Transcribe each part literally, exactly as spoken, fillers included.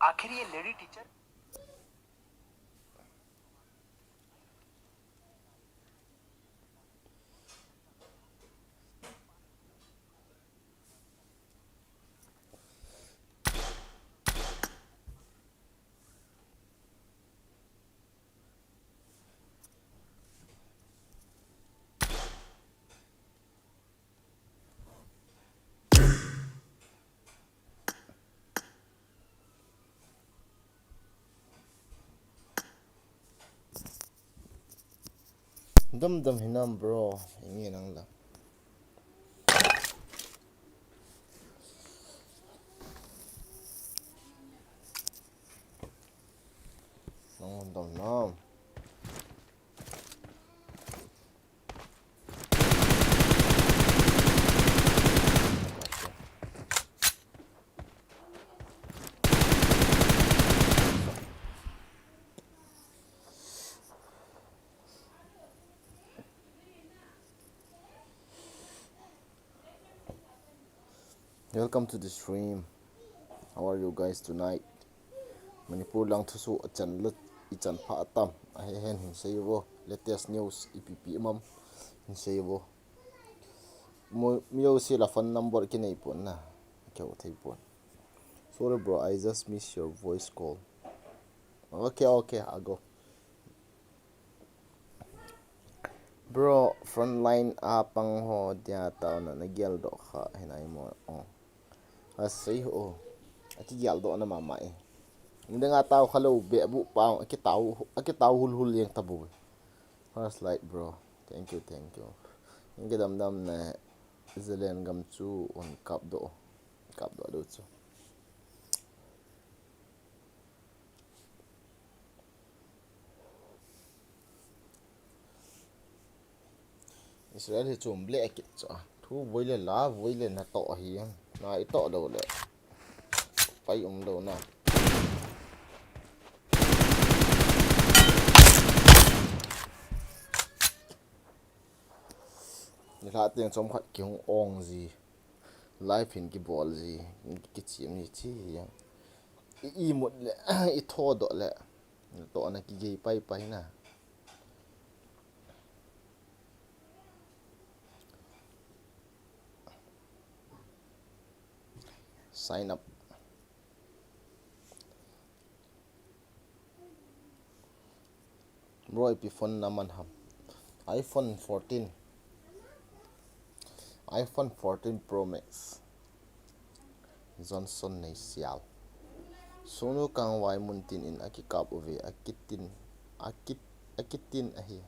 आखिर ये lady teacher. Dum dum hinam bro, inge nang la. Nang dum nam. Welcome to the stream. How are you guys tonight? Manipur lang thusoh achan lut ichan pha atam. Ahe hen hin sei vo. Latest news ipi pi mam hin sei vo. Mo, mi lo si la phone number kinei pon na. Keu thei pon. Sorry bro, I just miss your voice call. Okay, okay, I'll go. Bro, frontline a pang ho dia taona na geldoh kha hinai mo. Oh. Asei ho. Aki geldoh na mama e. Nidang a tao kha lo be bu pa aki tao aki tao hul hul yang tabu. First like bro. Thank you, thank you. Inge dam dam na Zalen gam chu on kap do. Kap do do chu. Israel hi chum ble kit chu. Thu voi le la, voi le na to hi. Na i to lo le. Pai um lo na. Ni la teng chom khat ki hung ong ji. Live hin kibol ji, kichem ji chi hi. I, i mut le, i tho doh le. To na kigei pai pai na. Sign up. Bro, ipi phone na man ham? iPhone fourteen. iPhone fourteen Pro Max. Johnson Neisial. Sunu kangvai mun tin in akikap uve, akitin, akit, akitin ahi.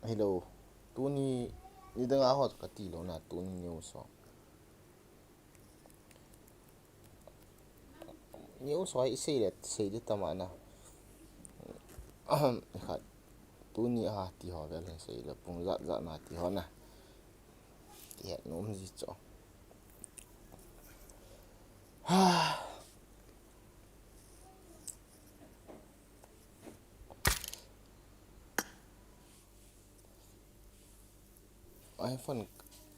Hello. Tuni, nidang a hot kati lo na, tuni news ho. News ho i sei le, sei di tama na. Ahem, khat. Tuni a ti ho vel hin sei le, pung zat zat na ti ho na. Ti het nom ji cho. Ha. iPhone,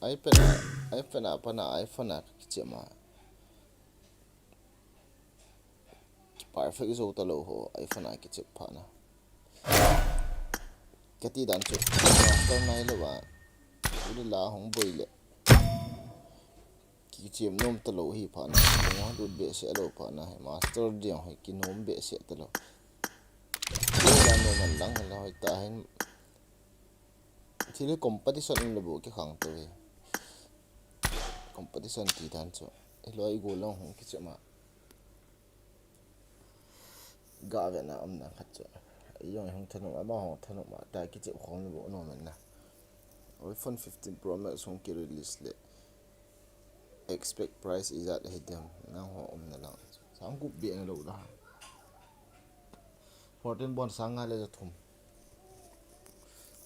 iPad a, iPad a pana iPhone a kichep ma. Perfect zo ta lo ho, iPhone a kichep pha na. Kati dan chu, master nai lo va, thu le la hung boi le. Kichem nom ta lo hi pha na, hung lut behseh lo pha na, master ding hoi kinom behseh ta lo. Thu le la nom an lang hoi ta hin, Thil hi competition um le bu kikhang to ve. Competition ti dan chu. Hiloi i gol lang hung kichep ma. Ga ve na um na khat chu. I jong hung thanop ma, ama hung thanop ma. Ta kichep khom le bu nom na. iPhone fifteen Pro Max hung ki release le. Expect price ijat ahi dem, nangho umna lang. Sang gup beh na lo da. Fourteen bon sang nga le ja thum.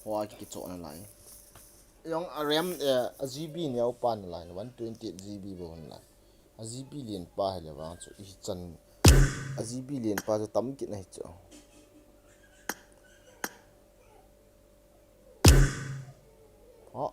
Hoa ki kichoh na lai. Jong a RAM, eh, a GB neo pa na lai, one twenty-eight GB bou na lai. A GB lian pa hi le vang chu, i chan. A GB lian pa chu tam kit na hi chu. Ha.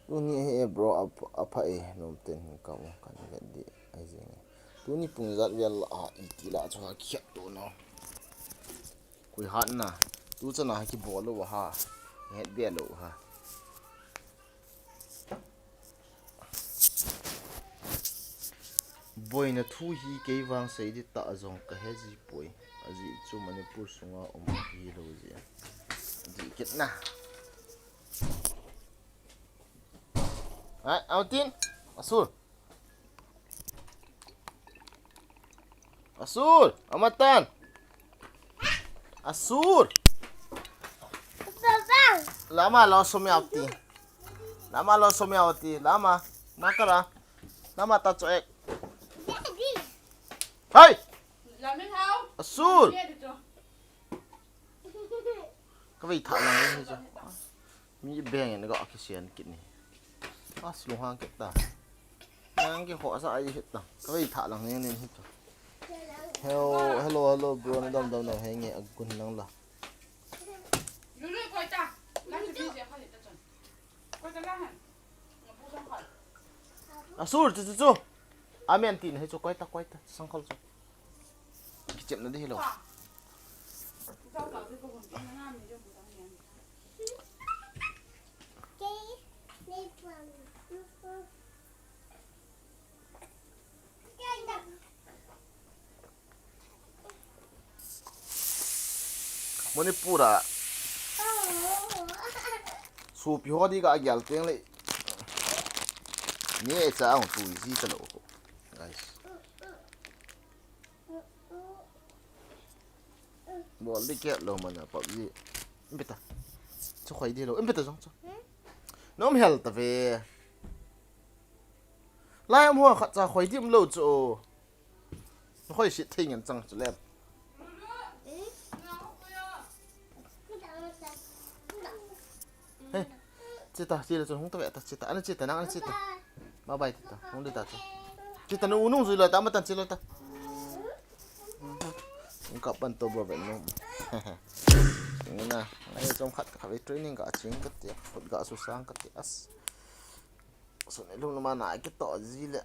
Tuni hi bro, a pha, a pha e, nom ten hin ka mu, kan vet di, ai jeng e. Tuni pung jat vel a, iti la chu ha khet to na. Koi hat na, tu chana ha kibol lou ha, het be lou ha. Boina thu hi kei vang sei di ta jong ka he ji poi. Ajeh chu Manipur sunga um hi lou ji. Ajeh kit na. Ai, autin. Asur. Asur, amatan. Asur. Lama lo somi auti. Lama lo somi auti. Lama. Makara. Lama ta cho ek. Hai. Asur. Ka vei tha lang ni chu. Mi beng in ga kisian kit ni. As lunghang kit ta. Nang kikhohsah ahi hita. Ka vei tha lang ni ni hi chu. Hello, hello, hello, bro. Na dam dam dam henge agun nang la. Lulu koi ta. Asur chu chu chu. Amen tin hi chu koi ta koi ta sangkhol chu. Kichep na di hi lo. Manipur a sopi ho di ka gel teng le. Ni e cha ang tu ji ta lo. Guys. Bol di keh lou mana PUBG. Imbita. Chu khoi di lou. Imbita jong chu. Nom hel ta ve. Lai um ho khat cha khoi di um lou chu. Khoi sit thei ngen chang chu lem. Hey, chita, chila chun hung ta ve ta, chita, ana chita, nang ana chita. Bye bye, chita, hung di ta chu. Chita, nu nung jui lo ta, matan chila ta. Hung ka pan to bro, ben nu. Ni na, ai chom khat ka ve training ka ching ka ti, khut ga su sang ka ti as. Sun ilung na mana ki to ji le.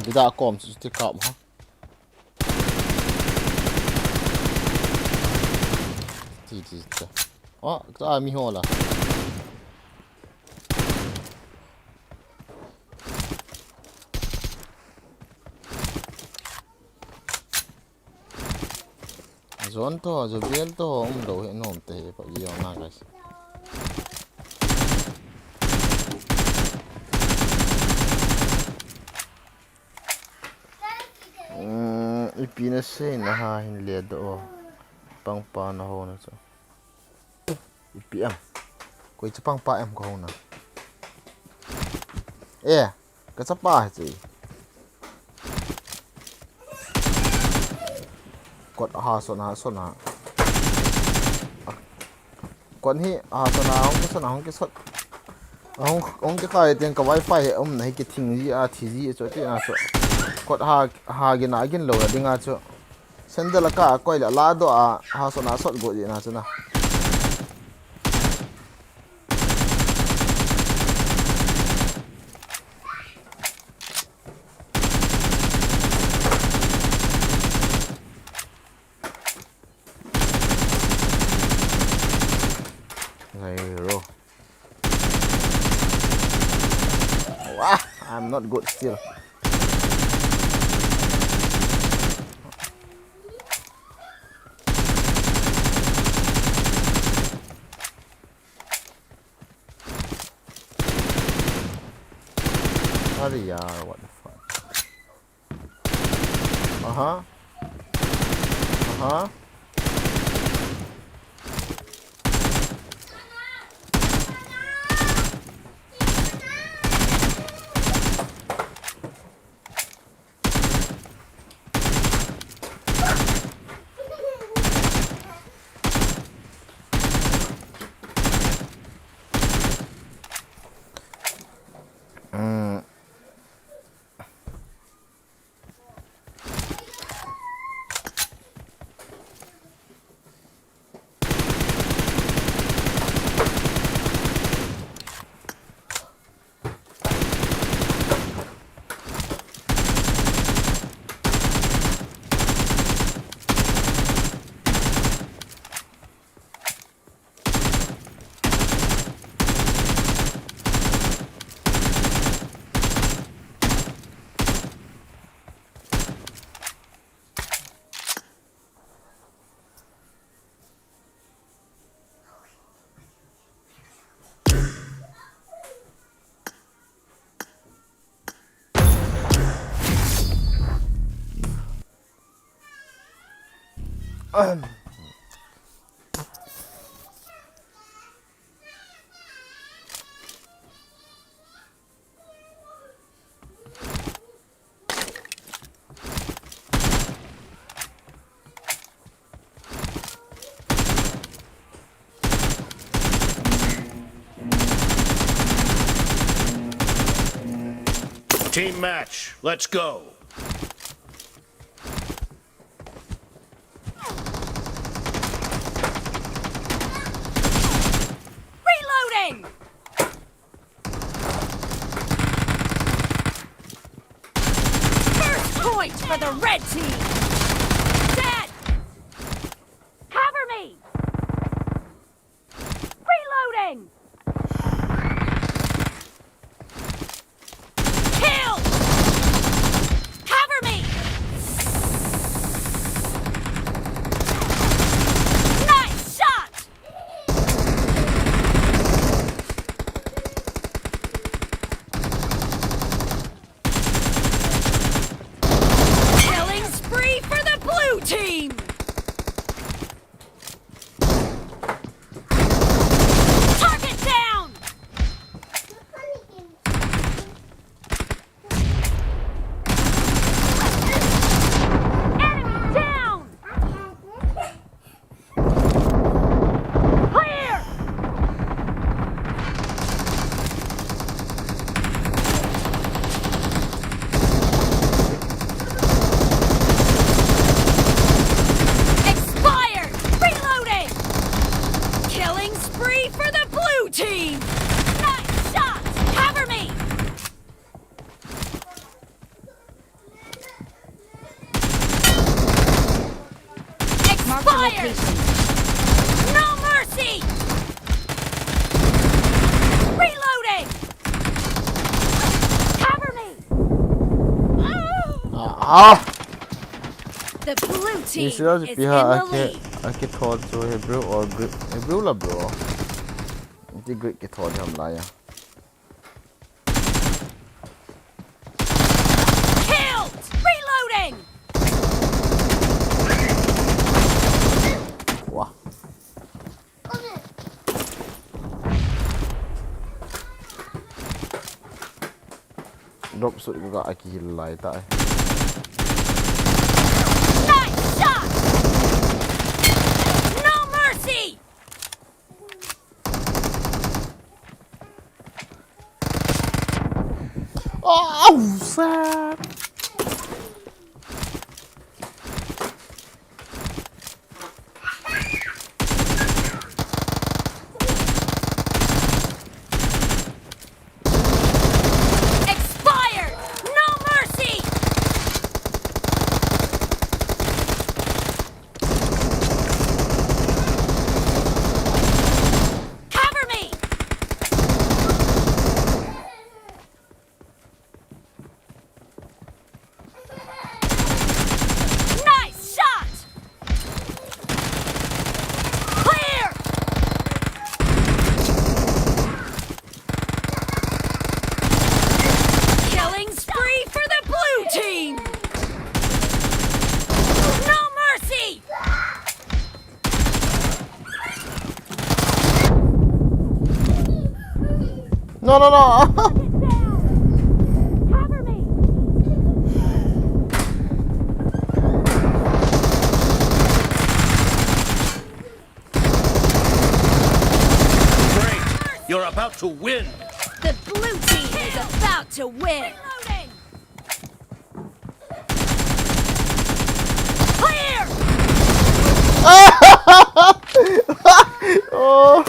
Bida kom su ti kap ha. Ti ti ta. Oh, ta mi ho la. Zone to, zone bel to, um lou hi nom te hi PUBG na guys. Um, ipi na sei na ha hin le do. Pangpa na ho na chu. Ipi em. Koi chapang pa em ka ho na. Eh, ka chapa hi chu. Kot ha sona sona. Kon hi ha sona hong ki sona hong ki sot. Hong hong ki khai teng ka wifi he um na hi ki thing ji a thi ji chu ti na chu. Kot ha ha gi na gin lo la ding a chu. Sandal a ka koi la la do a ha sona sot go ji na chu na. Ngai ro. Wah, I'm not good still. Hurry yaar, what the fuck? Aha. Aha. Team match, let's go. Reloading! First point for the red team! Dead! Cover me! Reloading! Kill! Cover me! Nice shot! Killing spree for the blue team! Target down! Enemy down! Clear! Expired! Reloading! Killing spree for the blue team! Nice shot! Cover me! Mark the location. No mercy! Reloading! Cover me! Ah! The blue team is in the lead. Ake thon chu Hebrew or Greek? Hebrew la bro. Ti Greek kithon ham la ya. Killed! Reloading! Wah. Drop sut ga aki hil lai ta. Nice shot! No mercy! Oh, sad. Expired! No mercy! Cover me! Nice shot! Clear! Killing spree for the blue team! No mercy! No, no, no. Cover me. Great. You're about to win. The blue team is about to win. Reloading. Clear! Oh.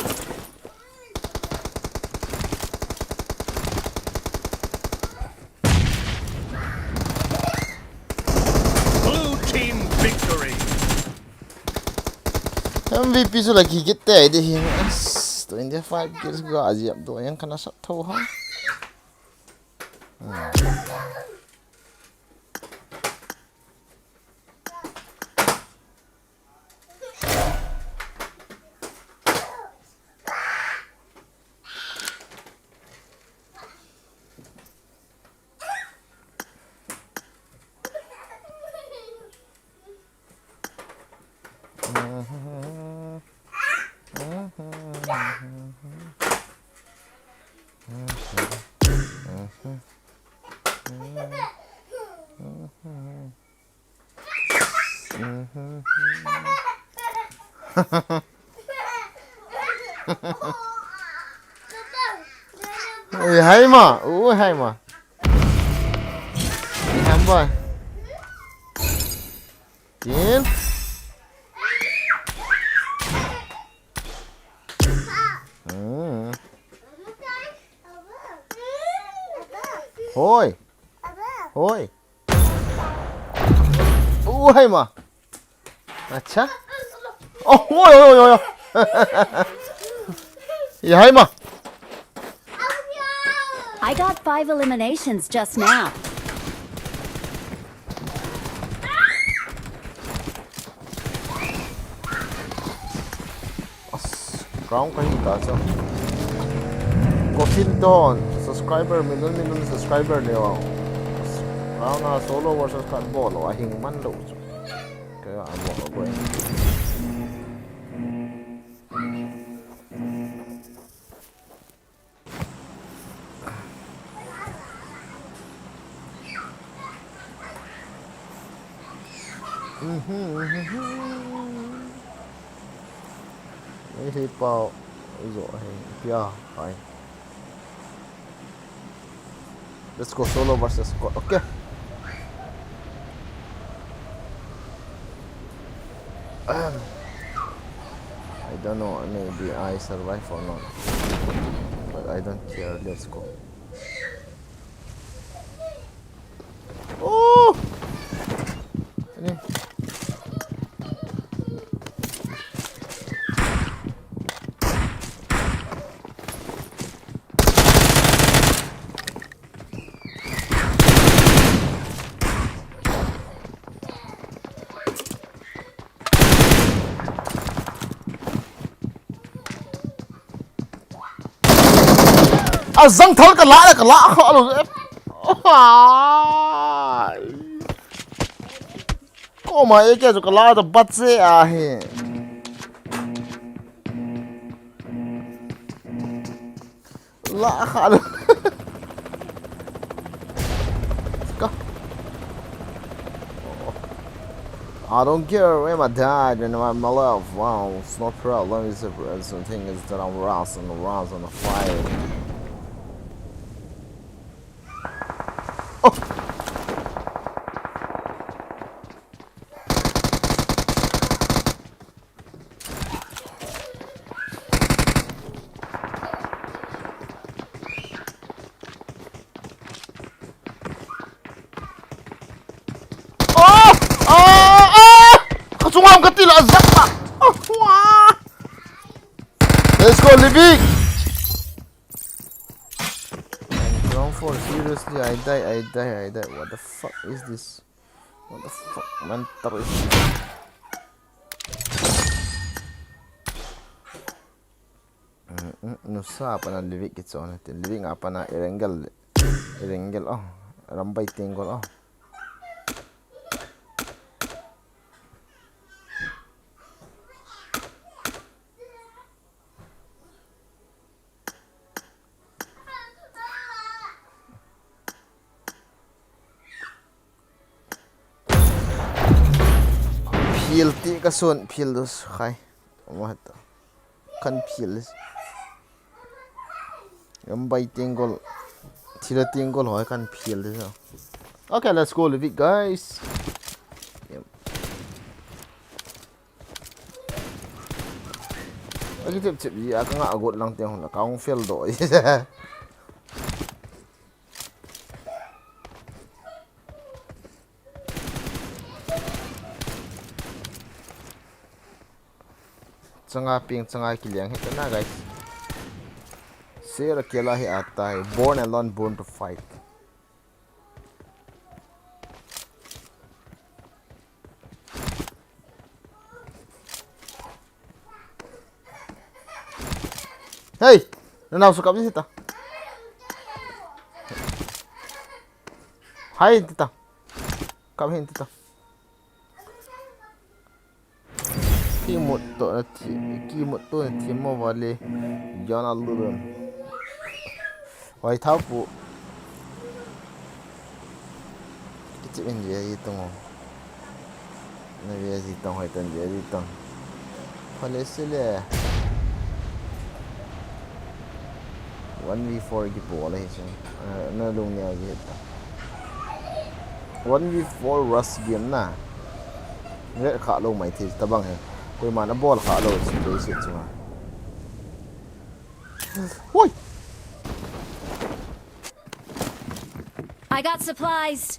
Blue team victory. M V P chu la kigit te de hi. Twenty-five kills ga ajep do yang kana sat tho ha. Ui, hai ma. Ui, hai ma. Ui, hai ma. Tin. Hmm. Hoi. Hoi. Ui, hai ma. Acha. Oh, oi, oi, oi, oi. Ui, hai ma. I got five eliminations just now. As, crown kahi ta chu. Coffin Dawn, subscriber, million, million subscriber le. Crown a solo versus cut bol, ahing man lou chu. Kei a bol ko. Ei, hi pau. Zo, hi pia, hai. Let's go, solo versus squad. Okay. I don't know, maybe I survive or not. But I don't care, let's go. Oh! Ini. Ajang thal kala, kala kha lo. Ai. Koma AK chu kala ta bat se ahi. La kha lo. Ka. I don't care where I die, when I'm alive. Wow, it's no problem. It's a, it's a thing is that I'm roused and roused and fire. Oh! Oh! Oh! Oh! Kachunga kati la, azak pa. Oh, wah! Let's go, Livik. Ground four, seriously, I die, I die, I die. What the fuck is this? What the fuck, man? Mm, mm, nusa a pana Livik kichon, tin Livik a pana Erangel, Erangel, oh, Rambai Tenggol, oh. Phil ti ka sun, phil dus khai. What? Kan phil. Rambai Tenggol. Thila Tenggol hoi kan phil dus. Okay, let's go, Livik, guys. Yep. Aki chep chep ji, aka nga agot lang teng hon la, ka hung fel doh. Changa ping, changa kiliang hita na, guys. Sera kela hi atai, born alone, born to fight. Hey! Nanao su kap ni sita. Hai, tita. Kap hin, tita. Kimut to na thi, kimut to na thi mo vale. Yana lulun. Hoi thau pu. Kichip in je ji tong. Na ve ji tong hoi tan je ji tong. Phale sile. One v four kibol ahi chu. Eh, na lung nia ji ta. One v four rush game na. Ret kha lo mai thei tabang he. Koiman abol kha lo chu lei se chu. Hoi! I got supplies.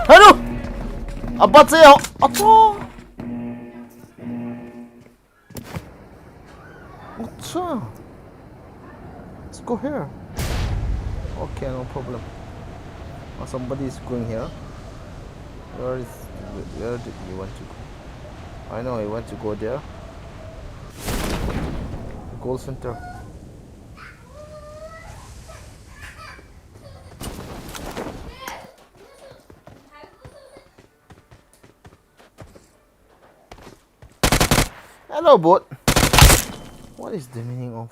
Hello! Abache ho. Acha. Acha. Let's go here. Okay, no problem. Oh, somebody is going here. Where is, where did you want to go? I know you want to go there. Goal center. Hello, bot. What is the meaning of,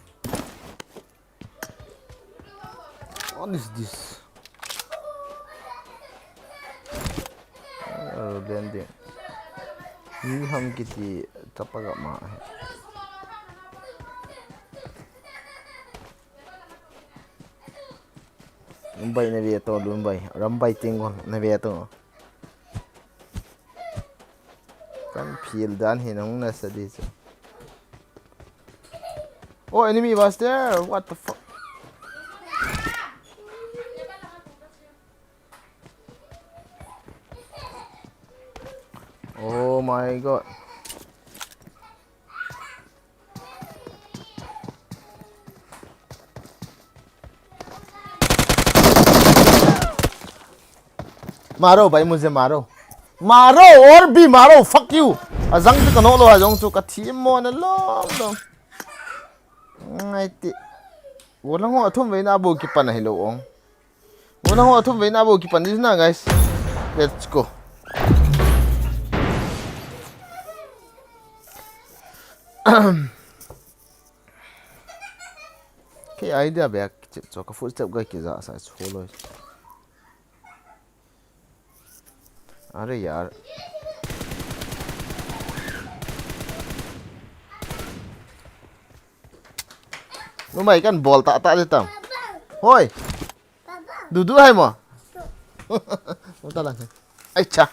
what is this? Oh, landing. Ni ham kiti tapa ga ma. Lumbai na ve to, Lumbai. Rambai Tingon na ve to. Kan phil dan hi nong na sa di chu. Oh, enemy was there. What the fuck? Oh my God. मारो भाई, मुझे मारो, मारो और भी मारो, fuck you. Ajang ti kano lo, ajong chu kathi mo na lo lo. Ngai ti. Wo lang ho athum ve na bo kipan hi lo ong. Wo lang ho athum ve na bo kipan di na, guys. Let's go. Kei idea bek chip cho ka footstep ga kija sa chu lo. Are yaar. Numei kan bol tah tah di tam. Hoi. Dudu hai mo. Mo ta lang. Ai cha.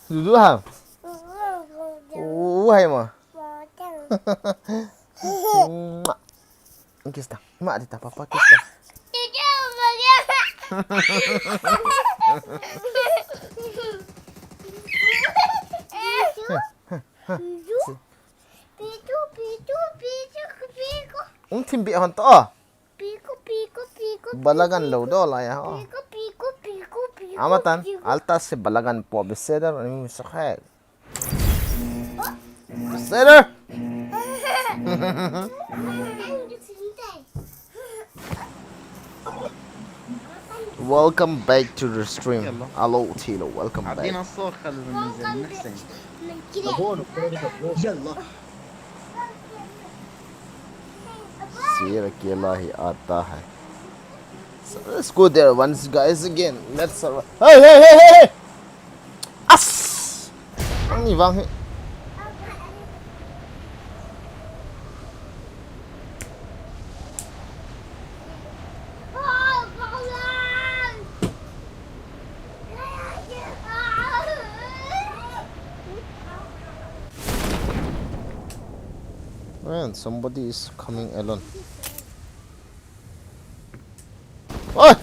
Dudu ha. U hai mo. Kiss ta. Ma di ta, papa kiss ta. Ung thim bi hon to. Balagan lo do la ya ho. Amatan, alta se balagan po beseder ni musakhet. Beseder. Welcome back to the stream. Hello, Tilo. Welcome back. يلا. शेर अकेला ही आता है. So let's go there once, guys, again. Let's survive. Hey, hey, hey, hey, hey! As! Ang ivang hi. Man, somebody is coming alone. Oi!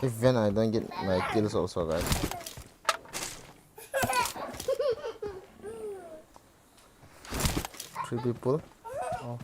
Even I don't get my kills also, guys. Three people. Oh.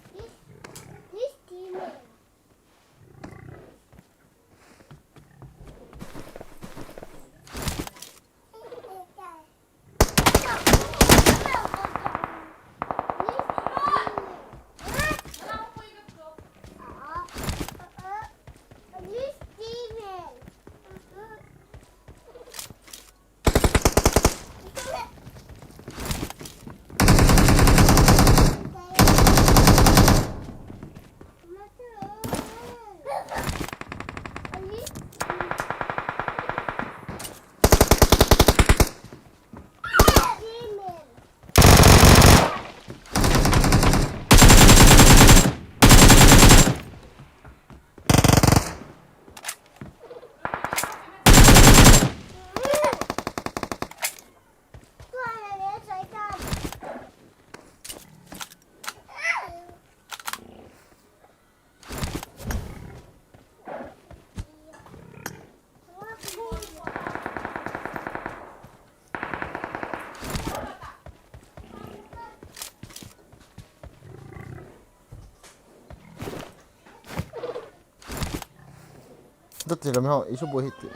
Dati lam ho, isu bo hiti.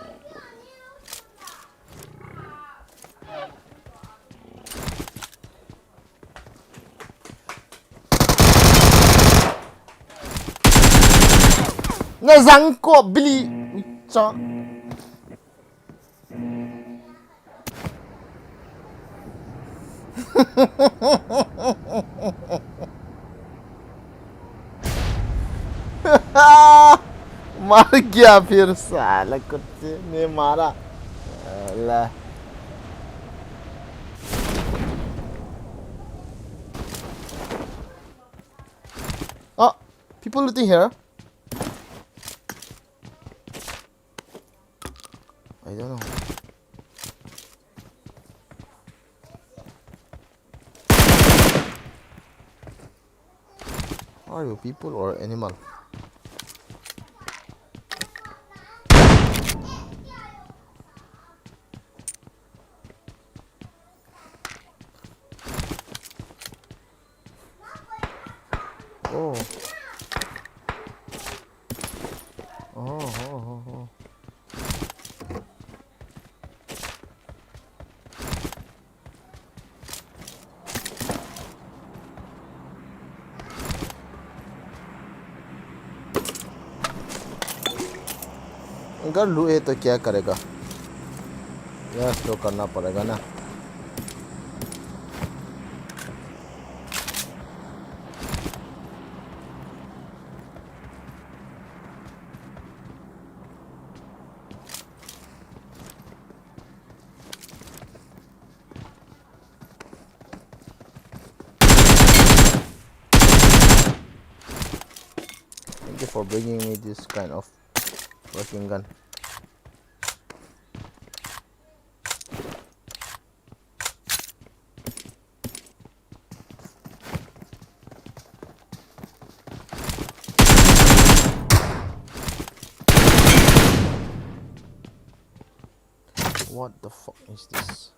Na zang ko bili. Cha. मर गया फिर साला, कुत्ते ने मारा। साला। Oh, people looting here. I don't know. Are you people or animal? Oh. Oh, oh, oh, oh. अगर लूहे तो क्या करेगा? यस, तो करना पड़ेगा ना। Thank you for bringing me this kind of working gun. What the fuck is this?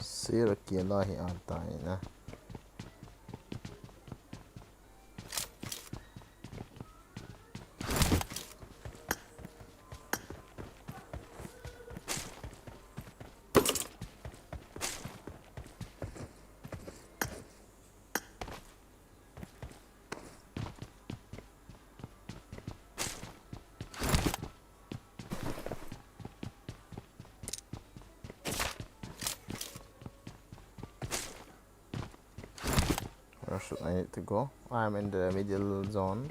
Sir, अकेला ही आता है ना। Where should I need to go? I'm in the middle zone.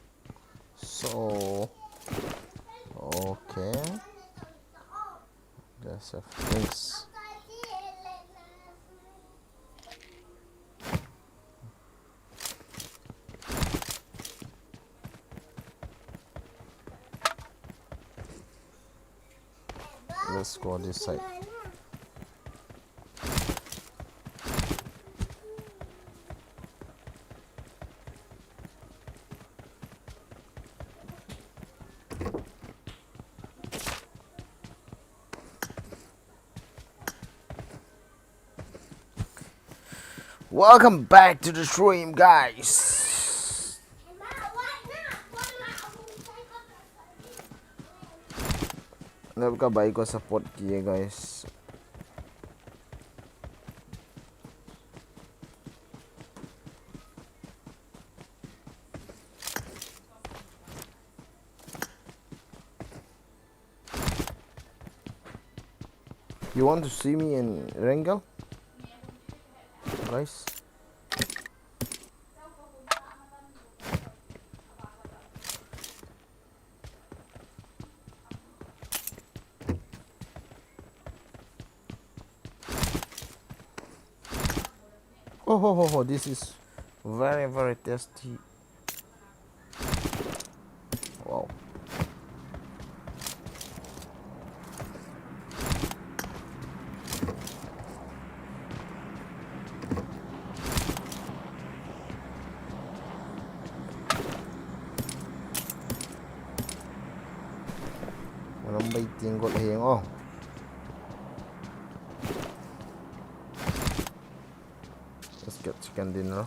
So, okay. There's a fence. Let's go this side. Welcome back to the stream, guys. Nabka bhai ko support kiye, guys. You want to see me in Wrangel? Guys. Oh ho ho ho, this is very, very tasty. Wow. Malam bai ting gol heng oh. Let's get chicken dinner.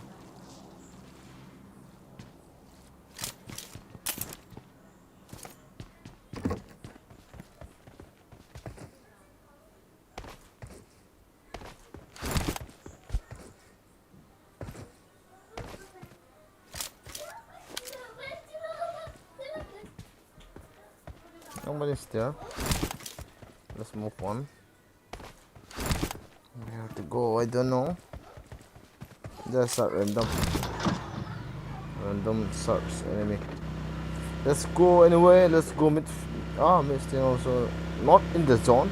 Nobody's there. Let's move on. Where to go? I don't know. Just a random, random search enemy. Let's go anyway. Let's go mid. Ah, mid still also not in the zone.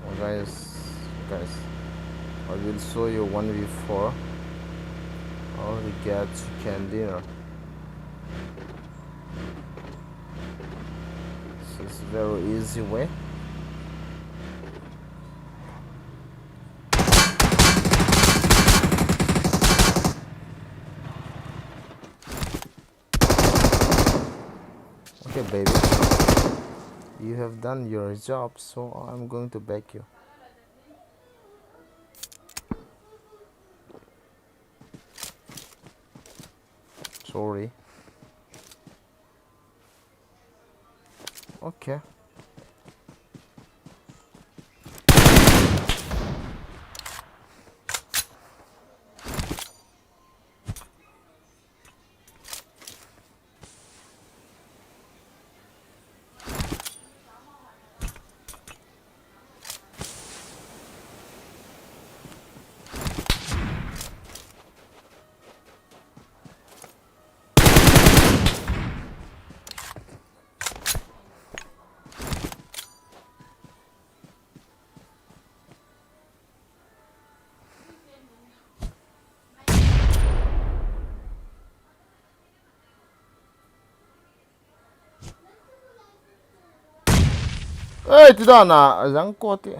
Oh, guys, guys, I will show you one v four how to get chicken dinner. This is very easy way. Okay, baby. You have done your job, so I'm going to back you. Sorry. Okay. Ei, ti dan a, a jang ko ti.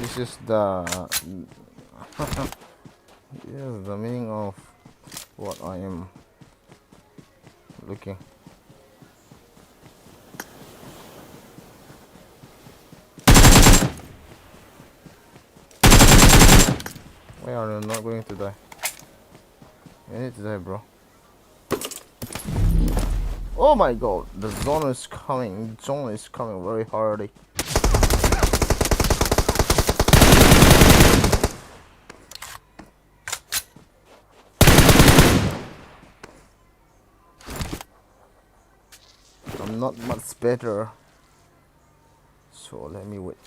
This is the, this is the meaning of what I am looking. Why are you not going to die? You need to die, bro. Oh my God, the zone is coming. Zone is coming very hard. I'm not much better. So let me wait.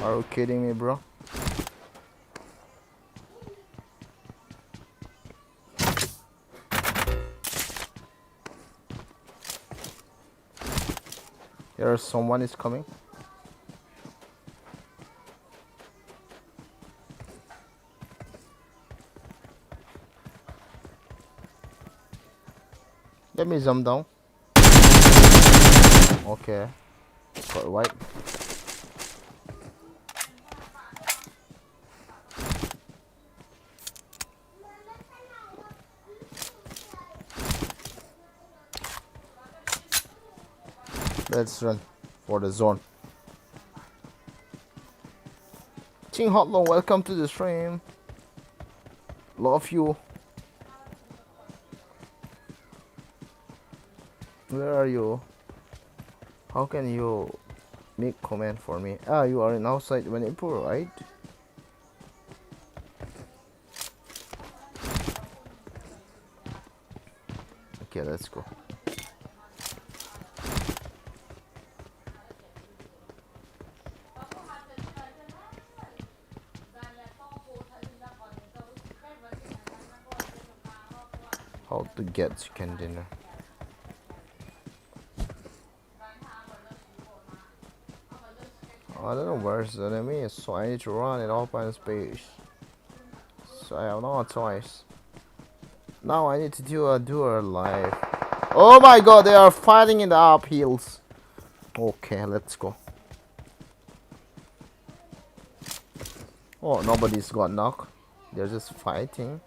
Are you kidding me, bro? Here, someone is coming. Let me jump down. Okay. Got white. Let's run for the zone. Ching Hot Long, welcome to the stream. Love you. Where are you? How can you make comment for me? Ah, you are in outside Manipur, right? Okay, let's go. How to get chicken dinner? I don't know where's the enemy is, so I need to run in open space. So I have no choice. Now I need to do a duel live. Oh my god, they are fighting in the uphills. Okay, let's go. Oh, nobody's got knock. They're just fighting.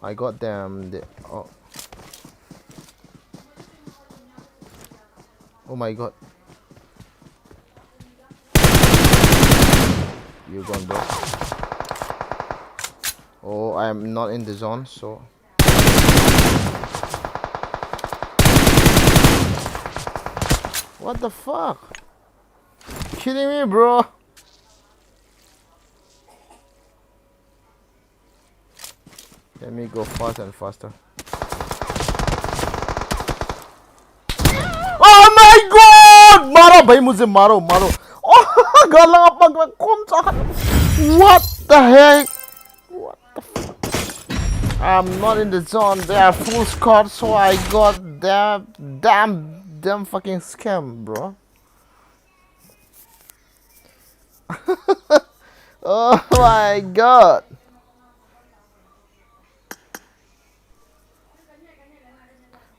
I got them. They, oh. Oh my god. You gone, bro. Oh, I'm not in the zone, so. What the fuck? Kidding me, bro? Let me go fast and faster. Oh my god! मारो भाई, मुझे मारो, मारो. Oh, गला पकड़ा, कौन सा? What the heck? What the fuck? I'm not in the zone. They are full squad, so I got damn, damn, damn fucking scam, bro. Oh my god.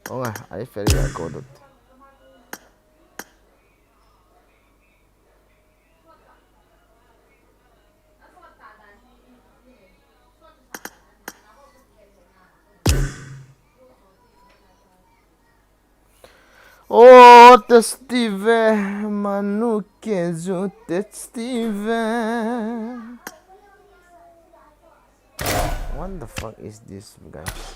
Oh, I feel like I got it. Oh, Steve, Manu Kezu, Steve. What the fuck is this, guys?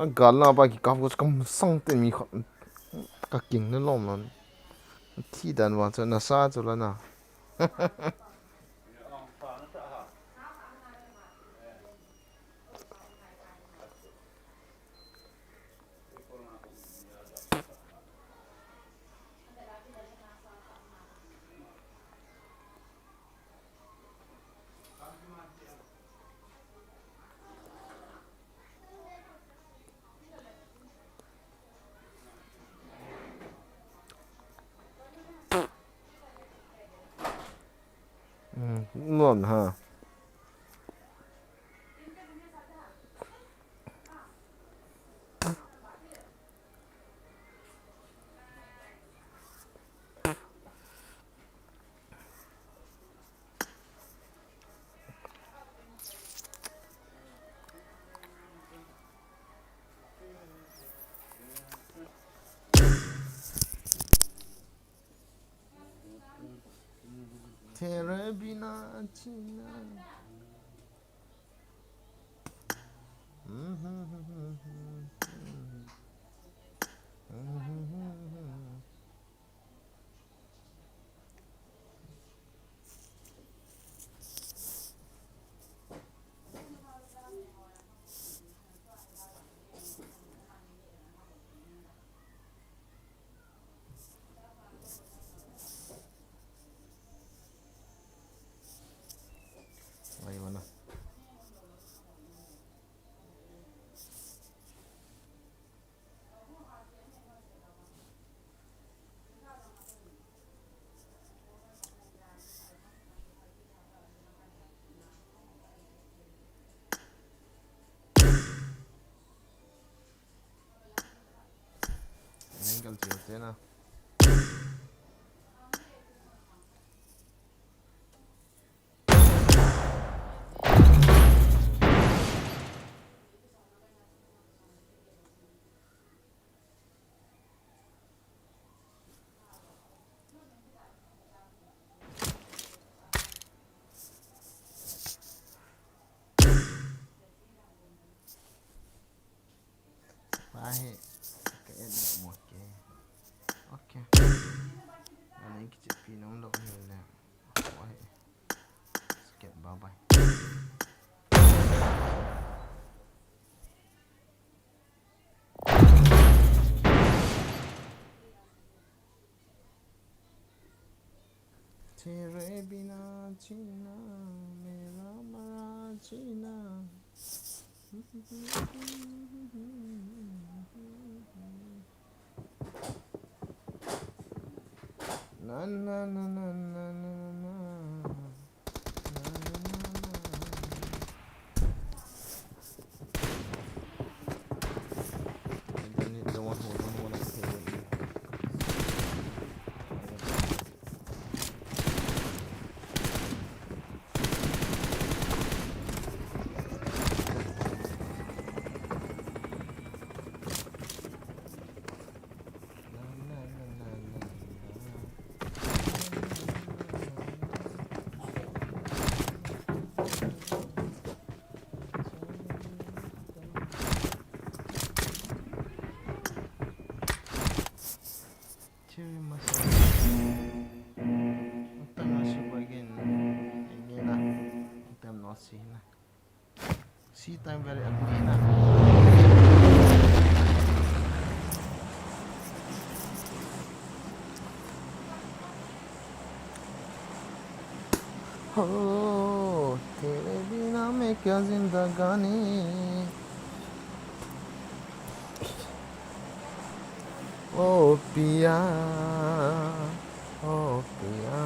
Ang gala ba ki kap ko kam sang te mi kha ka king na lom lan. Thi dan wa cha na sa cha la na. Ngon ha. तेरे बिना जीना। Kal chil chena. Ahi, ka edit mo ke. Okay. Ani kichepi nom lou hile. Ahi. Skip, bye bye. तेरे बिना जीना, मेरा मरना जीना। Na, na, na, na. Cherry mushroom. Utam na super again. Again na. Utam na si na. See time very ugly na. हो, तेरे बिना मैं क्या जिंदगानी। ओ पिया, ओ पिया।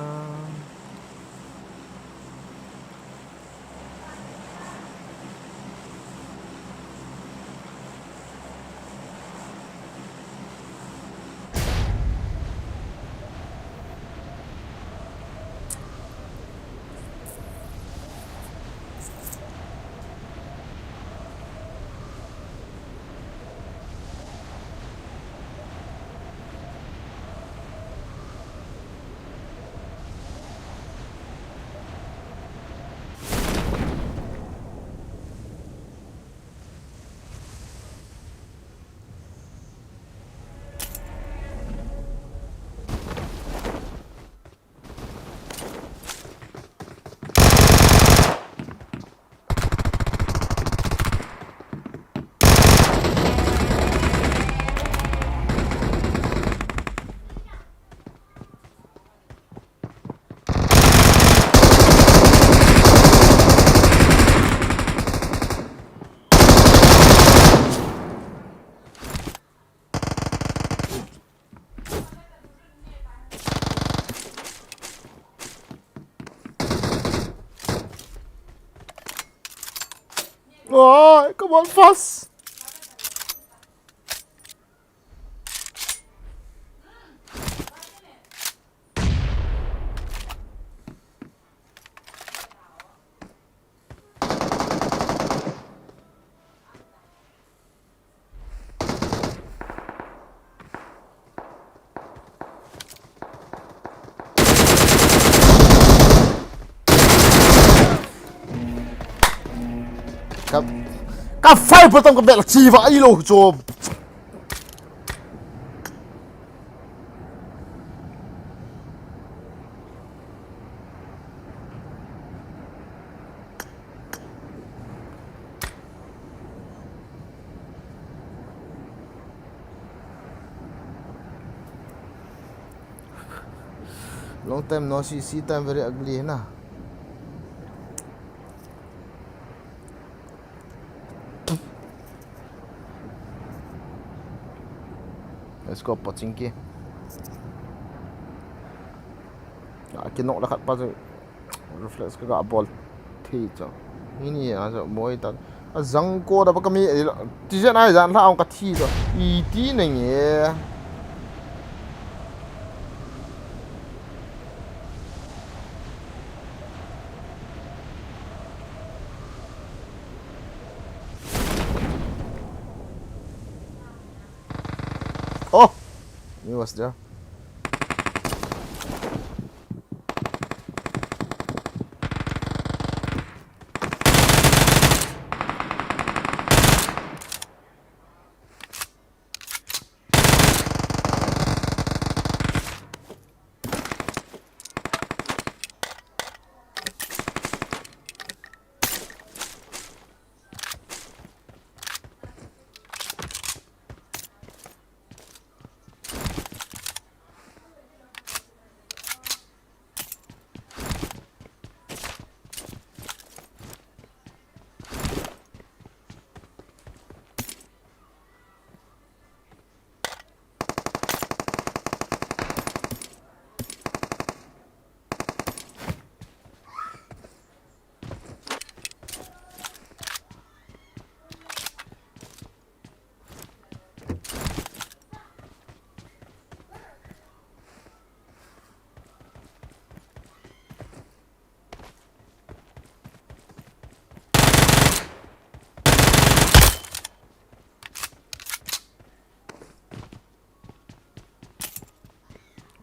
Oh, come on, fast. Ka, ka fai pa tam ka bel chi va i lo cho. Long time no see, see time very ugly na. Let's go, paching ki. Ah, kinok la khat pa chu. Reflex ka ga bol thi chu. Hini a chu moi ta. A jang ko da ba ka mi, ti jen ai jan la ong ka thi chu. I ti ne nge. Oh! He was there.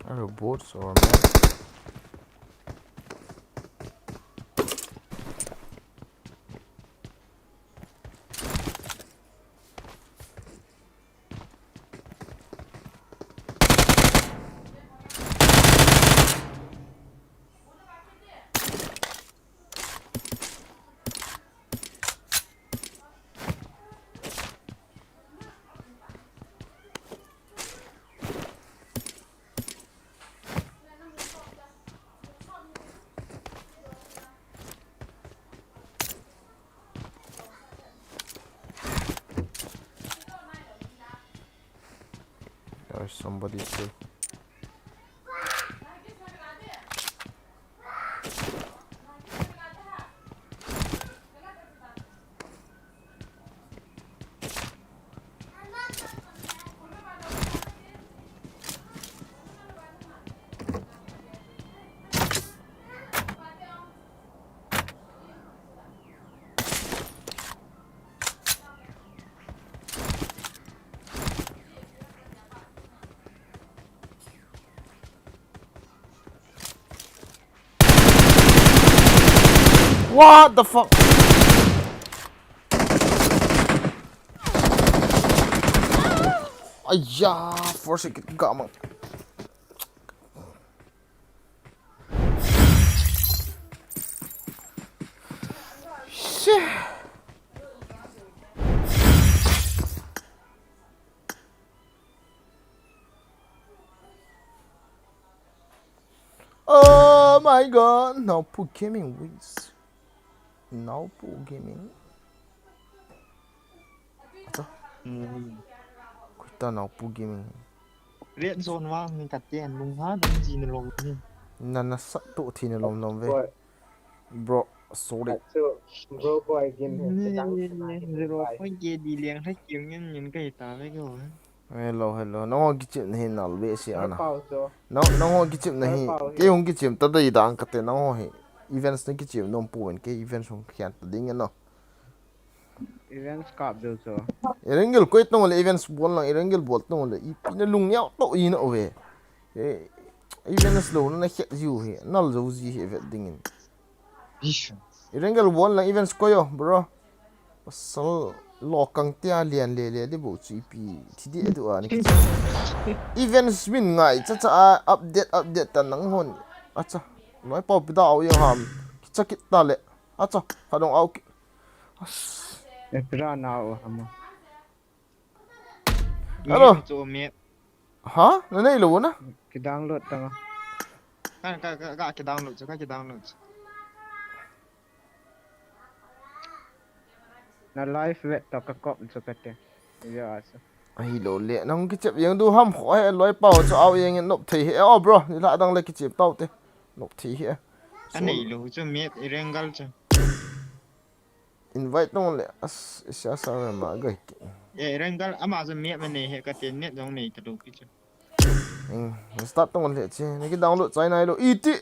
Are you bots or man? There is somebody still. What the fuck? Aiya, force kit ka mang. Shit. Oh my god, Naopu Gaming wins. Naopu Gaming. Acha. Ui. Kuita Naopu Gaming. Red zone vang ni kati an lung ha dam ji na lom ni. Na na sa tu thi na lom lom ve. Boy. Bro, sorry. Achu, bro, boy, game he. Ni, ni, ni, zero point ke di liang hai kiu ngen ngen kai ta ve ko. Hello, hello. Nangho kichim na hi nal ve si ana. Nangho kichim na hi. Kei hung kichim ta dei dang kate nangho hi. Events na kichim nom pu ven kei events hung khian ta ding no. Events kap deu chu. Erangel koi tong le events bol lang, erangel bol tong le. Ipi na lung niau to i na ove. Events lo na khet jiu hi. Nal jo ji hi vet dingin. Erangel bol lang events koi o, bro. Pasal lo kang tia lian le le de bo chu ipi. Thi de du ani. Events min ngai cha cha a update update ta nang hon. Acha. Noi pau pi da au yo ham. Kicha kit ta le. Acha. Ka dong au ki. As. Ekra na o hama. Hello. Map chu map. Ha? Na nei lo na? Ki download ta nga. Ka, ka, ka, ka ki download chu, ka ki download chu. Na live vet to ka kop chu ka te. Ya asa. Ahi lo le, nang kichep yang du ham kho he loi pau chu au yang nop thei he. Oh bro, ni la dang le kichep tau te. Nop thei he. Anei lo chu map Erangel chu. Invite tong le as sia sa ma gai ti. E Erangel ama chu map ma nei he ka te net jong nei ta lo ki chu. Ing, start tong le che. Ni ki download chai nai lo. Iti,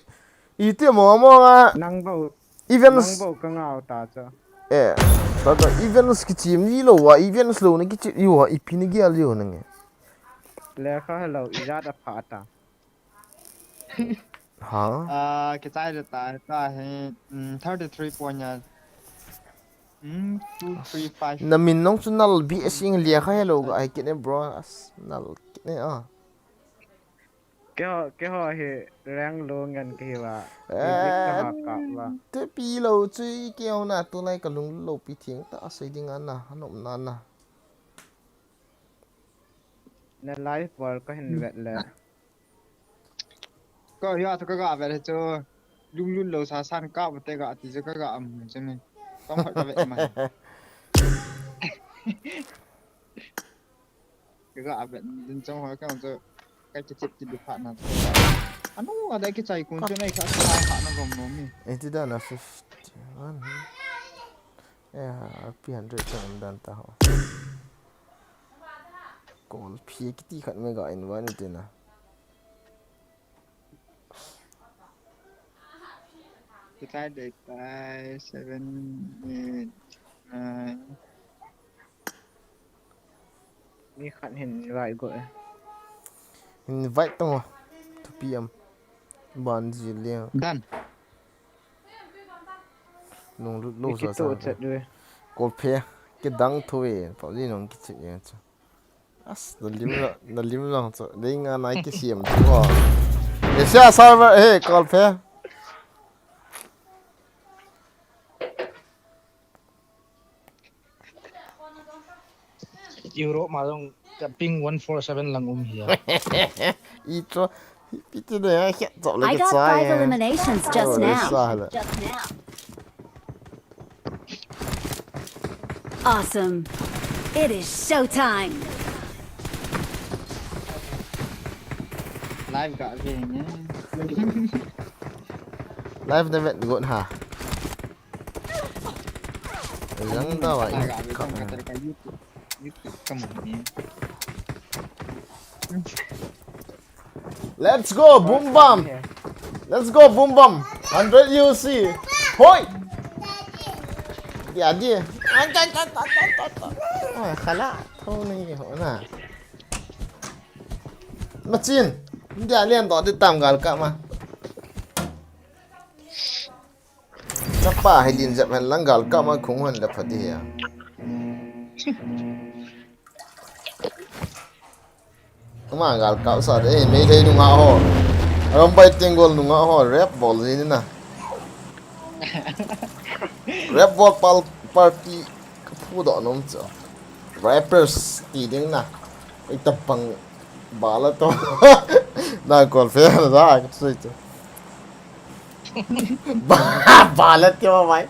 iti mo mo nga. Nang bo. Events. Nang bo ka ngau ta cha. E, ta ta events kichim ni lo wa, events lo ni kichim yo wa, ipi ni gial yo nang e. Lekha hello, ijat a pha ta. Ha? Ah, kichai le ta, ta he, mm, thirty-three point ya. Mm, two three five. Na min nong chu nal bi a sing lekha hello ga ai kine bro. As nal kine a. Keiho, keiho hi rank low ngen kahiuva. Music kaha kap uva. Te pi lo chu i keiho na tulai ka lunglut pi thing ta sei ding ana, anom na na. Na live bol kahin vet le. Ko ya to kaga vet chu. Lunglut lo sa san kap te ga ti chu kaga am chu ni. Tong khat ka vet mai. Kaga vet din chong ho ka chu. Ka chi chit ti du pha na. Anu ada kichai kun chu nai kha kha ha na gom no mi. Eti da na fifty-one. Eh, R P hundred chang dan ta ho. Kol phi kiti khat me ga invite ni te na. Kitai de tai seven, eight, nine. Mi khat hin invite go e. Invite tong. Two P M. Ban ji liang. Done. Nung lut lo sa sa. Kol phe. Kidang tho e. Pau ji nung kichit e chu. As, na lim la, na lim lang chu. Dei nga nai kisiam chu. Asia server, hey, kol phe. Europe ma jong ka ping one four seven lang um hi a. I cho, piti de ya kya cho le. I got five eliminations just now. Awesome. It is showtime. Live ga ve ne. Live na vet got ha. Jang da wa in ka. Let's go, boom bam. Let's go, boom bam. Hundred U C. Hoi. Dia dia. Ai khala. Tho nahi ho na. Machin. Dia lian to di tam gal ka ma. Chapa hai din jep hen lang gal ka ma khung hen le pha di ya. Ama gal ka sa de, eh, Meitei nunga ho. Arambai Tenggol nunga ho, rap bol ji ni na. Rap bol pal party ka phu do nom cho. Rappers ti ding na. Ei tapang bala to. Na kol fe na da ka sui cho. Ba, bala ti ho mai.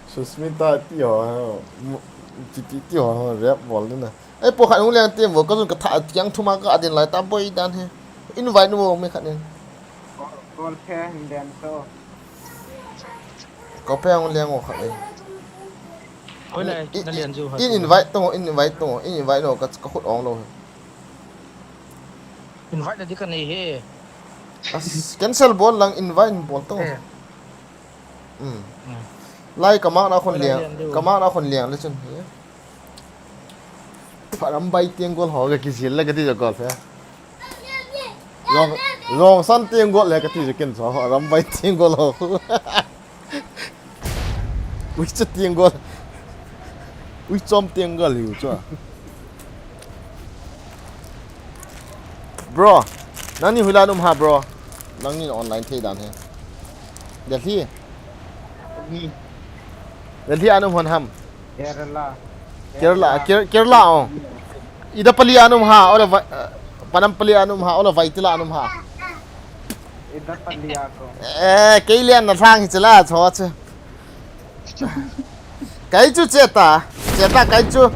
Susmita ti ho, ti, ti, ti ho, rap bol ni na. Ei, po khat hung leng ti mo, ka jun ka tha, tiang thuma ka din lai, ta boi dan he. Invite nu mo me khat nin. Kol phe hin den so. Kol phe hung leng mo khat nin. Oi le, in, na lian ju ha. In invite to, in invite to, in invite no, ka, ka khut ong lo he. Invite na di ka nei he. As, cancel bol lang, invite bol to. Eh. Hmm. Hmm. Lai ka mak na khun liang, ka mak na khun liang le chun. Arambai Tenggol ho ka kizil le ka ti jo kol fe. Rong, Rongsan Tenggol le ka ti jo ken so Arambai Tenggol ho. Ui cha Tenggol. Ui chom Tenggol hiu cha. Bro, nangni hoilai a um ha bro. Nangni online thei dan he. Delhi. Delhi a na um hon ham. Kerala. Kerala, Kerala, oh. Idapalli a na um ha, ola Panampalli a na um ha, ola Vaitil a na um ha. Idapalli a ko. Eh, kei lian na thang hi chila cho chu. Kai chu cheta, cheta kai chu.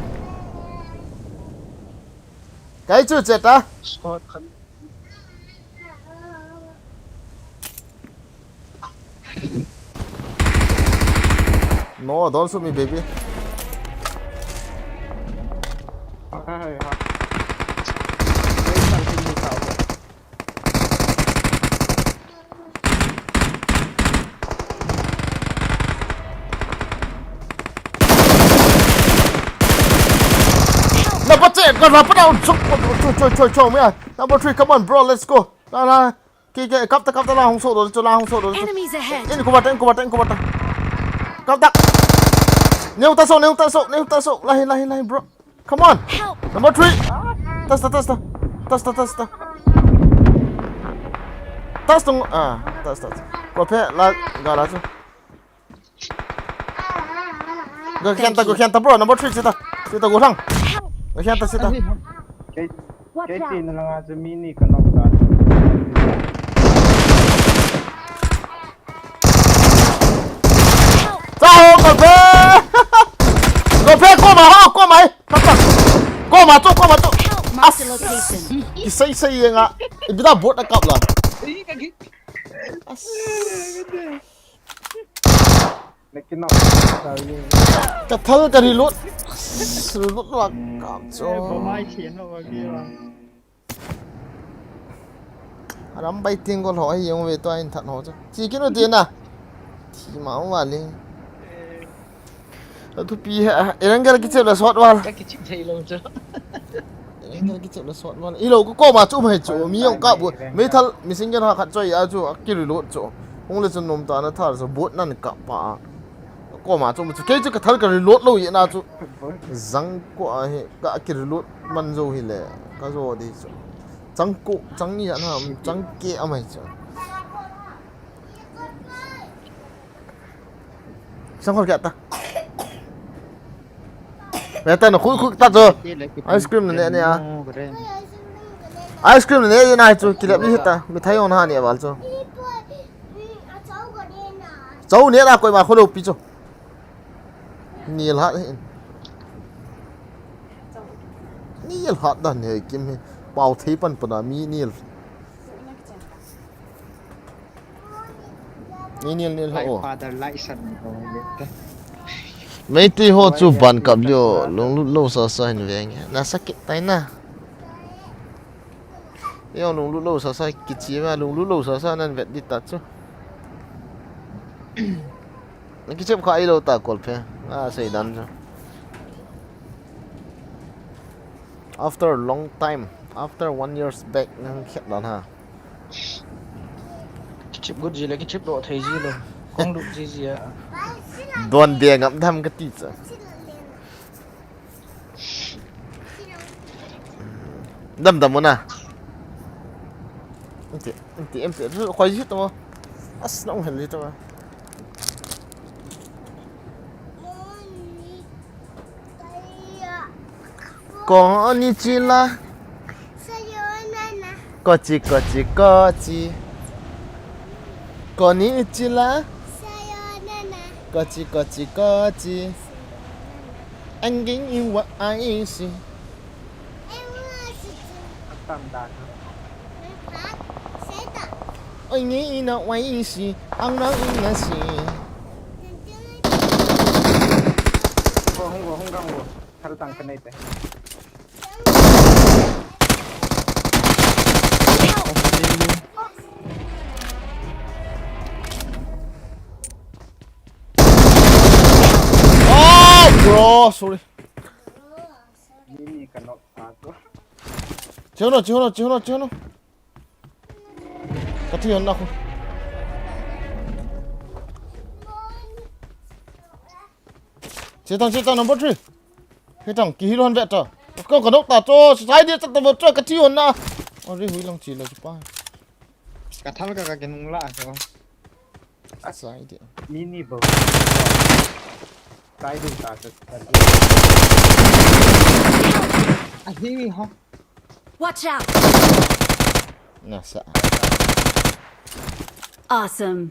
Kai chu cheta. No, don't shoot me, baby. Na pa chen Ka rap down. Cho, cho, cho, cho, cho, yeah. Number three, come on, bro, let's go. La, la. Ke, ke, kap ta, kap ta, la hung so do, cho, la hung so do, cho. Enemies ahead. In, kuba ta, in, kuba ta, in, kuba ta. Kap ta. Neu ta so, neu ta so, neu ta so. Lahi, lahi, lahi, bro. Come on. Help. Number three. Tas ta, tas ta. Tas ta, tas ta. Tas tung, ah, tas, tas. Ko phe, la, ga la chu. Go khian ta, go khian ta, bro. Number three, sita. Sita, go thang. Go khian ta, sita. Kei, kei ti na langa chu mi ni ka nok ta. Sa ho, go phe. Go phe, koma ho, koma. Koma chu, koma chu. Mark the location. Ki sei sei nga. Ibi da bot na kap la. As. Ka thal ka reload. Reload la kap chu. Aram bai ting gol ho hi jong ve to in that ho chu. Chi kinu ti na. Thi ma u vale. Athupi ha, erang gal kichep la sot val. Ka kichep thei lo chu. Erang gal kichep la sot val. Ilo ko koma chu mai chu. Mi jong ka bu. Mi thal, mi single ha khat choi a chu. Ki reload chu. Hung le chu nom ta na thal chu. Bot nan ka pa. Koma chu, chu kei chu ka thal ka reload lo ina chu. Jang ko a hi ka ki reload man jo hi le. Ka jo di chu. Chang ko, chang ni ana, chang ke amai chu. Sang khol kya ta. Ve ta na khu khu ta chu. Ice cream ne ne a. Ice cream ne ne na chu ki lep ni ta. Mithai on ha ne val chu. Chau ne na koi ma kholo pi chu. Nil hat hin. Nil hat dan he kim he. Pau thei pan pana mi nil. Ni nil nil ho. Father, like son. Meitei ho chu ban kap lio, lunglut lo sa sa hin veng. Na sakit tai na. Yo, lunglut lo sa sa kichi ma, lunglut lo sa sa nan vet di ta chu. Na kichep kha ilo ta kol phe. A sei dan chu. After a long time, after one years back, nang khet dan ha. Kichep gut ji le, kichep lo thei ji lo. Kong lut ji ji a. Don be ngam dam ka ti cha. Dam dam mo na. Ente, ente, ente. Khoi ji to mo. As na ung hen ji to mo. Konnichiwa. Kochi, kochi, kochi. Konnichiwa. Kochi, kochi, kochi. Angin iwa aisi. Angin ina aisi. Ang nang ina si. Go, hung go, hung go, hung go. Thal tang ka nei te. Oh, bro, sorry. Ni ni ka nok ta ko. Chihono, chihono, chihono, chihono. Ka thi hon na khu. Chetang, chetang, number three. Chetang, ki hero hon ve ta. Ko ka nok ta cho, sai dia ta ta cho, ka thi hon na. Ore, hui lang chi la chu pa. Ka thal ka ka ke nung la ko. Sai dia. Ni ni bo. Sai dia ta ta. Ahi ho. Watch out! Nasa. Awesome.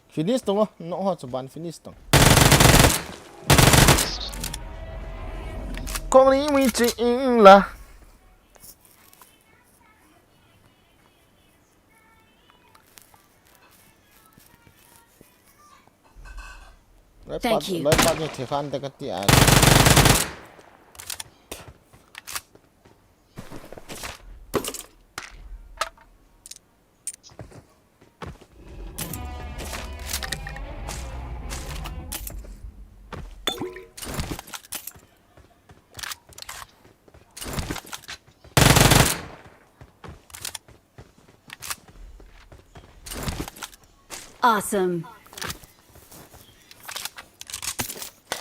Finish tong, no ho chu ban finish tong. Kong ni mi chi ing la. Thank you. Loi pat ni thikhan te ka ti a. Awesome.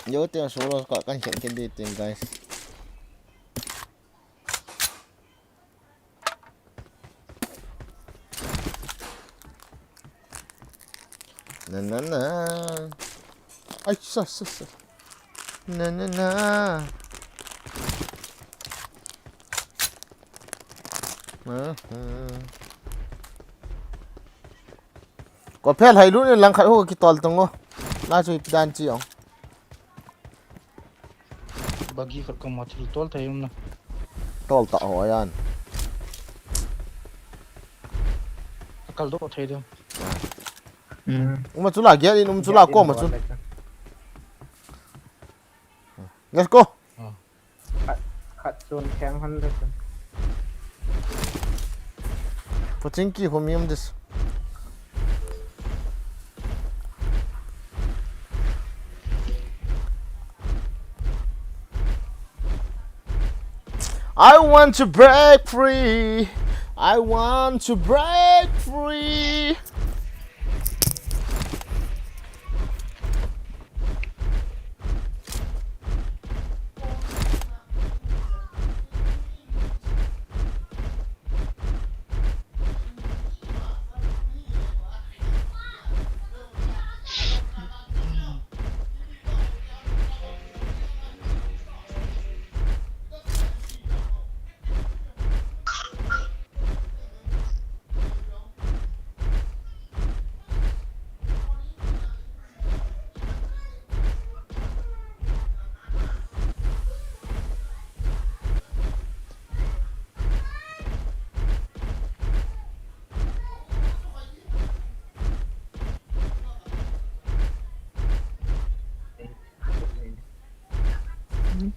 Yo, tiang solo ka kan khen khen di ting, guys. Na na na. Ai, sa, sa, sa. Na na na. Aha. Ko phel hai lu ni lang khat ho kitol tung o. La chu ipi dan chi ong. Bagi khat ka ma thil tol thei um na. Tol ta ho yan. Akal do thei do. Hmm. Uma chula gel in um chula ko ma chu. Let's go. Ah. Khat, khat chun theng han de chun. Pochinki hum yum this. I want to break free. I want to break free.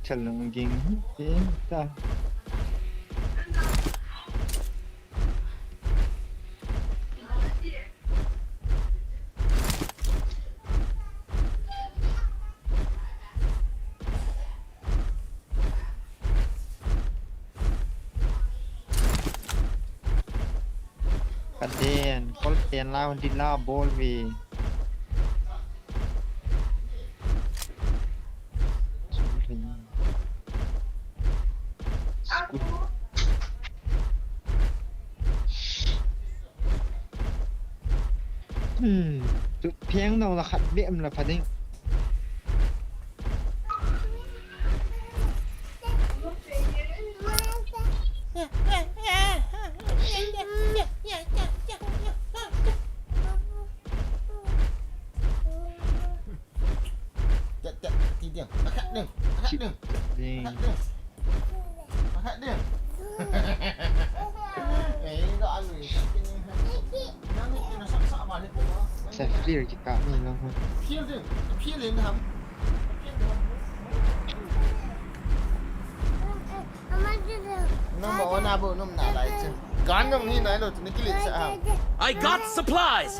Chalung ging ta. Kaden, kol ten la, di la bol ve. Hmm, tu pheng no la khat bem la pha ding. Chat, chat, ti dia. Akhat dia. Akhat dia. Ding. Akhat dia. Akhat dia. Eh, dah alu ni. Sa clear kita ni lah. Feel dia. Feel dia ham. Number one abu num na lai chu. Gan num ni nai lo chu ni kilit sa ham. I got supplies.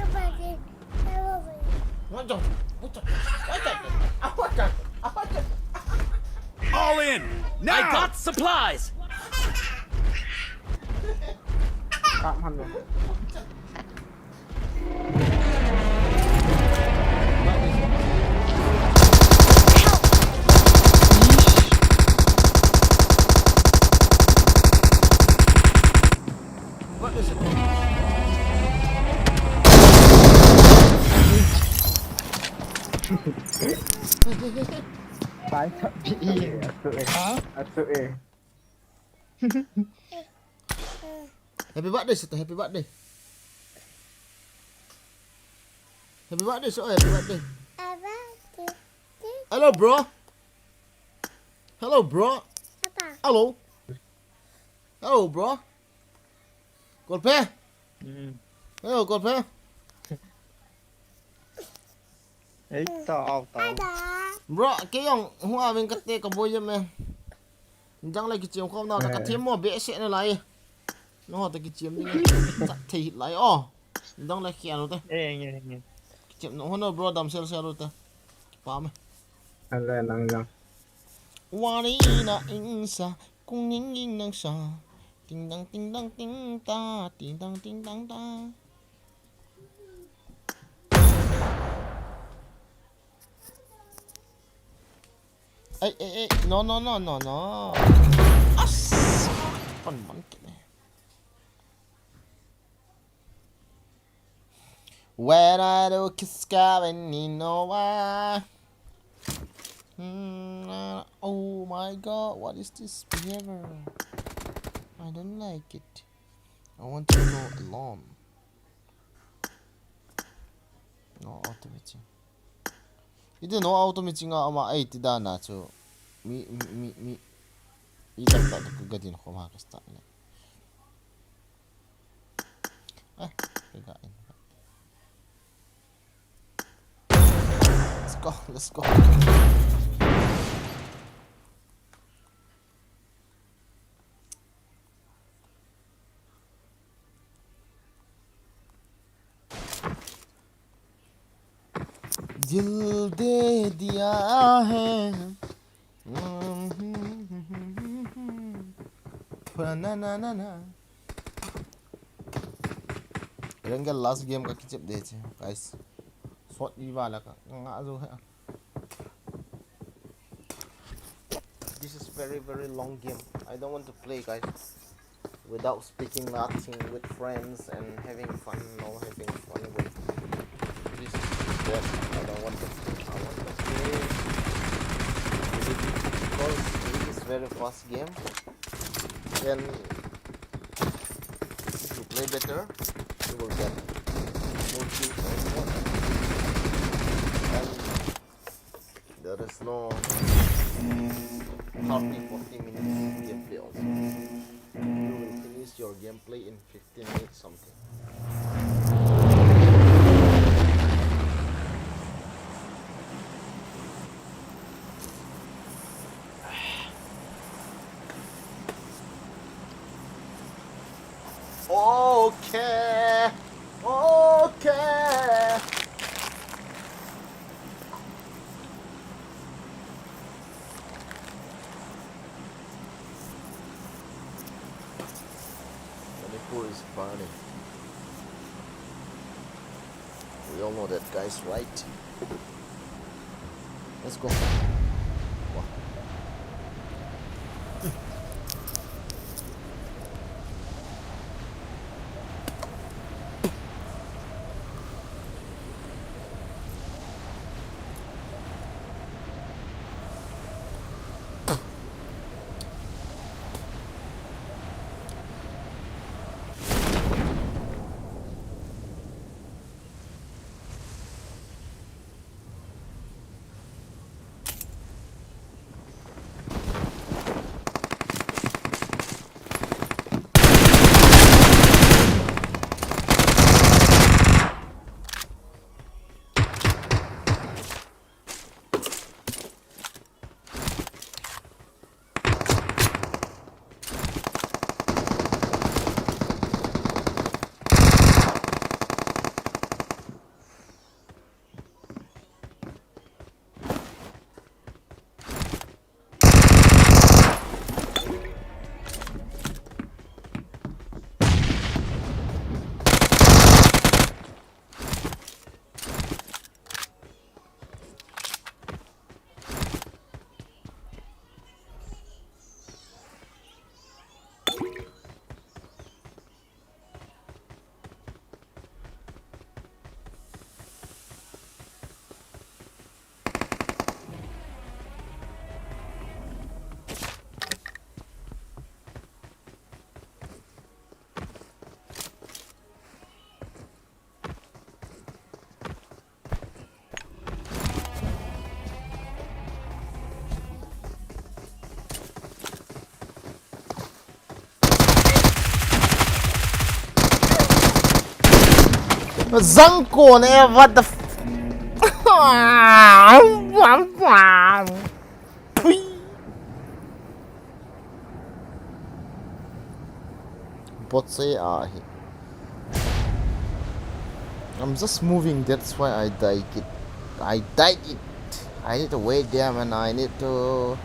All in. Now. I got supplies. Kap man lo. What is it? Pai thap pi. Atu eh. Ha? Atu eh. Happy birthday, Sito. Happy birthday. Happy birthday, Sito. Happy birthday. Hello, bro. Hello, bro. Hello. Hello, bro. Kolpe. Hmm. Hello, Kolpe. Ei, ta au, ta au. Bro, kei jong hua veng kate ka boi jam e. Jang le kichem khom na, ka them mo behseh nalai. No, ta kichem ding. Chat thei lai o. Jang le khel te. Eh, nge, nge. Kichem no, hono bro, dam sel sel te. Kipa me. Ale nang jang. Wani na ingsa, kung ning ing nang sa. Ting dang, ting dang, ting ta, ting dang, ting dang ta. Ei, ei, ei. No, no, no, no, no. As! Pan man kit ne. Where are you, Kiska, when you know why? Mm, uh, oh my God, what is this behavior? I don't like it. I want to go alone. No auto matching. Iti no auto matching a ama ai ti dana chu. Mi, mi, mi, mi. Ita ta ka gadin khoma ka start ne. Ah, ka ga in. Let's go, let's go. दिल दे दिया है। Na, na, na, na. Rengel last game ka kichep de che, guys. Sot iwa la ka nga zo he. This is very, very long game. I don't want to play, guys. Without speaking nothing with friends and having fun, no having fun with this is that I don't want to play. I want to play with it because it is very fast game. Then if you play better, you will get more kills also. And there is no thirty, forty minutes gameplay also. You will finish your gameplay in fifteen minutes something. Okay. Okay. Manipur is burning. We all know that, guys, right? Let's go. Wow. Zangkon eh, what the f- Pui. Bot se ahi. I'm just moving, that's why I died it. I died it. I need to wait them and I need to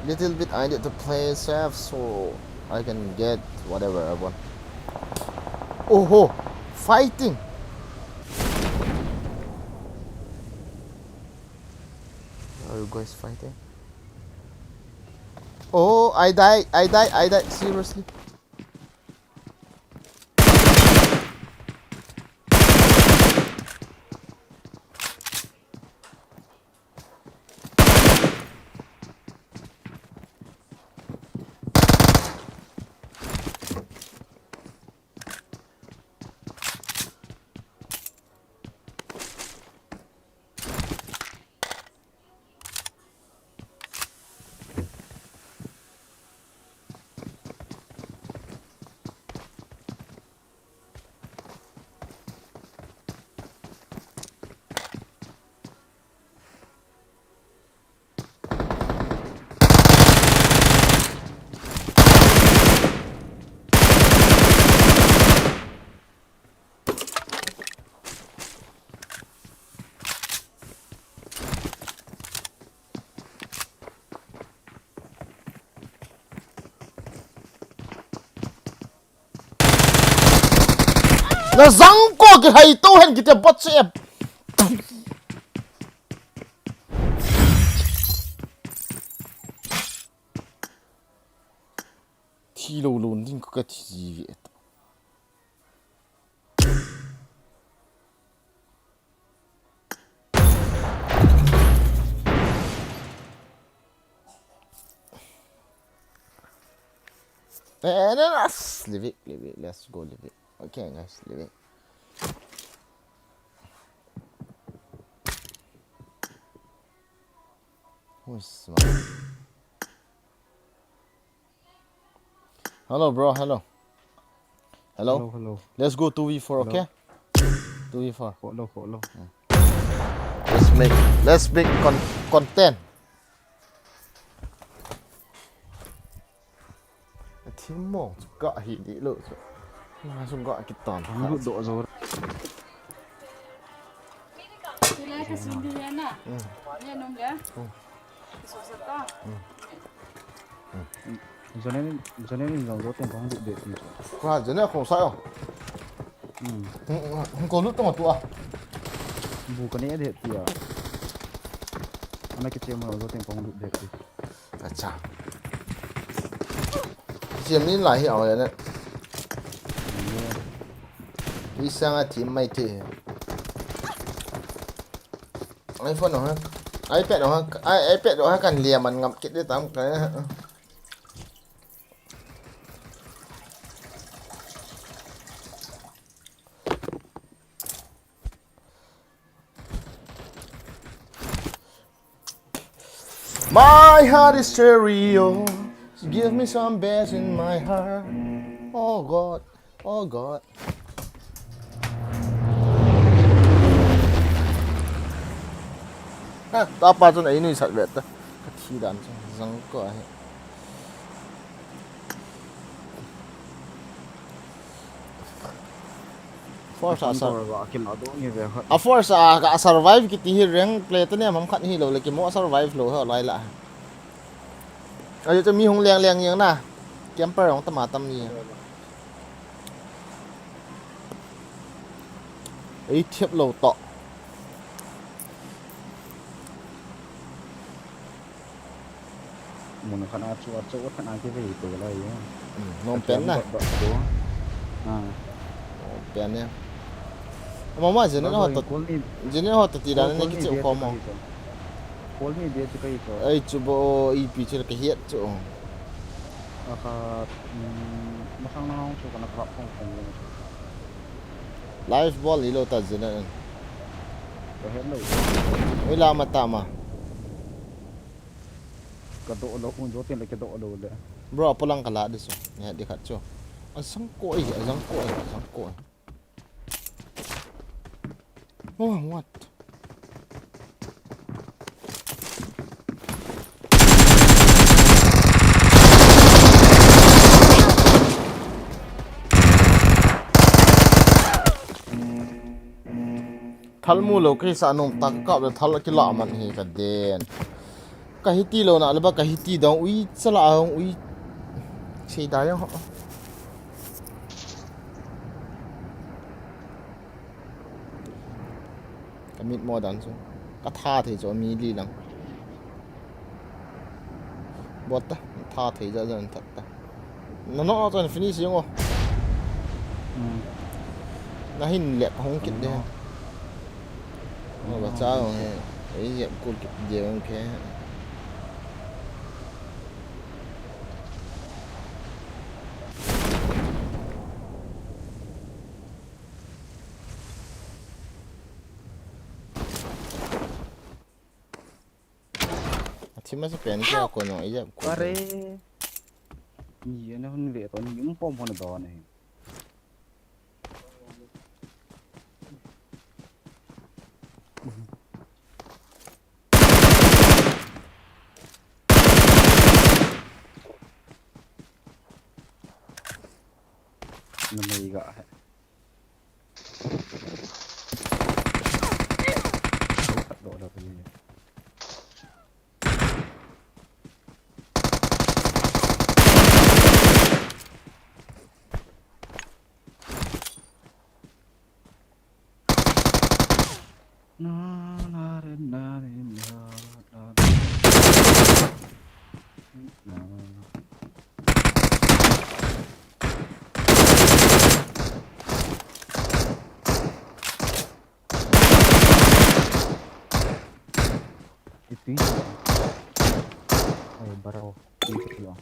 little bit I need to play safe so I can get whatever I want. Oh ho! Fighting! Are you guys fighting? Oh, I die, I die, I die, seriously. Na zangko kihai to hen kiti bot se em. Thi lo lo ding ko ka thi ve. Eh, no, no, s-, leave it, leave it. Let's go, leave it. Okay, guys, leave it. Who's smart? Hello, bro. Hello. Hello. Hello, hello. Let's go two v four, hello, okay? Two v four. Hello, hello. Let's make, let's make con-, content. Team mo, ga hi di lo. Na sung ga kitan. Ang lut do zo. Sila ka sindi yan na. Mm. Yan, um, ya. Mm. Iso sa ta. Mm. Janel, Janel in jong zo teng kong lut de ti. Kwa, Janel kong sa yo. Hmm. Hung, hung ko lut tong tu a. Bu ka ne de ti a. Ana kiche mo zo teng kong lut de ti. Acha. Kiche min lai hi a le ne. Isang a team mai te. iPhone ho, iPad ho, i-, iPad ho kan lia man ngam kit de tam ka. My heart is stereo. Give me some bass in my heart. Oh God. Oh God. Ha, ta pa chun ei nui sat vet ta. Ka thi dan chu zang ko ahi. Force a sar-, a force a ka survive kiti hi rank play ta ne mam khat hi lo le ki mo survive lo ha lai la. Ayo chu mi hung leng leng yang na. Camper hung tama tam ni. Ei thiap lo to. Mun khat a chu a chu khat a kivei to lai ya. Hmm, nom pen na. Dot, dot, dot. Ah. Nom pen ya. Mama, Janel ho to, Janel ho to ti dan ne kiche ko mo. Call me dia chu kahi to. Ai chu bo, ipi chu kahiat chu. Aka, um, masang na hong chu kana kap hong hong. Live bol ilo ta Janel. Kahet lo. Oi la ma ta ma. Ka do lo, un do tin le ka do lo le. Bro, apolang ka la di so. Ne di khat chu. Asang ko ai, asang ko ai, asang ko ai. Oh, what? Thal mu lo, kei sa nom ta ka kap le thal kila man hi ka den. Ka hiti lo na le ba ka hiti dong ui chala hong ui. Sei da yang ho. Ka mit mo dan chu. Ka tha thei chu mi li lang. What the? Tha thei ja ja an that ta. Na no, chuan finish jeng o. Hmm. Na hin lep hong kit de. No. Oh, va cha hong he. Ei jep kul kit de hong ke. A thim a se pen kia ko no, i jep ko. Are. Ni ana hun ve to ni um pom hon do ne. Na mai ga he. Iti siya. Ay, baraw. Iti siya.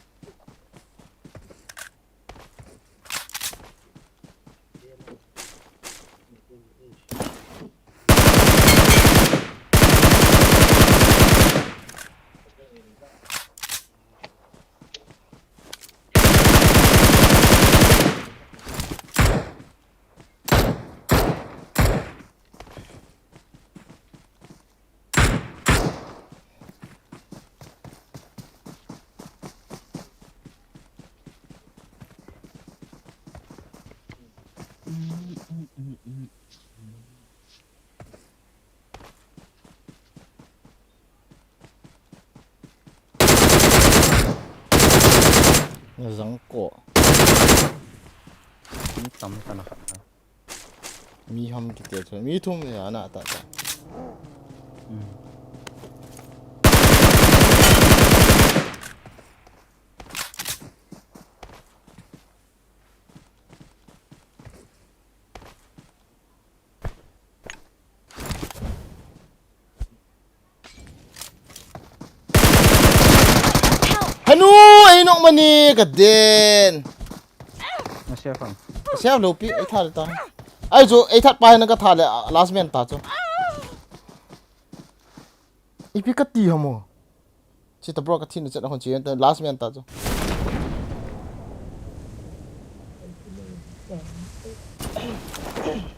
Zangko. Mi tam ta na khat na. Mi ham kiti chu. Mi thum ya na ta ta. Hmm. Hanu, ei nok mani ka den. Na save ang. Save lo pi, ei tha le ta. Ai chu, ei that pa hin ka tha le, ah, last man ta chu. Ipi ka ti hamo. Chita bro ka thin chat hon chi ta last man ta chu.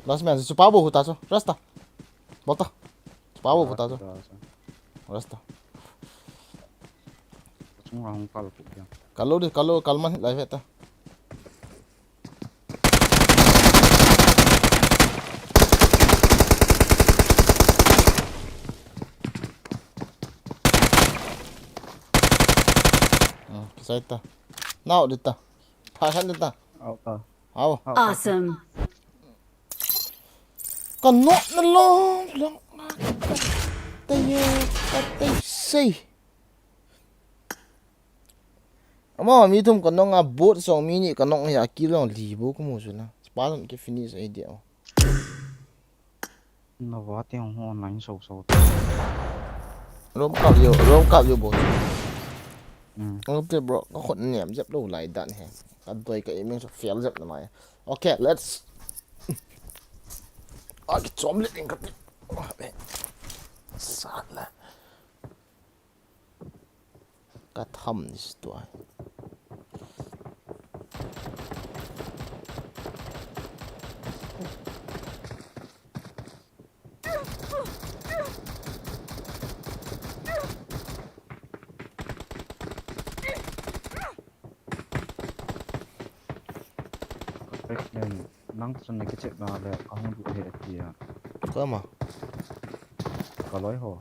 Last man chu pa bo hu ta chu. Rasta. Bol ta. Chu pa bo hu ta chu. Rasta. Chung rang kal ku ya. Kal lo di, kal lo, kal man lai ve ta. Hmm, kisai ta. Nau di ta. Pha khan di ta. Au ta. Au. Au ta. Awesome. Ka nok na lo, lo. Te ye, ka te sei. Ama mi thum ka nok a bot song mi ni ka nok ya kill long li bo ka mu chu na. Spa long ki finish ai dia. Na va te hong online so so. Rom kap yo, rom kap yo bo. Hmm. Rom te bro, ka khut niam jep lo lai dan he. Ka doi ka aiming so fail jep na mai. Okay, let's. A ki chom le ding ka ti. Sat la. Ka tham ni stu ai. Nang chun na kichep na le ka hung du he tia. Kama. Ka loi ho.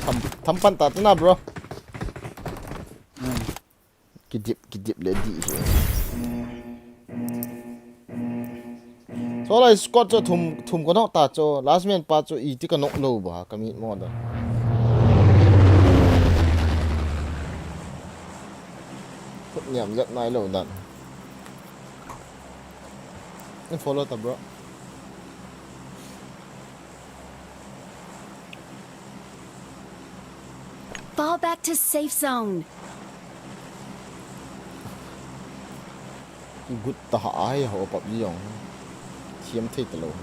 Tham, tham pan ta na, bro. Hmm. Kidip, kidip le di hi. Sola squad chu thum, thum ka knock ta chu. Last man pa chu iti ka knock lou ba, ka mit mo da. Khut niam jat nai lou dan. Ni follow ta, bro. Fall back to safe zone. Good ta ha ai ho pap jong. Thiam thei ta lou.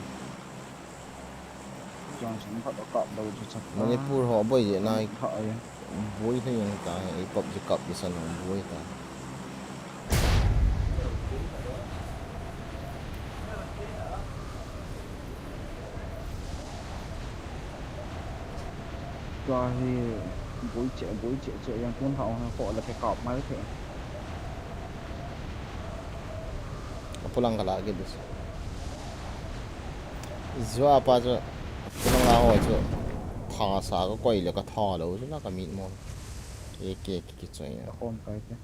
Jong sum khat a kap lou chu chak. Manipur ho boi je nai. Tha ai. Boi thei jong ta, ei pap ji kap ji san jong boi ta. Tua hi boi che, boi che che jong tun ha ho la ke kap mai the. Apulang ka la ke dus. Zua pa chu, apulang a ho chu, tha sa ka koi le ka tha lou chu na ka mit mo. Eke ki ki choi. Ka khom kai te.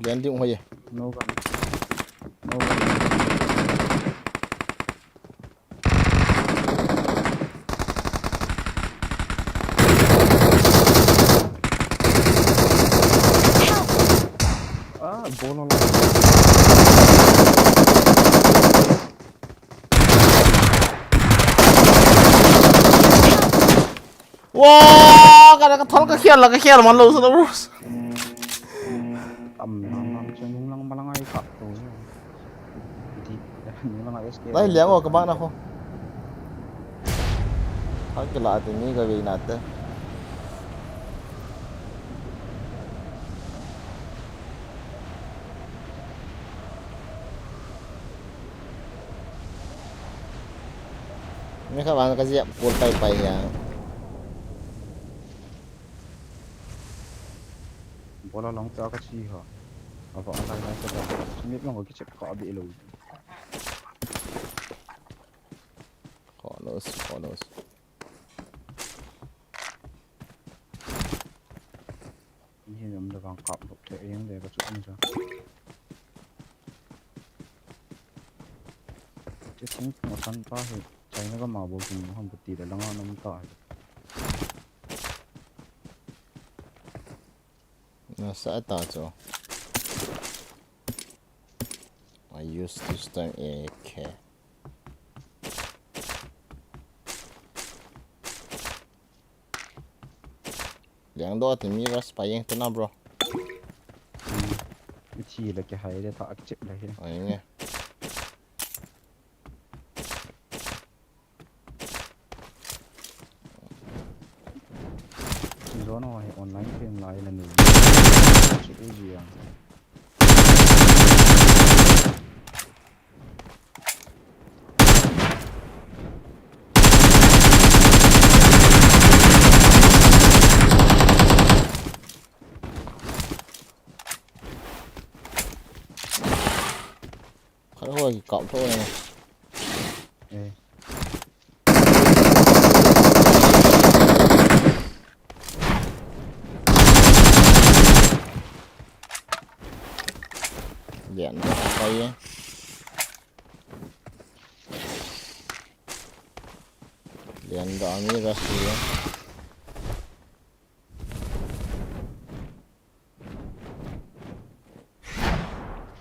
Landing hoi e. No gun. No gun. Ah, bol la. Wa, ka, ka thal ka khial la, ka khial man lou sa na, bro. Tam nam nam chu nung lang malang ai kap to. Di, nung lang ai S K. Lai liang o ka bang na kho. Thal ka la te ni ka ve na te. Ni kha bang ka jep kul pai pai ya. Bola long ta ka chi ha. Ava lai lai ka da. Sumit long ka chep ka be lo. Kolos, kolos. Ni nam da bang kap lok the eng de ka chu ni sa. Che sing mo san ta he. China ka ma bo king mo ham ti da langa nam ta he. Nasa ta chu. I use this time A K. Liang do ti mi ras pa yeng tena, bro. Ichi la ke hai de ta chip la he. Ai nge. Zone ho hi online game lai la ni. Chi u ji yang. Khat ho kikap tho ne. Eh. Lian da pai e. Lian da mi ra si e.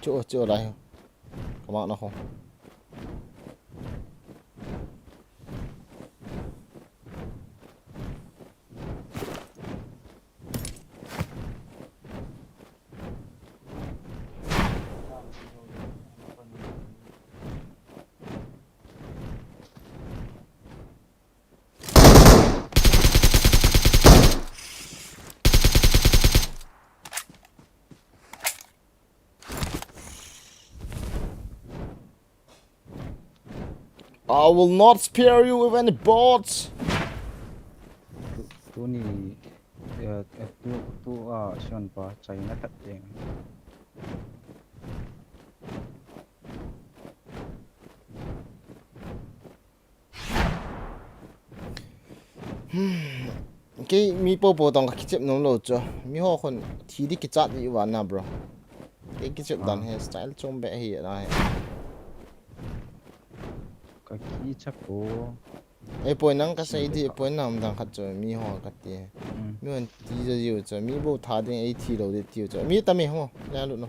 Chu, chu lai. Kama na ho. I will not spare you with any bots. Tuni, eh, eh, tu, tu, ah, Sean pa, China khat ding. Hmm. Kei mi popo tong ka kichep nom lou chu. Mi ho khun thi di kichat di uva na, bro. Kei kichep dan he style chom be hi na he. Ka kichep ko. Ei poi nang ka sei di, poi nam dang khat chu mi ho ka ti. Hmm. Mi hon ti jo jo chu, mi bo tha ding ei thi lou di ti chu. Mi ta mi ho, la lu no.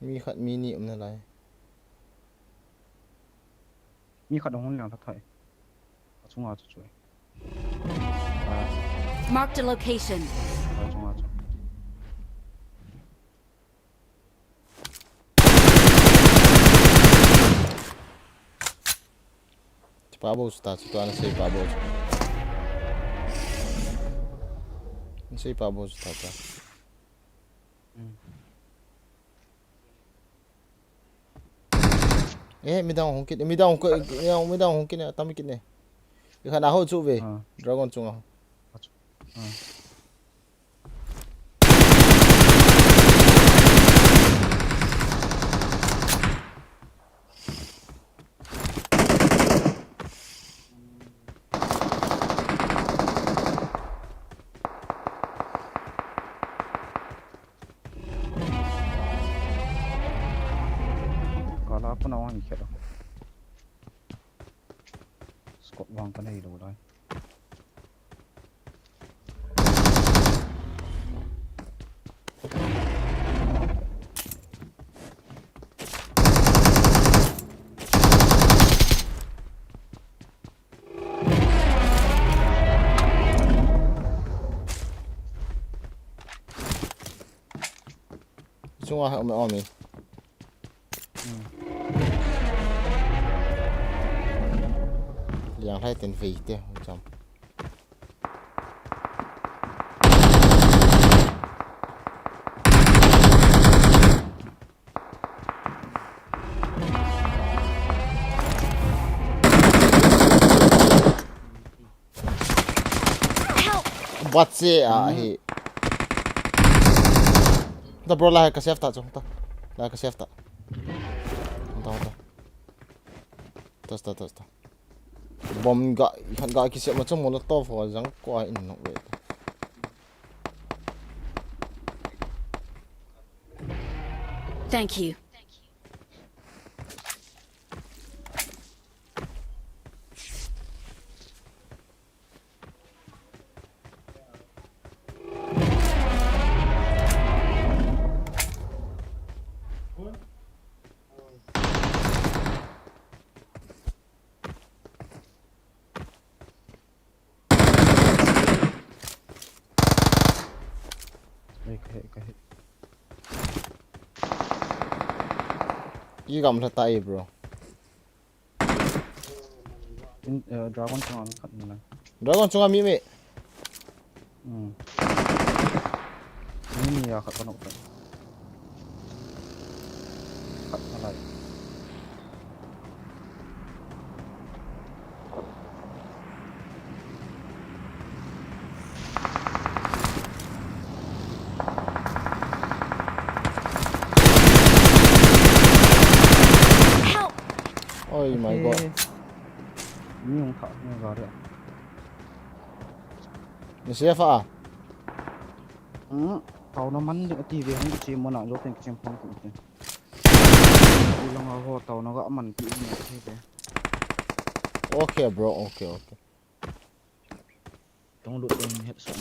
Mi khat mi ni um nalai. Mi khat hung liang tha thai. A chunga chu chu. Marked a location. A chunga chu. Chi pa bo chu ta chu, tua na sei pa bo chu. Na sei pa bo chu ta ta. Hmm. Eh, midang hung kit, midang hung kit, midang hung kit ne, tam kit ne. Ikhan a ho chu ve. Ah. Dragon chunga. Ah. Kala ko na wan khe da. Scope vang ka nei lou lai. Chunga ha um, um. Hmm. Liang hai ten vei te, cham. Help! Bat se a hi. Ta bro, la ka save ta chu ta. La ka save ta. Ta ta. Testa, testa. Bomb ga, khat ga kisiam ma chu Molotov ho jang ko a in nok ve. Thank you. Ei, ka hit, ka hit. I gamla ta e, bro. In, eh, Dragon chunga mi khat ni na. Dragon chunga mi mi. Hmm. Mi ni a khat ka nok ta. Khat na lai. Help! Oi, my God. Mi hung thah ni ga re. Ni se fa. Hmm, tao na man ding ati ve hung chi mo na jo teng chem phong ki. Ulang a ho tao na ga man ki ni ati ve. Okay, bro. Okay, okay. Tong lut tong het sa.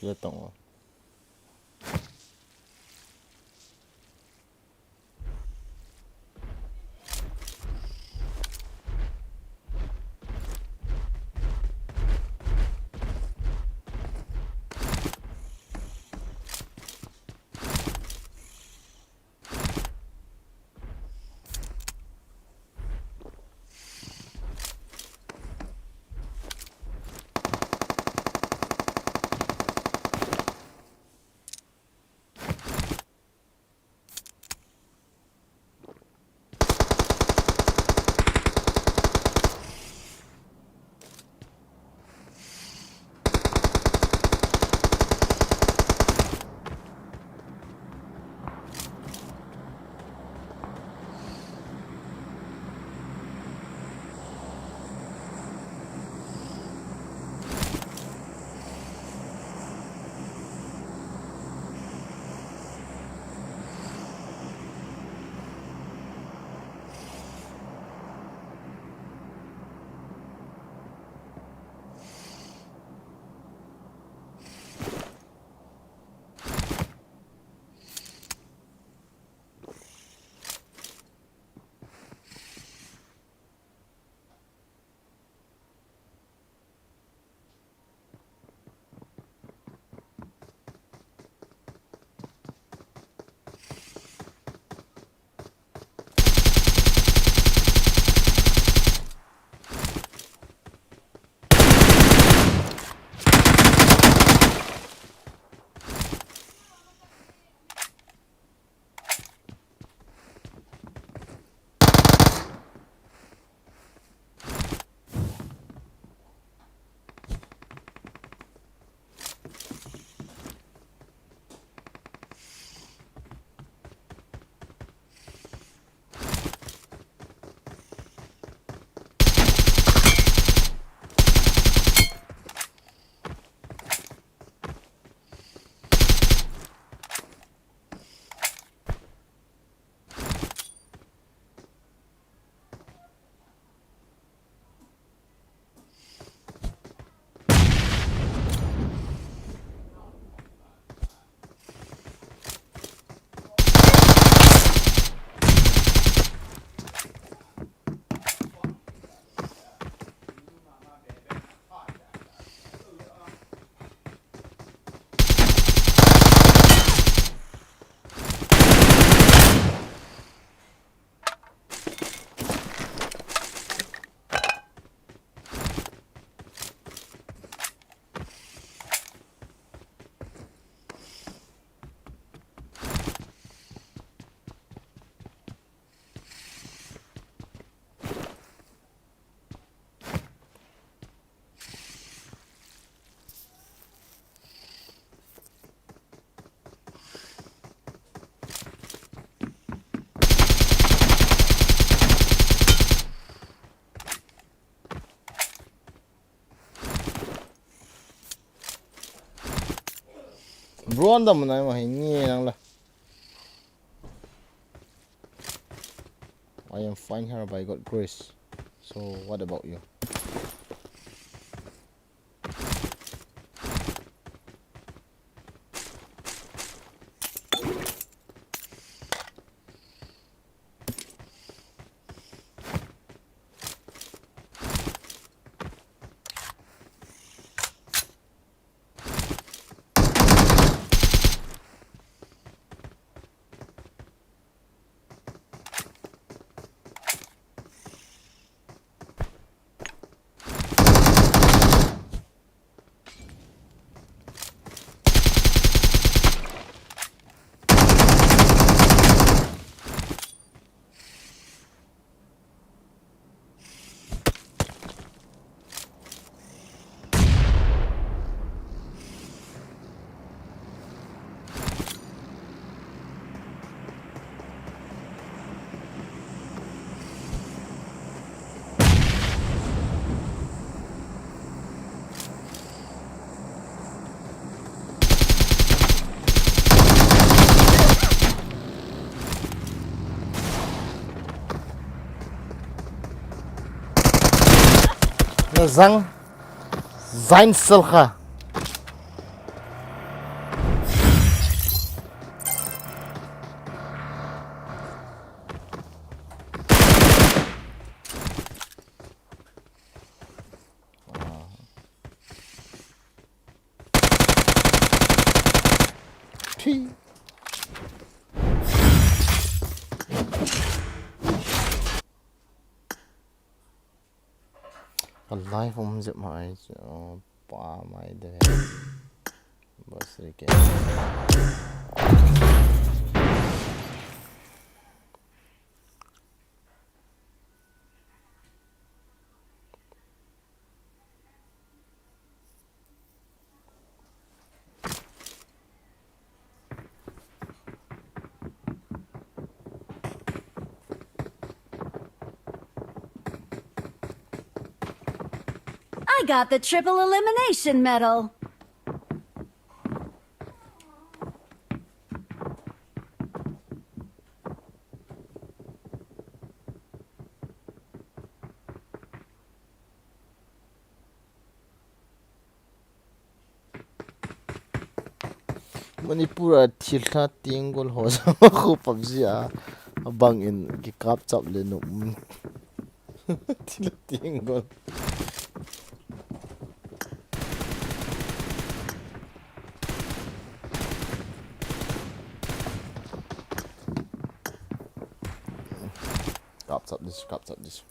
Ye tong o. Bro, anda mo na mo, hingi lang la. I am fine here by God grace. So, what about you? Na zang, zain sel kha. Ka live um jep mai chu, pa mai de. Bas ri ke. I got the triple elimination medal. Manipur a thilha tenggol ho jong khu PUBG a abang in kikap chap le nom. Thilha tenggol. Kap chap dis, kap chap dis.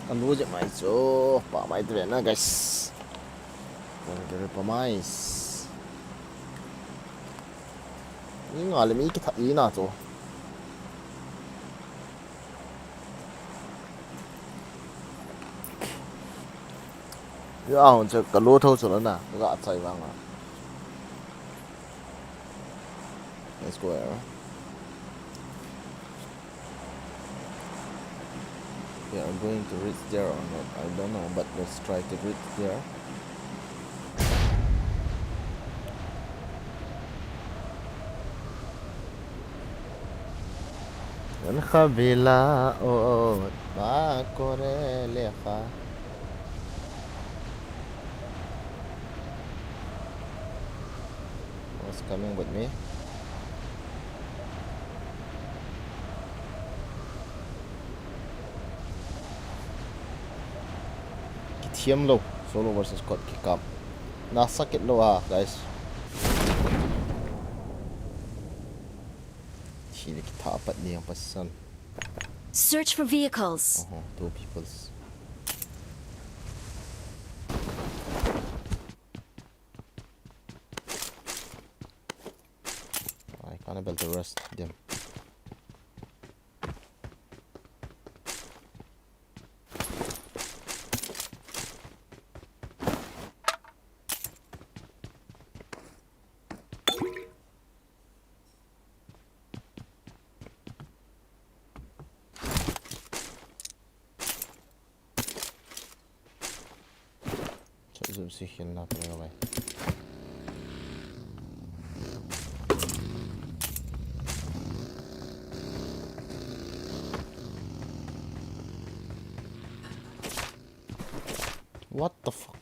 Ka lu jep mai chu, pa mai te na, guys. Ka lu pa mai. Ni nga le mi kitha i na chu. Ya, hon che ka lo tho chu la na, ka chai vang a. Let's go, Aaron. We are going to reach there or not, I don't know, but let's try to reach there. An kha bila o ba kore lekha. What's coming with me? Kithiam lo, solo versus squad kikap. Na sakit lo ah, guys. Thi le kitha pat ni ang pasan. Search for vehicles. Oho, two peoples. I can't able to rest them. Chop jop si khel na pare bai. What the fuck?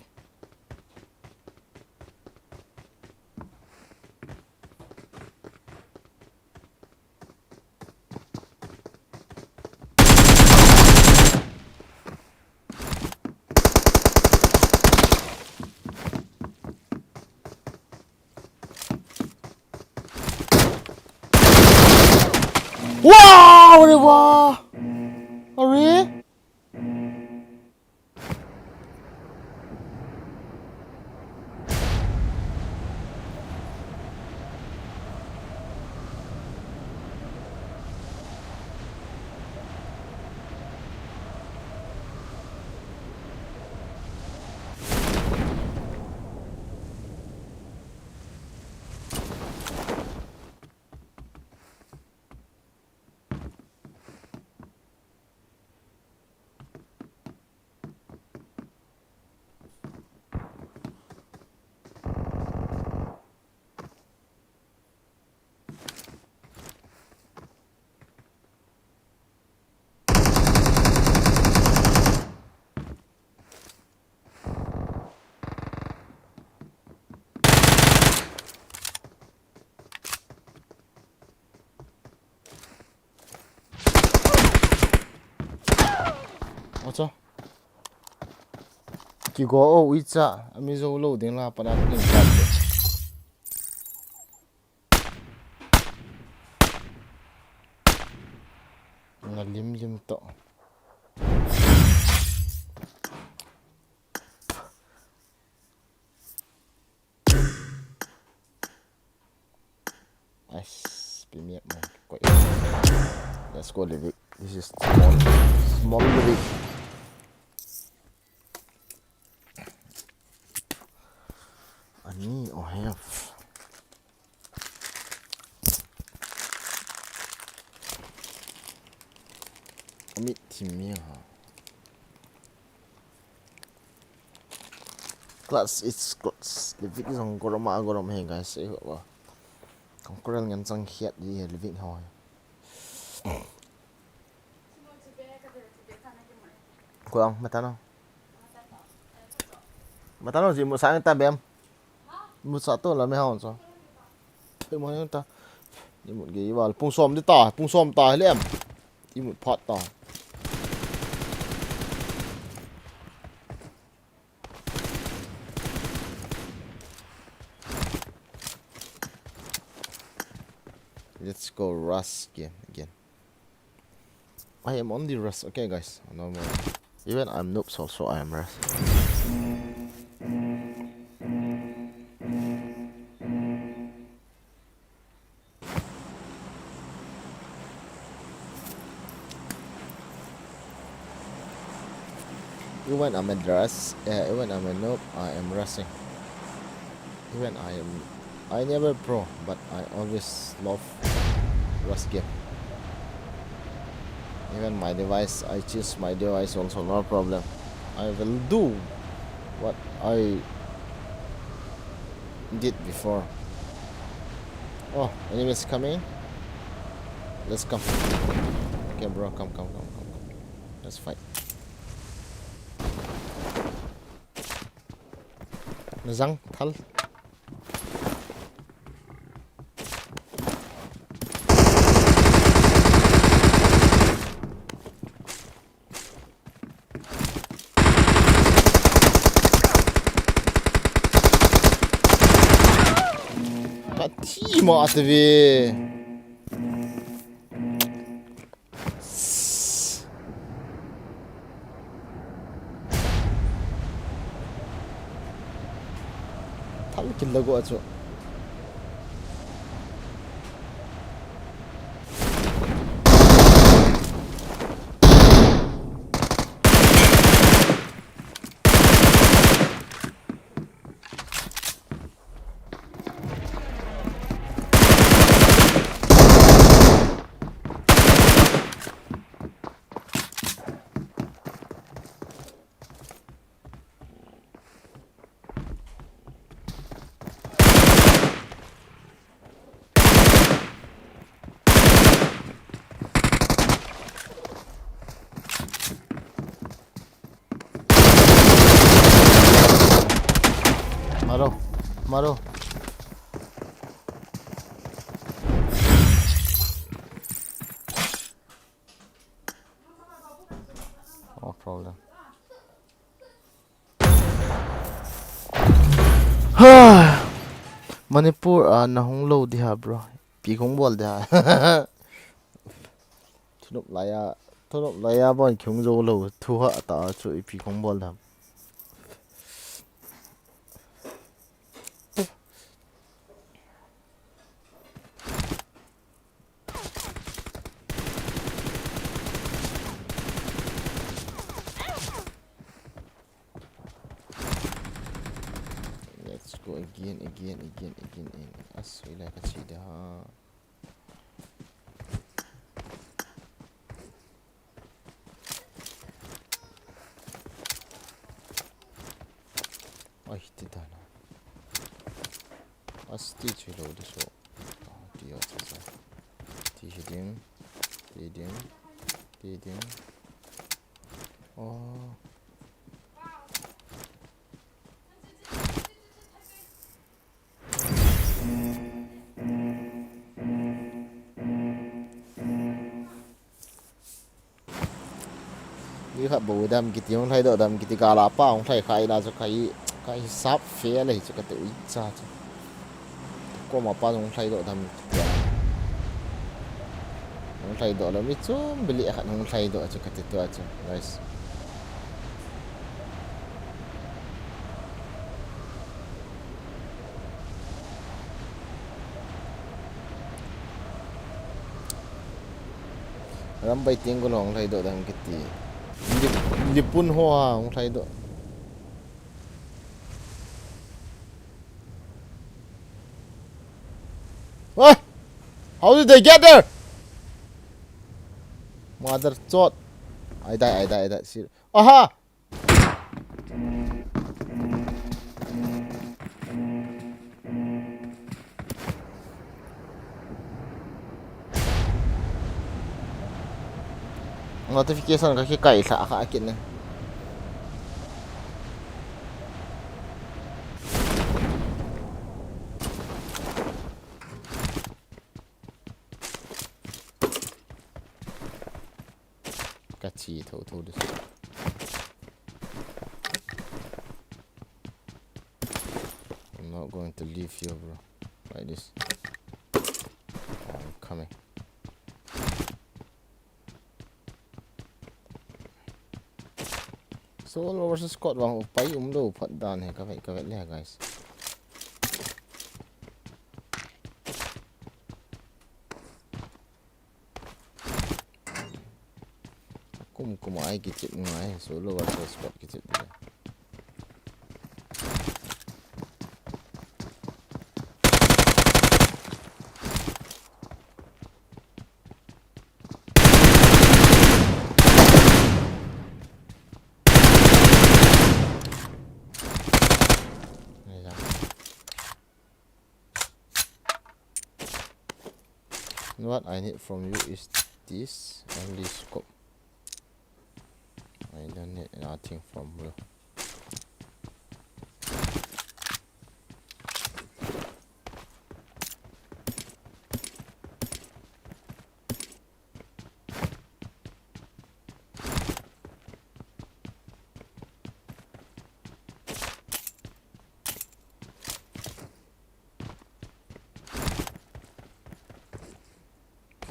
Wow, are wow. Are? Acha. Kigo o uicha, ami jou lou ding la pana ning chat. Nga lim lim to. Nice. Pimiak man. Koi. Let's go, Livik. This is small. Small Livik. Ani o have. Amit thim mi ha. Clutch, it's clutch. Livik jong gorom a gorom he, guys. Eh, wa. Kong koral ngan chang khiat di he Livik ho. Kuang, mata no. Mata no ji mu sang ta bem. Mu sa to la me ha on so. Thei mo ta. Ni mu ge wal pung som di ta, pung som ta lem. Imut phat ta. Let's go rush game again. I am on the rush. Okay, guys. No more. Even I'm noobs also, I am rush. Even I'm a dress, uh, even I'm a noob, I am rushing. Even I am, I never pro, but I always love rush game. Even my device, I choose my device also, no problem. I will do what I did before. Oh, enemies coming. Let's come. Okay, bro, come, come, come, come, come. Let's fight. Nazang, thal. Ka thi ma ate ve. Thal kil lagu achu. Maro, maro. No problem. Ha! Manipur a na hung lou di ha, bro. Ipi kong bol di ha. Thunop laiya, thunop laiya bon kong jou lou. Thu ha ta chu ipi kong bol di ha. Let's go again, again, again, again, again. Asui la ka chi da. Ai, ti dana. Asti chui lou di so. Ah, ti yo, ti sa. Ti hi ding. Ti ding. Ti ding. Oh. Mi khat bou dam kiti, hung lhai doh dam kiti, gala pa hung lhai khai la chu kai, kai sap fe le chu kati ui cha chu. Koma pa hung lhai doh dam kiti. Hung lhai doh lo mi chum bili khat hung lhai doh chu kati tua chu, guys. Rambai ting ko long lhai doh dam kiti. Lip-, lipun ho ha hung lhai doh. What? How did they get there? Mother chot. I die, I die, I die. Sir. Aha! Notification ka kikai lha kha kit ne. Ka chi tho tho this. I'm not going to leave you, bro. Like this. I'm coming. Solo versus squad vang upai um lou phat dan hi ka vet, ka vet le, guys. Kum kum ai kichep ngai, solo versus squad kichep le. What I need from you is this only scope. I don't need nothing from you.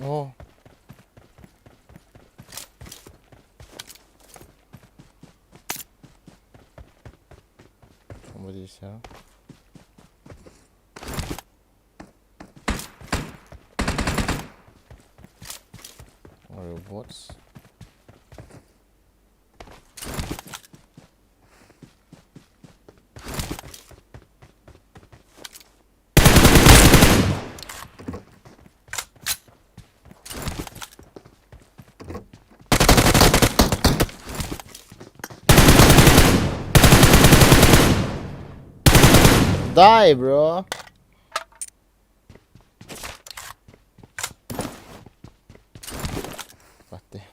Oh. Somebody is here. Are you bots? Die, bro. Patay.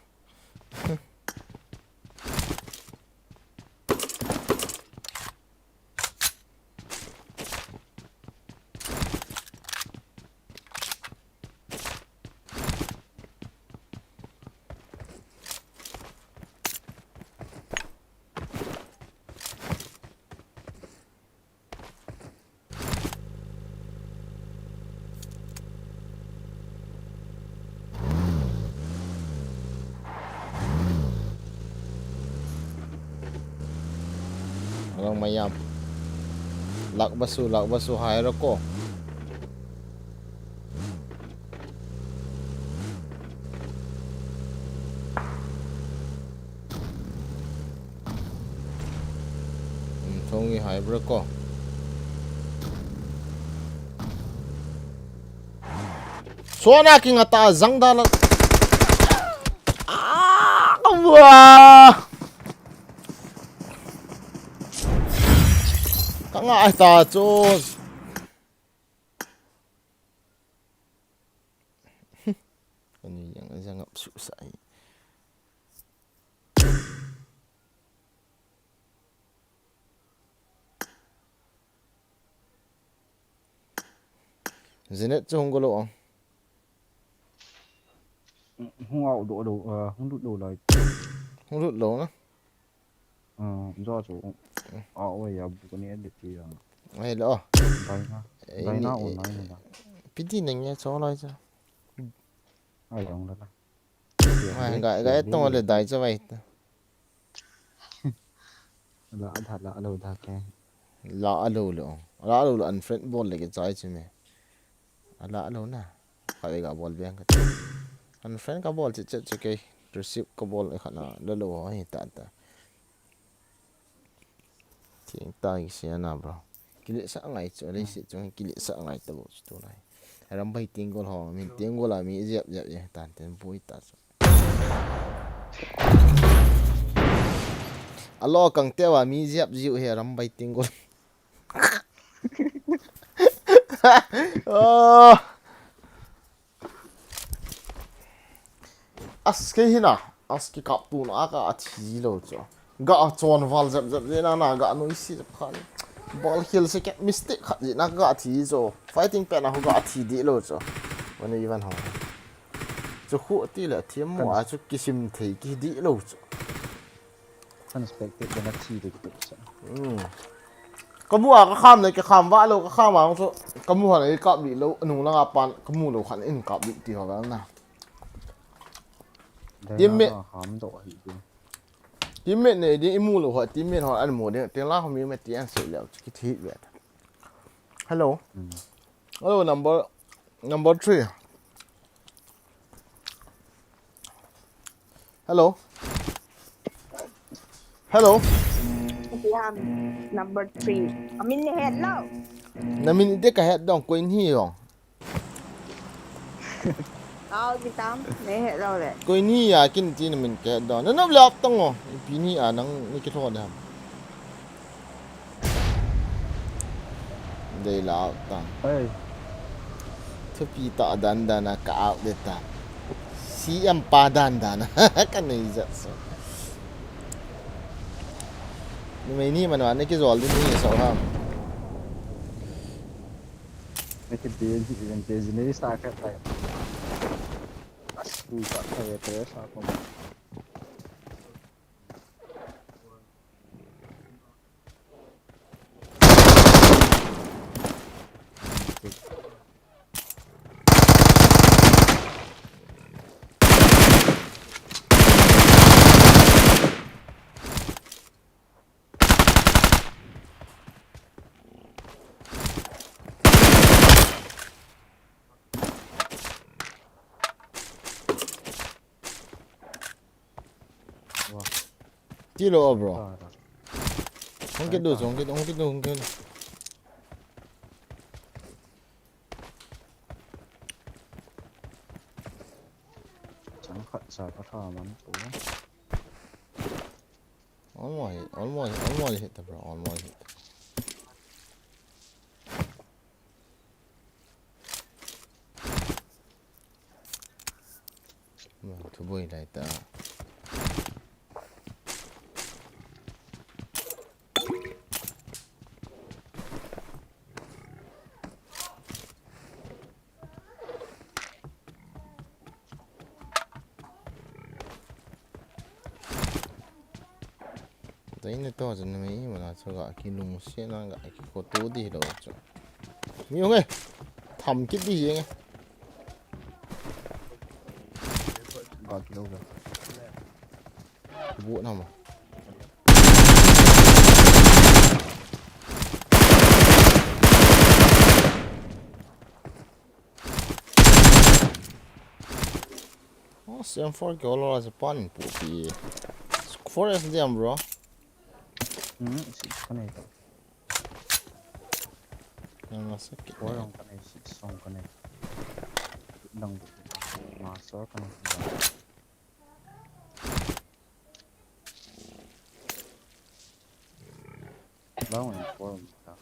Alang mayam. Lakbasu, lakbasu, hai roko. Thongi hai bro ko. Sona kinga ta jang da la. Ah, wa. Kanga ai ta chu. Ani yang jang ap su sai. Jeanette chu hung go lou ang. Hung out lou, ah, hung lut lou lai. Hung lut lou na. Ah, jo chu. Ah, oi, ya, bu ko ni edit ti ya. Ai lo. Dai na. Ei, dai na ni, on ei, na ni da. Piti neng ye cho lai cha. Ai, ong la la. Ai, ga, ga, tong le dai cha vai ta. La, da, la, lo, da, ke. La, lo, lo. La, lo, lo, unfriend bol le ke chai chi me. A la lo na. Khatvei ga bol beng kati. Unfriend ka bol chet chet chu kei. Receive ka bol e khat na la lo ho hi ta ta. Thing ta i sia na bro. Kile sa ngai chu le si chu kile sa ngai ta bo chu tu lai. Rambai Tenggol ho min Tenggol a mi jep jep ye tan ten bui ta chu. A lo kang te wa mi jep jiu he Rambai Tenggol. Oh. As ke hina, as ke kap tu na ka a thi lo cho. Ga a chon val jep jep je na na ga noi si jep khan. Ball khel se ke mistake khat je na ga a thi cho. Fighting pen a ho ga a thi di lo cho. Wani ivan ho. Chu khu ti le thi mo a chu kisim thei ki di lo cho. Unexpected, then a thi de kit sa. Hmm. Ka mu a ka kham le, ka kham va lo, ka kham a chu. Ka mu han ei kap li lo, nung langa pan, ka mu lo khan in kap li ti ho gal na. Dai Teammate. Na ham do hi de. Teammate ne di i mu lo ho, teammate ho an mu de, te la ho mi me ti an se le, ki thi ve. Hello. Hmm. Hello, number, number three. Hello. Hello. Siam number three. Amin ni het lo. Na min de ka het dong ko in hi yong. Au, kitam, ne het lo le. Ko in hi ya kin ti na min ka het dong. Na nop le ap tong o. Pi ni a nang ni ki tho de ham. Dei la ta. Hey. Thupi ta dan dan a ka out de ta. C M pa dan dan a ka nei ja so. Ni mai ni man wa ni ki zol din ni so ha. Ni ki de ji, ni de ji ni sa ka ta. Asu ka ta ve te sa ko. Wah. Ti lo, bro. Ah, dah. Hong kit do, hong kit, hong kit do, hong kit. Chang khat cha ka tha man to. Almost hit, almost, almost hit, bro. Almost hit. Thu boi lai ta. Taine to jan mai mana chu ga kilungsetna ga kikhoto di lo chu. Mi hung e. Tham kit di hung e. Ga kilo ga. Bu na ma. Oh, seven four ke olo la Japan in pu pi. Four S D M, bro. Hmm, six ka nei ta. Nang na sakit. Four na. Jong ka nei, six jong ka nei. Dang master ka nei. Long inform ta.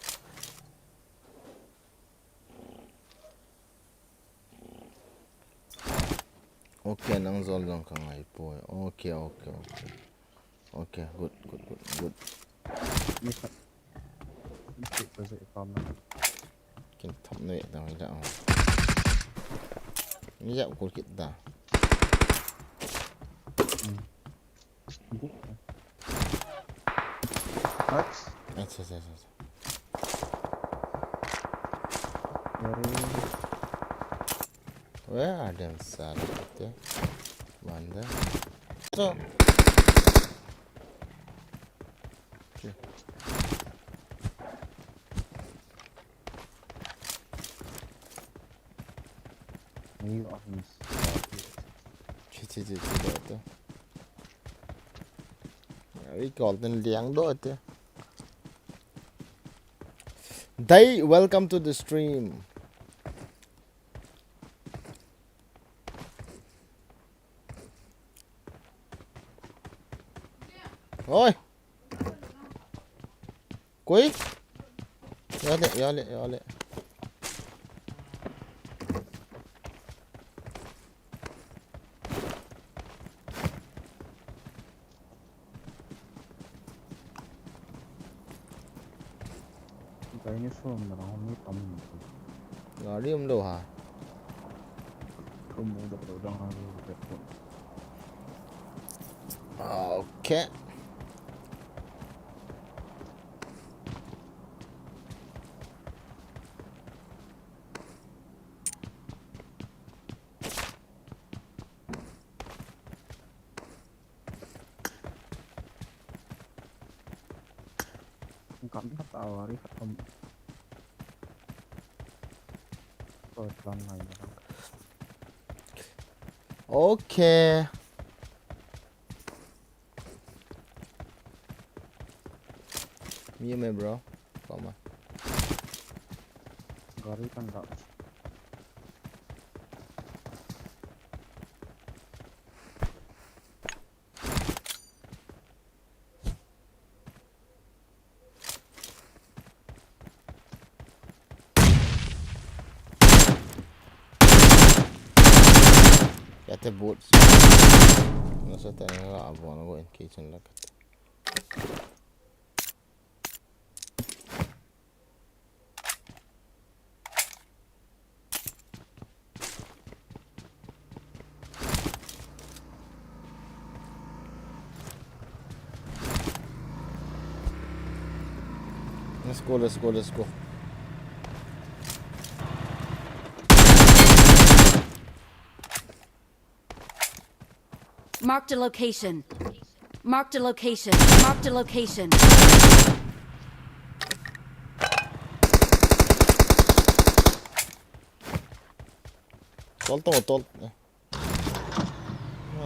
Okay, nang zol jong ka ngai poi. Okay, okay, okay. Okay, good, good, good, good. Ni khat. Ni khat pa se pa ma. Kin thom ne dang ja. Ni ja kul kit da. Hmm. Acha, acha, acha, acha. Where are them, sir? Banda. So. Okay. Chi, chi, chi, chi, da, da. Recall ten liang do te. Dai, welcome to the stream. Oi. Koi? Yale, yale, yale. Gai ni som na lang mi tam. Gari um lo ha. Kum mu da lo dang ha lo da ko. Okay. Kam khat a wari khat um. Ko plan ngai na. Okay. Mi um e, bro. Koma. Gari kan da. Yate boots. Nasa tani la abo na go in kitchen la kate. Let's go, let's go, let's go. Marked a location. Marked a location. Marked a location. Tol, tol, tol. Eh.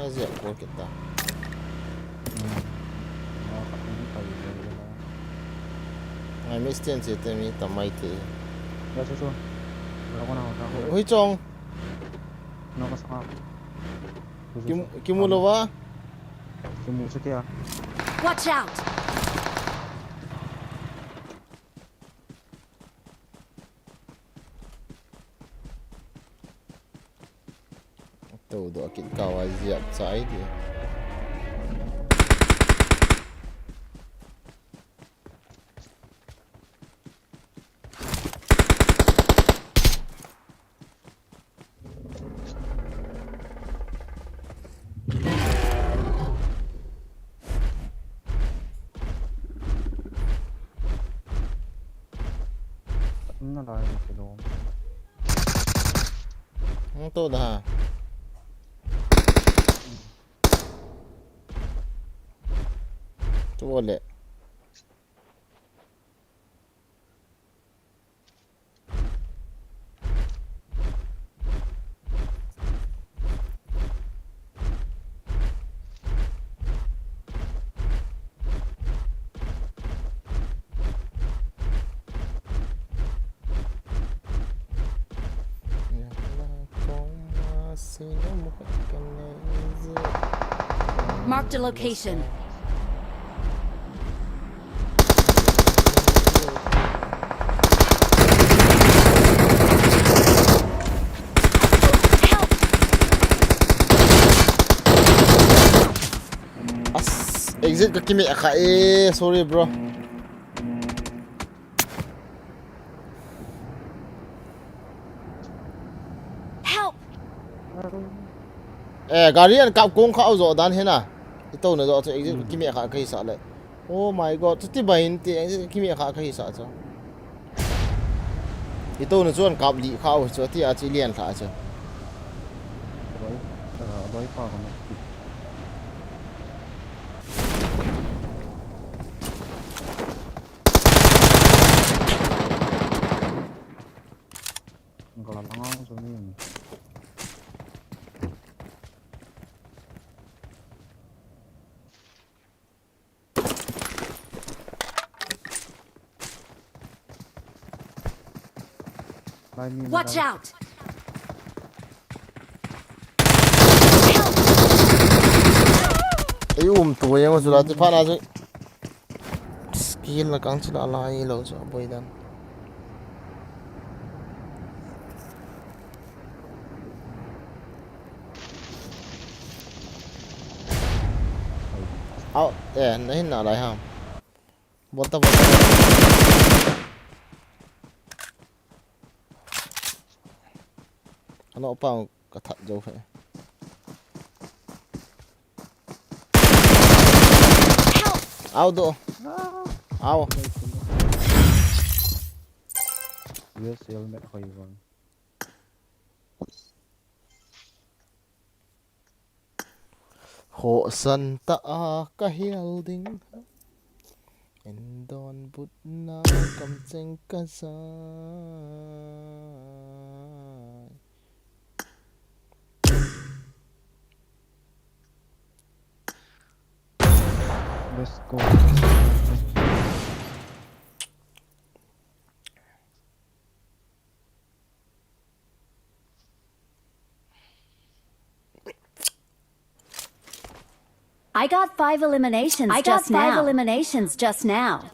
Azia ko kita. Ngai mi stand si te mi tamai te. Ya, so, so. Hui chong. Kimu, kimu lo va. Kimu se kya? Watch out! Tou do kit ka wa ziak chai di. Hung to da. Tu le. Marked a location. Help! As, exit ka kimi akha e, sorry bro. Help! Eh, gari an kap kong kha zo dan hena. Ito na jo chu exit kimeh kha kahi sa le. Oh my God, chuti bai inte exit kimeh kha kahi sa chu. Ito na chuan kap li kha u chu ti a chi lian thla chu. Boi, ah, boi pa ka na. Ka la ngang chu ni. Watch out! Ei um tu yang chu la ti pha na chu. Skill na kang chu la lai lo chu boi dan. Au, eh, na hin na lai ham. Bol ta, bol ta, bol ta. Ano pa ka that jo he. Au do. Au. Yes, helmet hoi vang. Hosan ta a ka hial ding. En don but na kam cheng ka zai. Let's go. I got five eliminations I got just five now. Eliminations just now.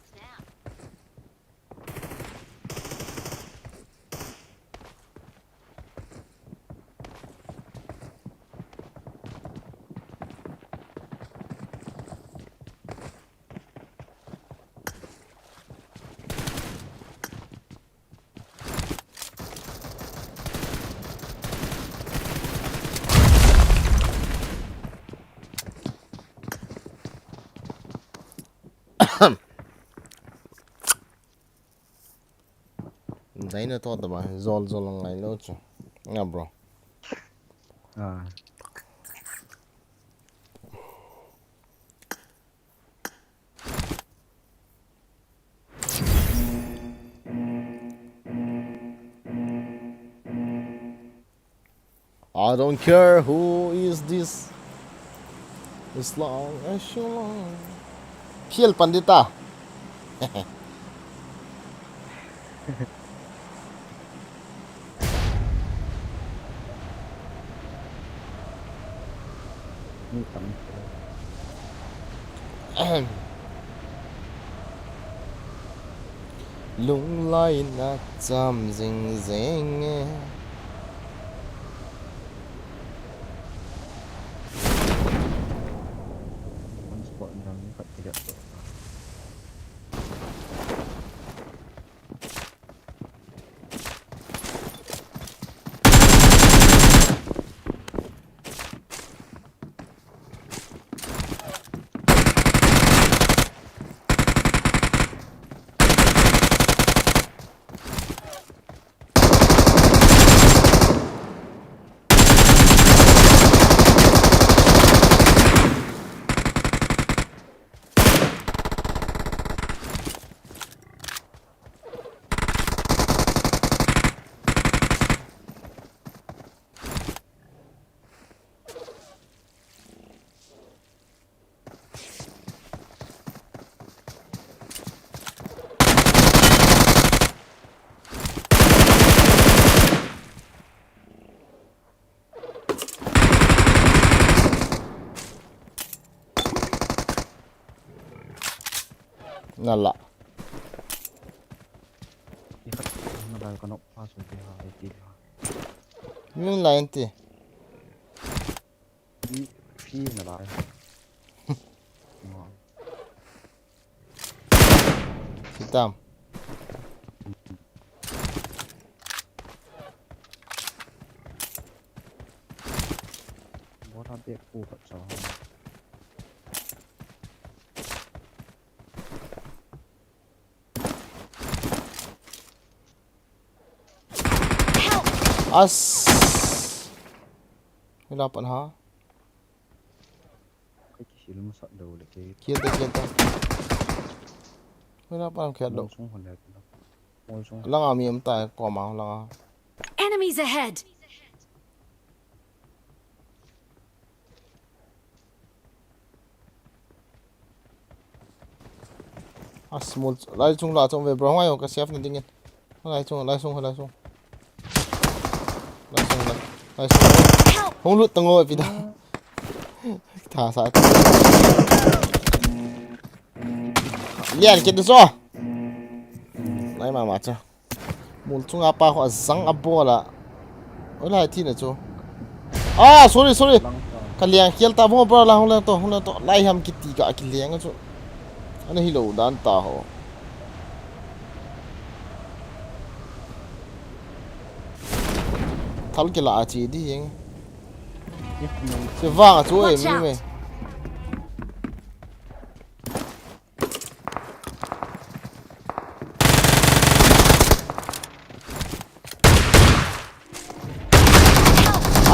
Dai na to ta ba, zol zol ngai lo chu. Nga, bro. Ah. I don't care who is this. As long as you love. Phial Pandita. Lunglai na cham jing jing e. One spot ni ham ni khat ti deuh. Nala. Ikhat na dal kanop pa su te ha, iti ha. Min la enti. Pi, pi na lai. Sitam. Bora bek pu ka cha. As. Hila pan ha. Kei kisil masat lou le kei. Kill ta, kill ta. Hila pan kill lou. Mol sung hon le. Mol sung. Langa mi um ta, koma langa. Enemies ahead! A small, lai chung la chung ve, bro, ngai ka save na dingin. Lai chung, lai chung, lai chung. Lai chung, lai, lai chung. Help! Hung lut tang o, pida. Tha sa. Lian kit so. Lai mama cha. Mol chunga pa ho azang a bol a. Oi lai thi na chu. Ah, sorry, sorry. Ka liang kial ta bo bro la hung le to, hung le to. Lai ham kiti ka ki liang chu. Ana hi lo dan ta ho. Thal ki la a chi di hing. Che vang a chu e mi me.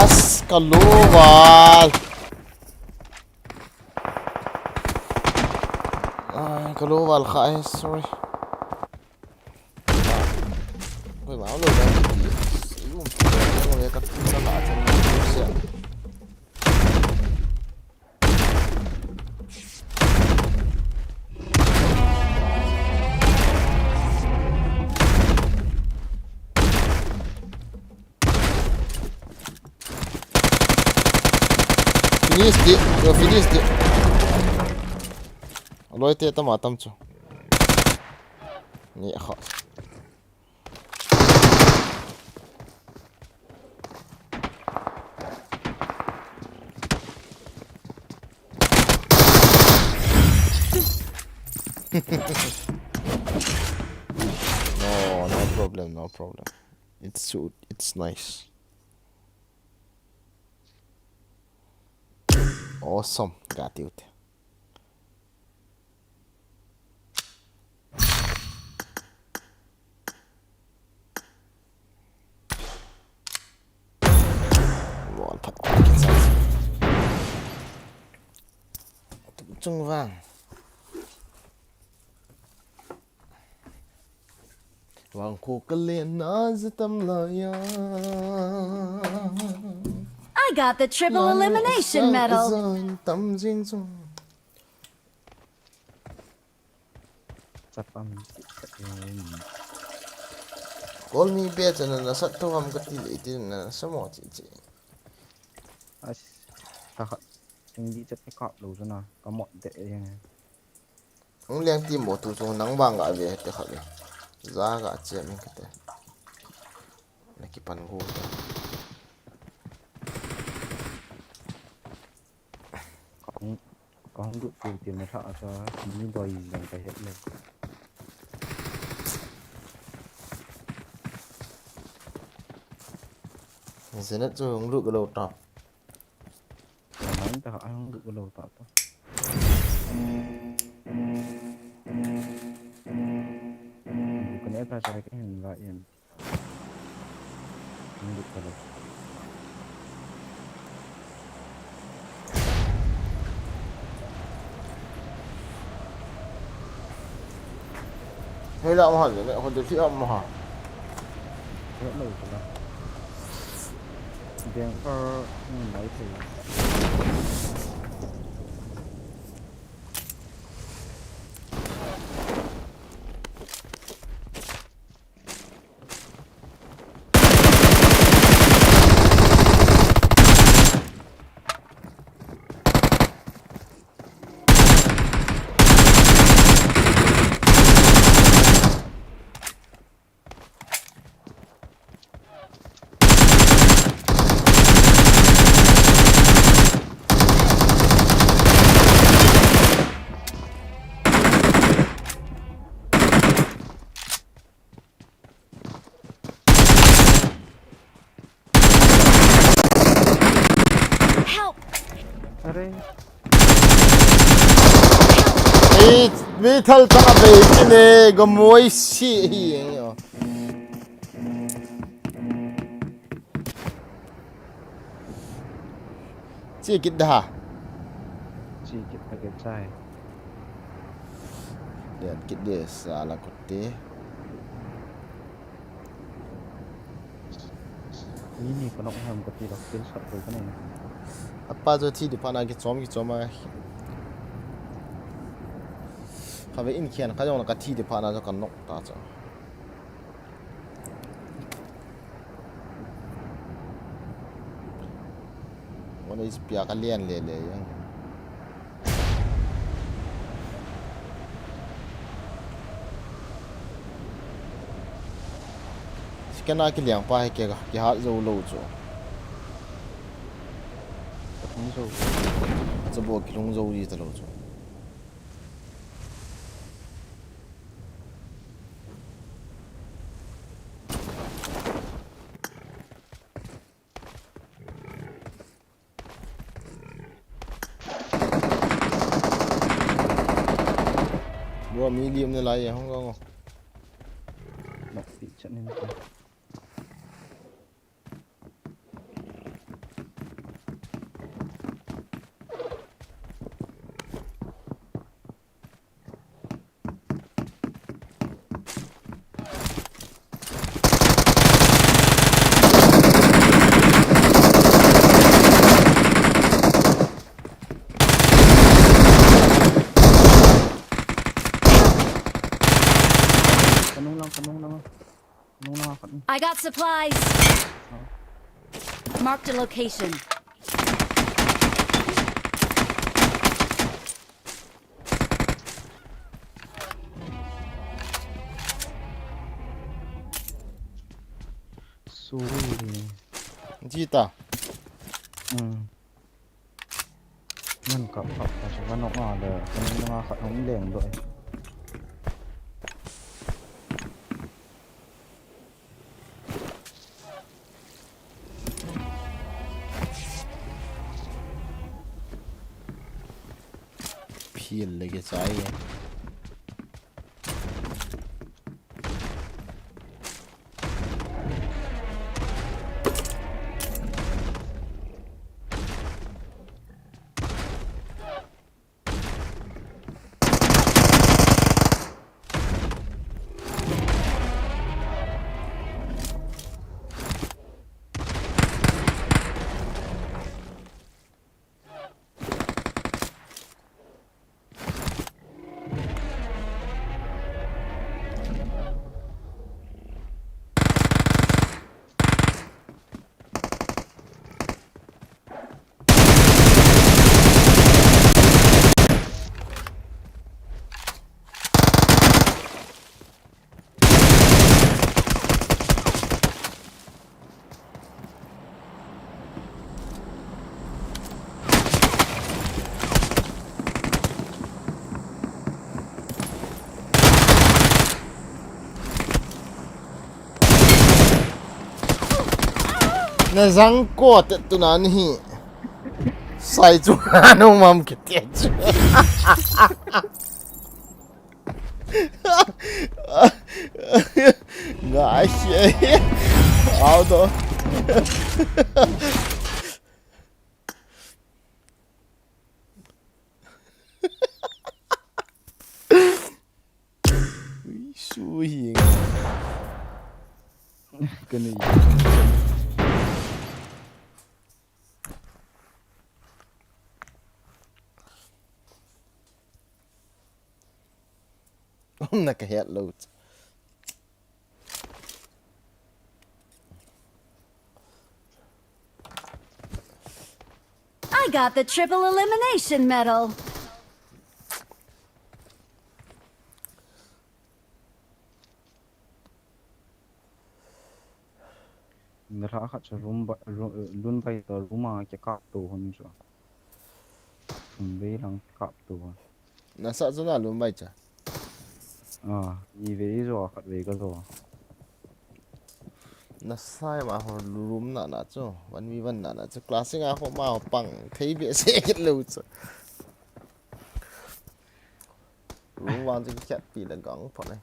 As, ka lo val. Ai, ka lo val kha e, sorry. Koi ma lo val. Ka tu ka la chen. Finish di, yo finish di. Aloi te tam a tam chu. Ni kha. No, no problem, no problem. It's so, it's nice. Awesome, got it. Wall phat. Tum chung vang. Wang ko kalen na zatam la ya. I got the triple elimination medal. Tam jing chung. Chapang. Kol mi be chana na sat to ham ka ti le ti na sa mo chi chi. As, ta kha. Ting di chat ka kap lo chana. Ka mo de e. Hung leng ti mo tu chung nang bang ga ve te kha ve. Za ga che min ka te. Na ki pan go ta. Ka hung, ka hung lut pu ti ma tha a cha, ni doi jeng ka het le. Zenet chu hung lut ka lo ta. Ka mai ta a hung lut ka lo ta ta. Ka ne ta cha ka hin la yen. Hei la ma ha le, hon de ti am ma ha. Hello, hello. Deng, uh, mm, mai thei. Help! Are. Ei, mi thal chang a bei kine, gamoi si hi eng yo. Chi kit da ha. Chi kit da ke chai. Len kit de sa la kut te. Ni ni ka nok ham ka ti lak pil sat ko ka nei. Apa jo thi di pha na kichom kichom a. Kha ve in khian kha jong la ka thi di pha na jo ka nok ta cho. Ngol ei pia ka lian le le yang. Sikena ki liang pa he ke ka, ki hat zo lo chu. Ka thung zo. Acha bo ki thung zo ji ta lo chu. Bro, mi liam na lai ya hong kong. Nok pi chat nin ko. Kanung lang, kanung lang. Kanung lang khat. I got supplies. Oh. Marked a location. Sorry. Jita. Hmm. Ngan kap kap kap sa kanok nga le, kanok nga khat hong leng doh e. Phil le ke chai e. Na jang ko te tu na ni hi. Sai chu na no mam ke te chu. Ngai se. Au to. Ui, su hi. Ka nei. Om na ka het lo. I got the triple elimination medal. Nilhah khat chu room ba, room, eh, lun bai to room a kikap to hon chu. Room bai lang kikap to hon. Nasa chu na lun bai cha. Ah, ni vei jo, khat vei ka jo. Nasa ma ho room na na chu, one v one na na chu. Classic a ho ma ho pang thei be se kit lo chu. Room vang chu kikhat pi le gang pho le.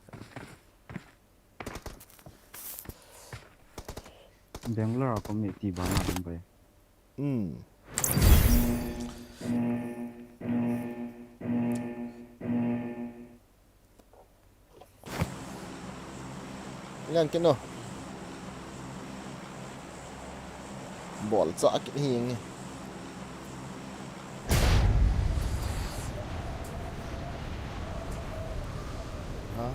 Bangalore a ko mi ti ba na lun bai. Hmm. Ngan kit no. Bol cha kit hi nge. Ha?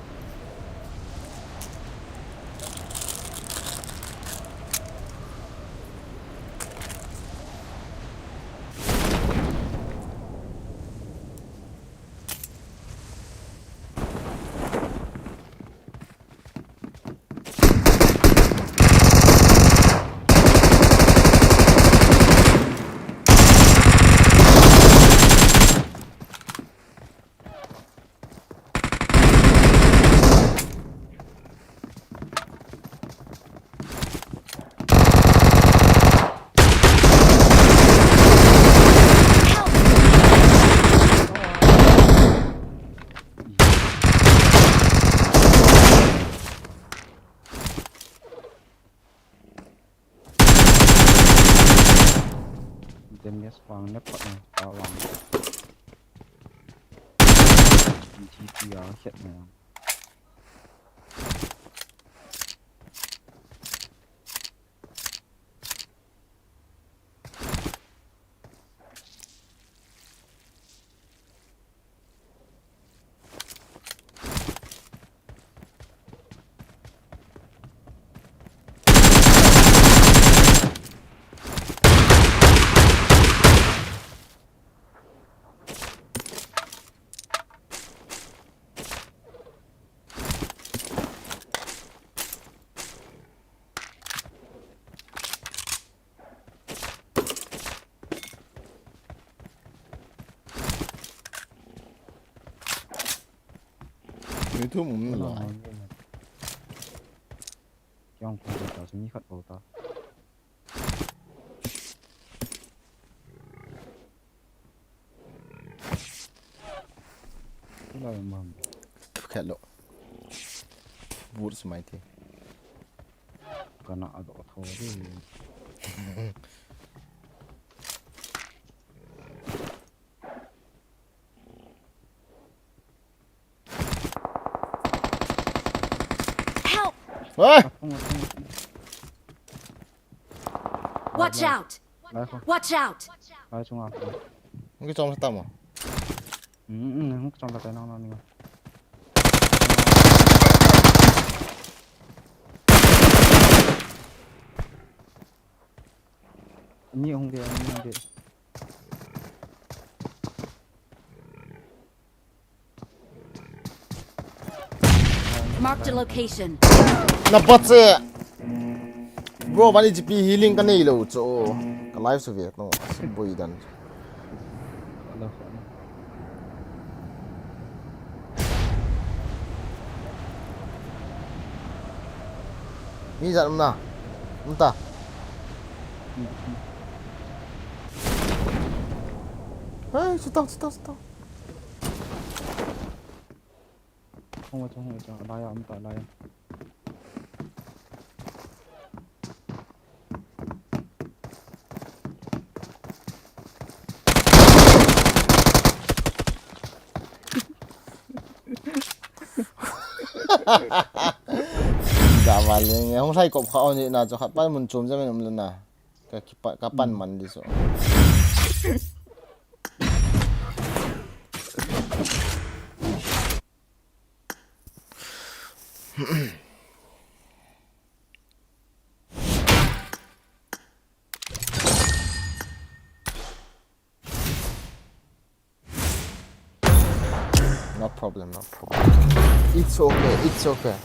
Dem yes, wang ne pat na, pa wang. G T R set na. YouTube um lai. Kiang ko ta, sini khat ko ta. Lai mam. Khat lo. Bur smai te. Kana ado tho de. Help! Hey! Watch out! Watch out! Hung kichom sa tamo. Mm, mm, hung kichom sa tamo. Ni hung de, ni hung de. Marked a location. Na bache. Bro, vani G P healing ka nei lo cho. Ka live su ve no. Boi dan. Mi jan um na. Um ta. Hey, sit down, sit down, sit down. Hung a, hung a, alai a, um ta, alai a. Ga vale nge, hung lai kop kha o ni na, cho khat pan mun chom jam um le na. Ka kipa, ka pan man di so. No problem, no problem. It's okay, it's okay.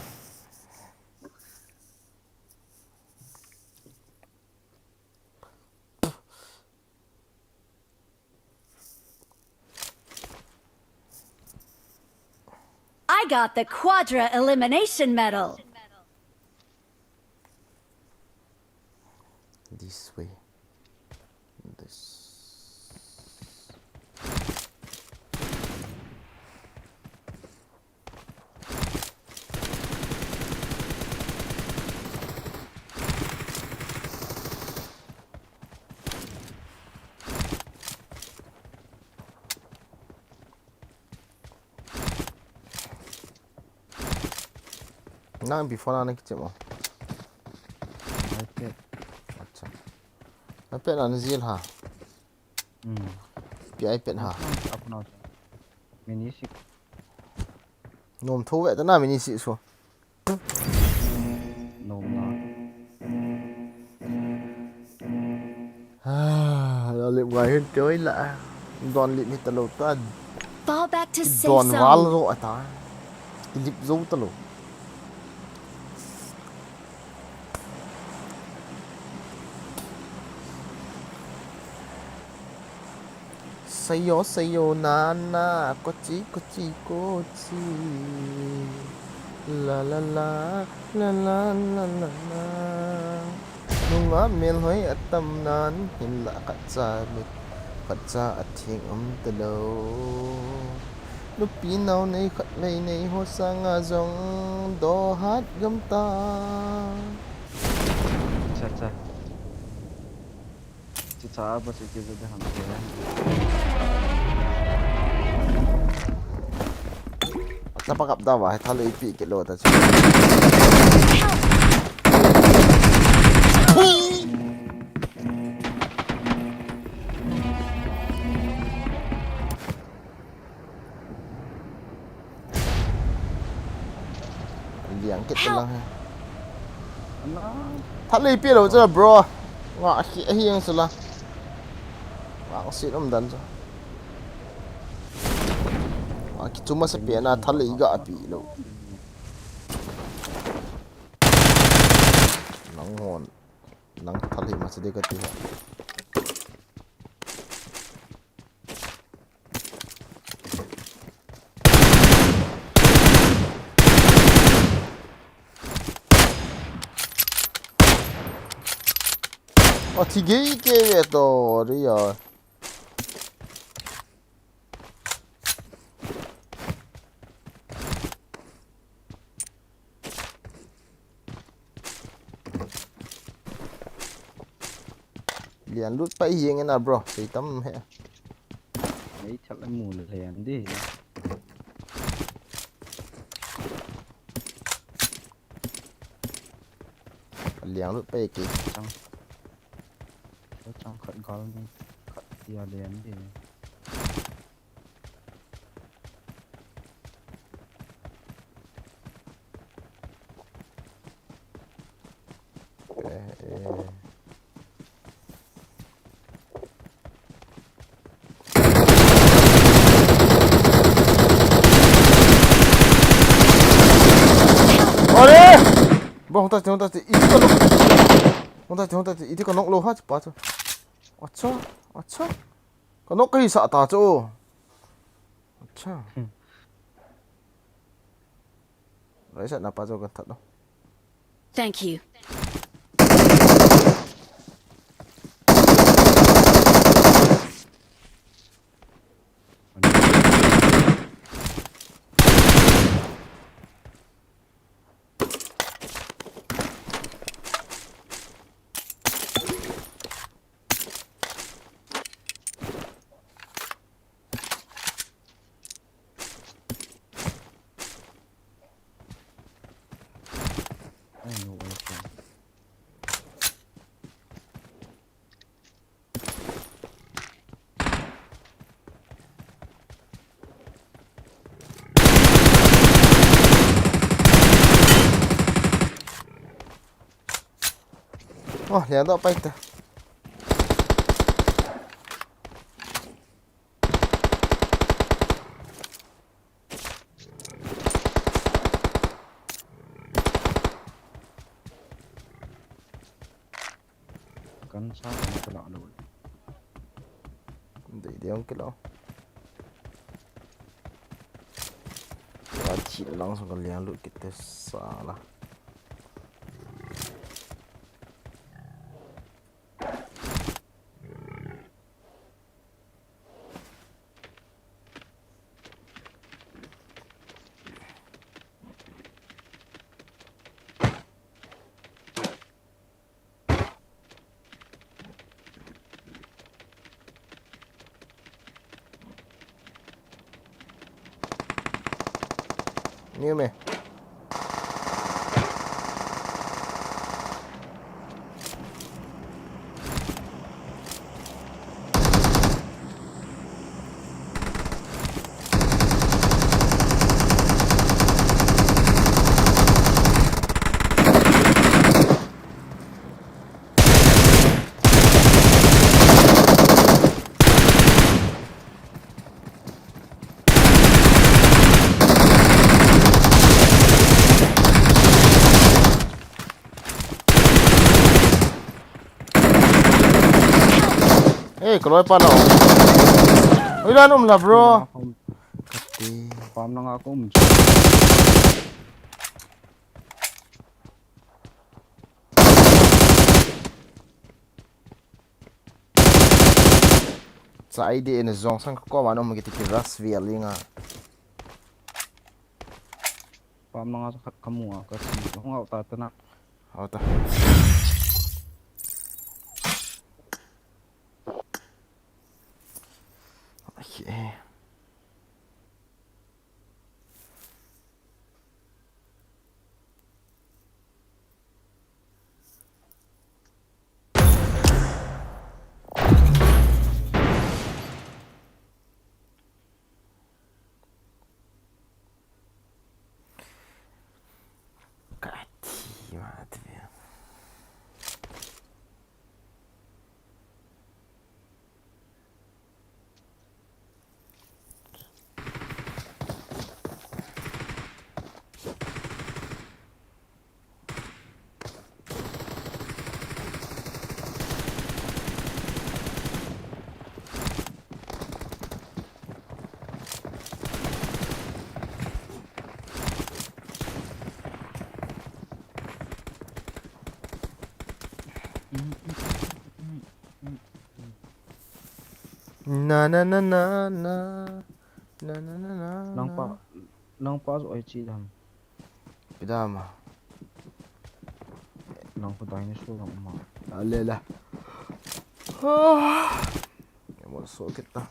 I got the Quadra Elimination Medal. This way. This. Nang before na na kichep mo. iPad. Acha. iPad na na jil ha. Hmm. Pi iPad ha. Nang sa apna sa. Mini six. Nom tho ve ta na mini six so. Nom na. Ah, la lip ngai hin toi la. Don lip ni ta lo ta. Fall back to safe Don zone. Val zo ata. Lip zo ta lo. Sayo, sayo, nana, kochi, kochi, kochi. La, la, la, la, la, la, la, la. Nunga melhoi atam nan, hinla khatcha mit, khatcha athing um talo. Nupi nao nei khat lei nei ho sanga jong, do hat gam ta. Cha, cha. Chucha a ba chu kei chu de ham ke. Chapa kap da ba, thalei pi ke lo ta chu. Liang kit lang he. Ana. Thalei pi lo chu bro. Nga hi hi ang sula. Nga sit um dan chu. Nga ki chuma sa pe na thalei ga pi lo. Nang hon. Nang thalei ma sa de ka ti ha. Athi gei ke ve to ri ya. Lian lut pai hiang ena bro, sei tam he. Ei, chak le mu le lian di. Lian lut pai ki. Chang. Chang khat gal ni khat tia lian di. Are! Ba, hung ta, hung ta, iti ka nok. Hung ta, hung ta, iti ka nok lo ha, pa chu. Acha, acha. Ka nok ka hi sa ta chu. Acha. Hmm. Right side na pa chu ka that lo. Thank you. Oh, lian doh pai ta. Kan sa kan ka la lo. Dei dei ang kilo. Wa thi lang song ka liang lut kit te sa la. New me. Ei, ka loipa na. Oi, dan um la, bro. Kati. Pam na nga ko um. Chai de in zong sang ka koma nom kiti ki ras vial inga. Pam na nga khat ka mu a ka si. Hong au ta ta na. Au ta. Okay. Kati mati. Na, na, na, na, na. Na, na, na, na, Nang na. Pa, nang pa zo ai chi dam. Pidama. Nang ko dinosaur lang ma. Alela. Ah. Emo so kita.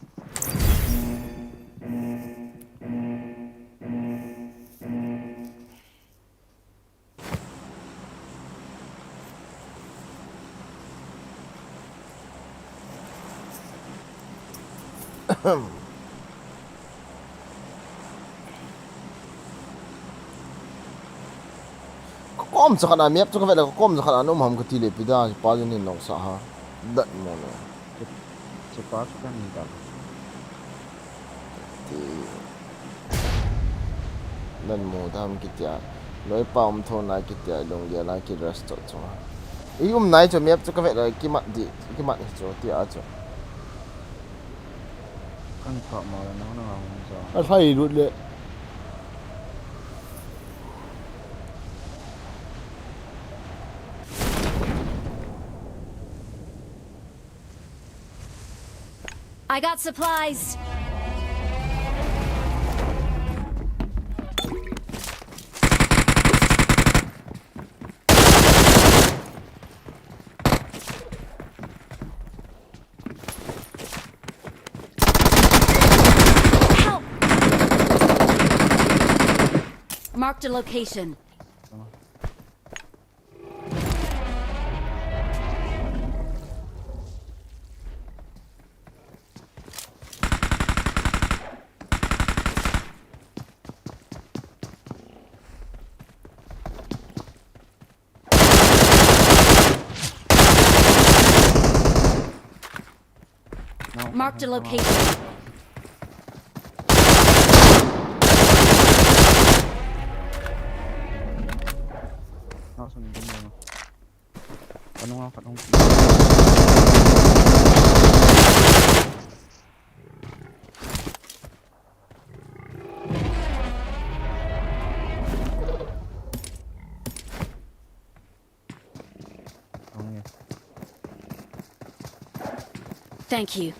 Ka kom cha khana miap chu ka vet le ka kom cha khana nom ham ka ti le pi da pa jin hin nong sa ha. Dat mo ne. Che, che pa chu ka ni da. Ti. Nan mu dam kitia. Noi pa um tho na kitia, lunggel a ki rest to chunga. I um nai chu miap chu ka vet le kimat di, kimat hi chu tia chu. Kan pha ma le nang nang a hung sa. A sai lut le. I got supplies. Help! Marked a location. Marked a location. Thank you.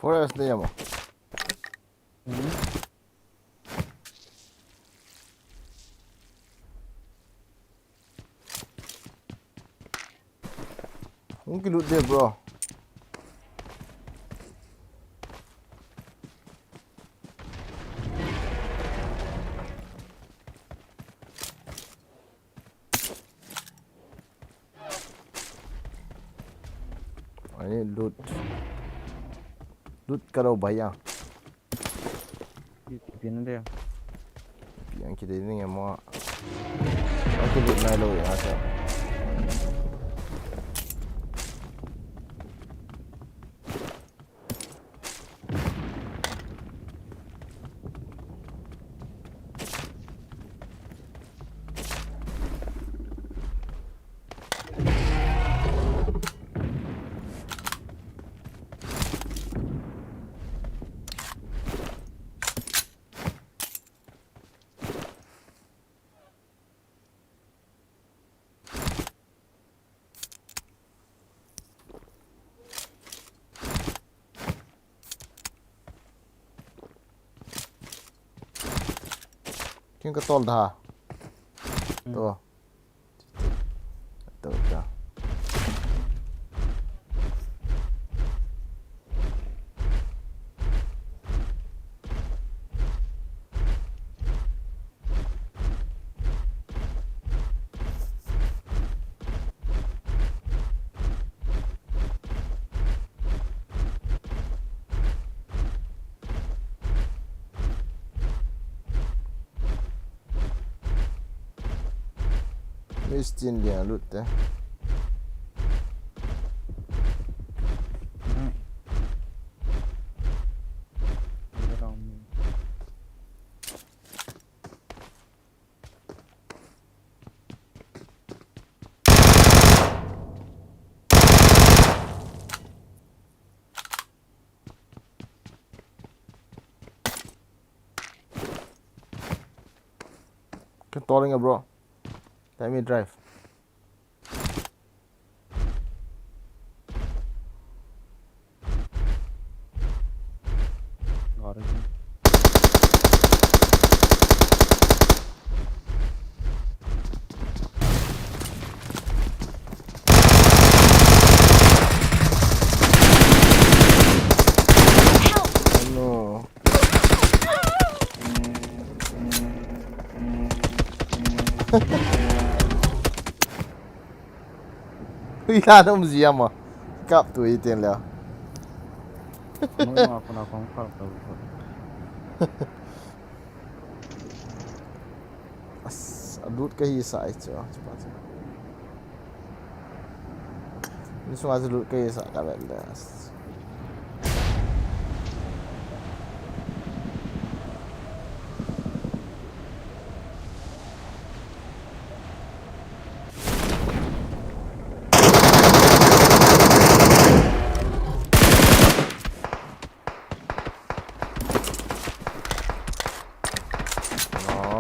Forest na yama. Hung kilut de, bro. Ani lut. Lut karo bhaiya. Pian de. Pian ki de ni mo. Aki lut nai lo ya sa. Kin ka tol da. Hmm. To. To, to. Mistin dia lut te. Hmm. Dia dong. Controlling, bro. Let me drive. Help! Oh no. Hui la nom ziam a. Kap tu i ten le. Noi ma ko na kong kap tu. As, a lut ka hi sa ai chu, chu pa chu. Ni sunga chu lut ka hi sa ka vet le.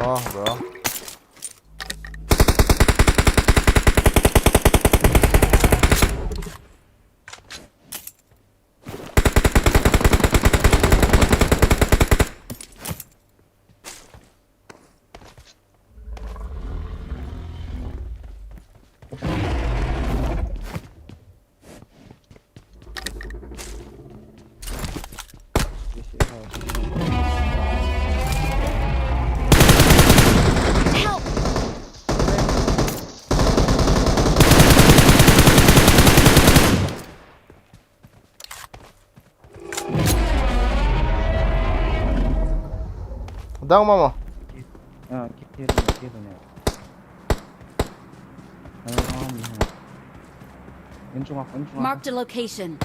Oh, bro. Help! Down, mama. Ah, kill, kill, kill. Marked a location.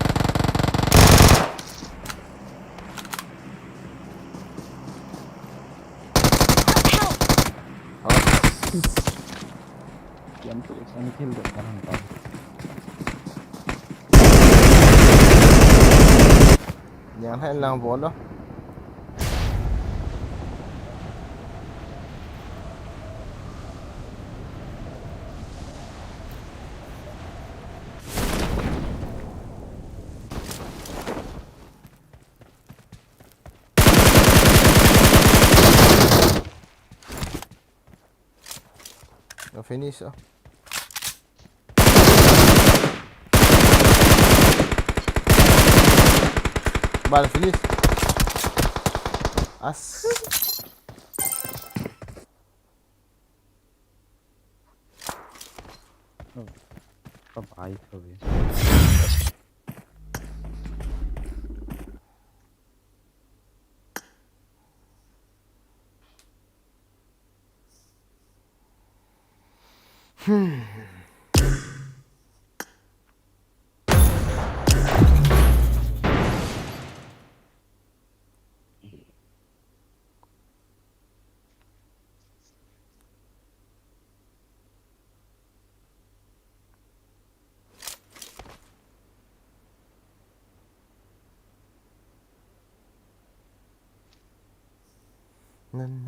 Help! Kiam tu, sang kill tu, kan hangpa. Yang hai lang bol lo. Finish, oh. Bal, finish. As. Oh, bye bye, Toby. Hmm.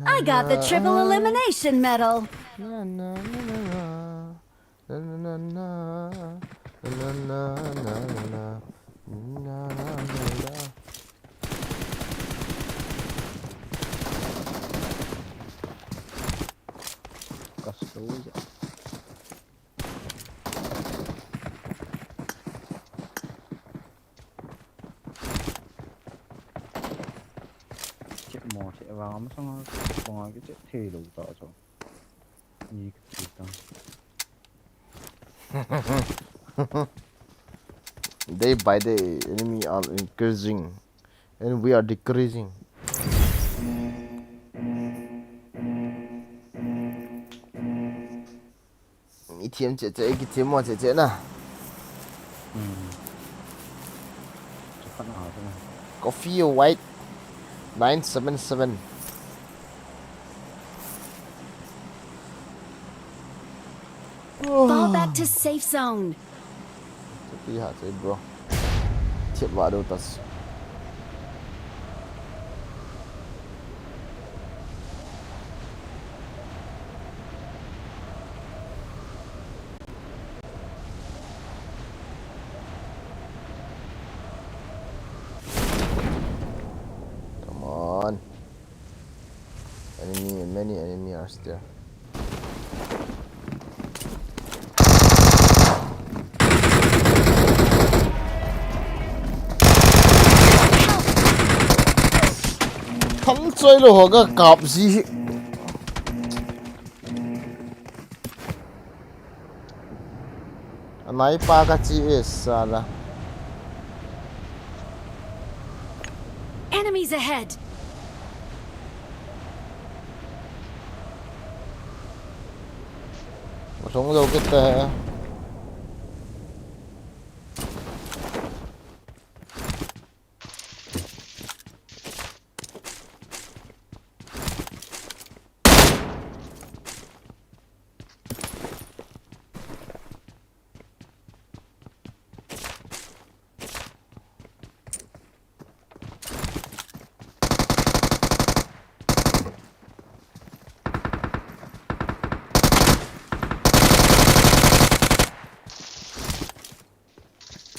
I got the triple elimination medal. Chep mo, chep vang, ama sanga, chep mo, chep thei lou ta chu. Ni ka ti ta. Day by day, enemy are increasing, and we are decreasing. Mi thiam cheh cheh, ki thiam mo cheh cheh na. Hmm. Chu khat na ha chu na. Coffee White nine seven seven. Fall back to safe zone. Chuti ha chu, bro. Thiam va do tas. Come on. Enemy, many enemy are still. Kham choi lou ho ka kap ji. Anai pa ka chi e sala. Enemies ahead. Masong lou kita.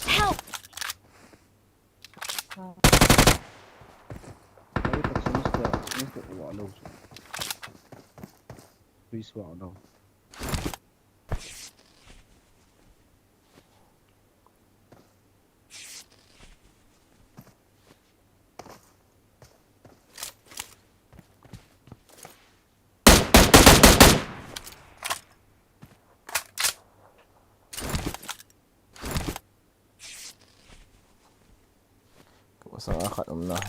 Help! Ai, ka change dia, change dia, wa lo. Please, wa lo. Ka masang a khat um na.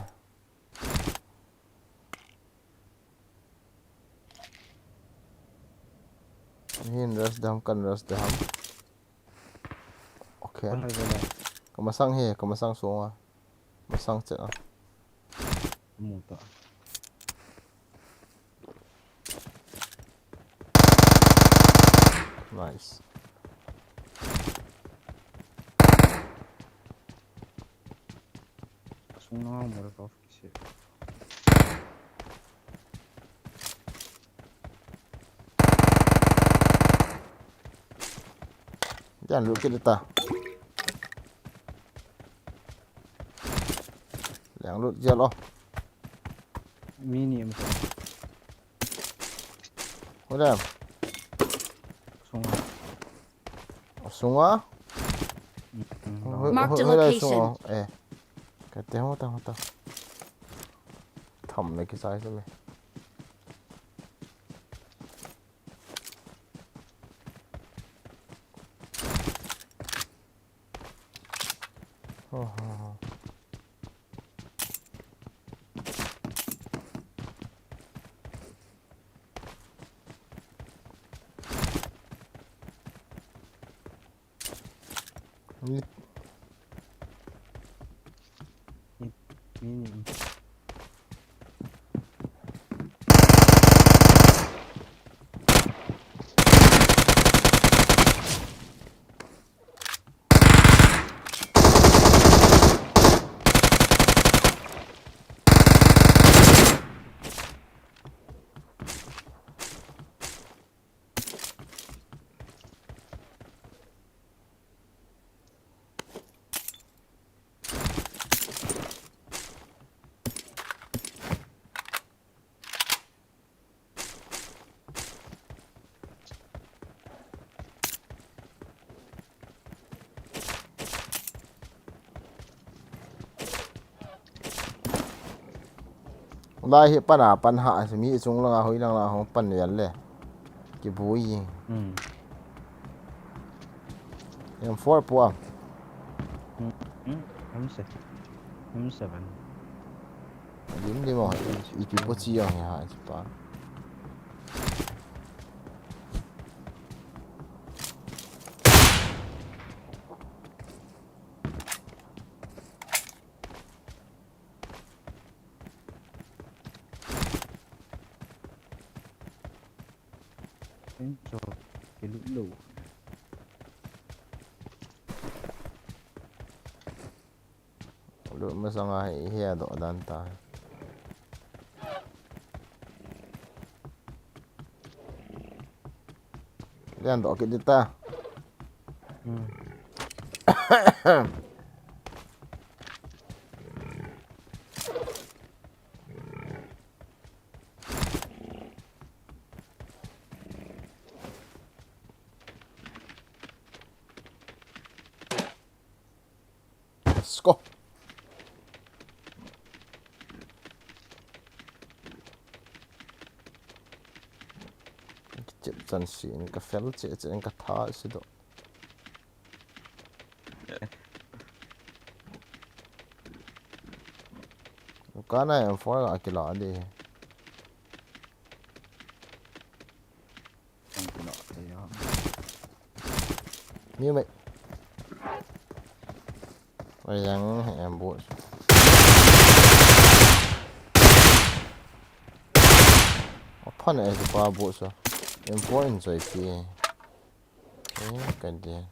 Hin rush dam, kan rush dam. Okay. Wala, wala. Ka masang hi, ka masang sunga. Masang chet a. Mu ta. Nice. Sung na mo ra ka kisi. Jan lut kit ta. Leng lut jia lo. Mi ni em ko. Hold on. Chunga? Mm, mm, Hoi, Marked a hoi, hoi lai location. Chunga. Eh. Kate ho ta, ho ta. Tham me kisai se me. Ho, ho, ho. Ni, ni, ni, ni. Lai hi pan a pan ha, mi chung langa hoi lang la hong pan vel le. Kibui. Hmm. M four pu a. Hmm. Hmm. M seven. M seven. Lim lim a, ipi po chi a hi ha chi pa. Encho, kilut lou. Lut masanga hi, hi a doh dan ta. Lian doh kit ding ta. Hmm. Let's go. Ka chep chan si in ka fel che che in ka tha si do. Ka na M four a kila di. Ni mai. Ai yang he ambush. Apa na eh pa ambush. M four in choi pi. Eh, kan dia.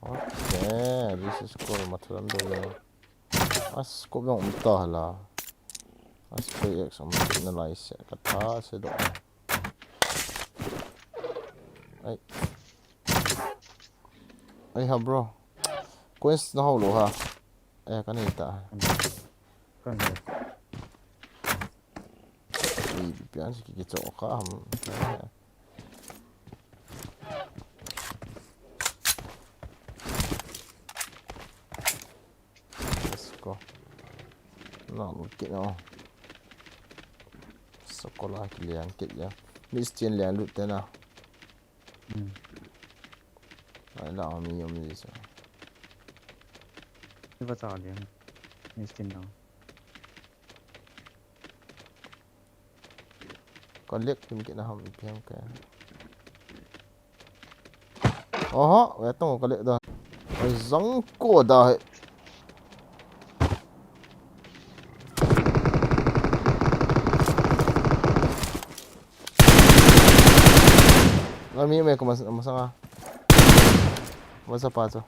Okay, this is cool. Mathulam do. As ko bang um ta la. As ko ek sam na lai se ka tha se do. Ai. Ai ha, bro. Coins na ho lo ha. Eh, ka nei ta. Ka nei. Ei, pian si ki, ki cho ka ham. Let's go. Na, lut kit na. Sokola kilian kit ya. Miss Chin lian lut te na. Hmm. Ai la mi om ni sa. Ni va cha lian. Miss Chin na. Collect kim kit na ham ipi ham ka. Oho, ve tong collect da. Ai zang ko da he. Lami me ko mas, masanga. Masa pa cho.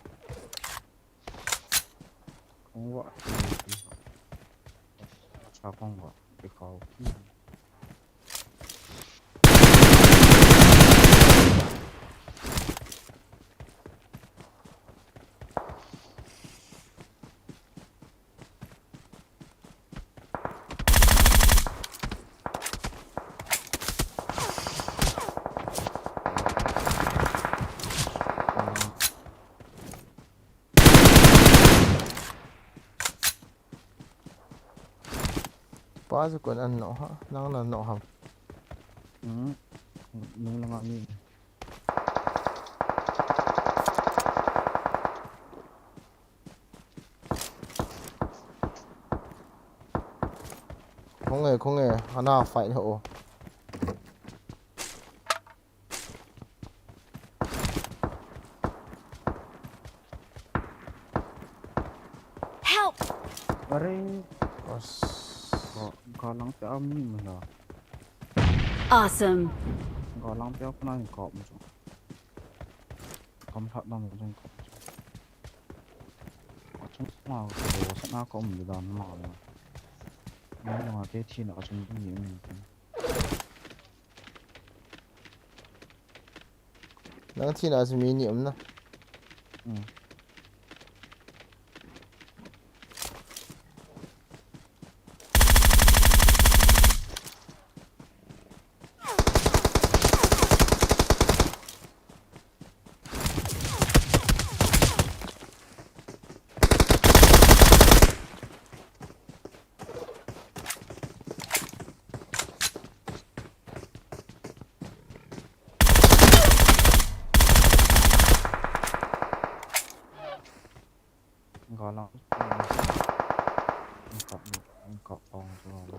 Kong wa. Sa kong wa. Ikaw. Pa chu kon an no ha, nang na no ham. Hmm. Nung langa mi. Khong e, khong e, ana fight ho. Help! Are. As. Ga, galang pe a mi mu la. Awesome. Galang pe a kuna ni kap mu. Kam lhat na mu jong kap. Achung ma ko sa na ko mu dan ma. Ma na ke thi na achung ni. Nang thina chu mi ni um na. Hmm.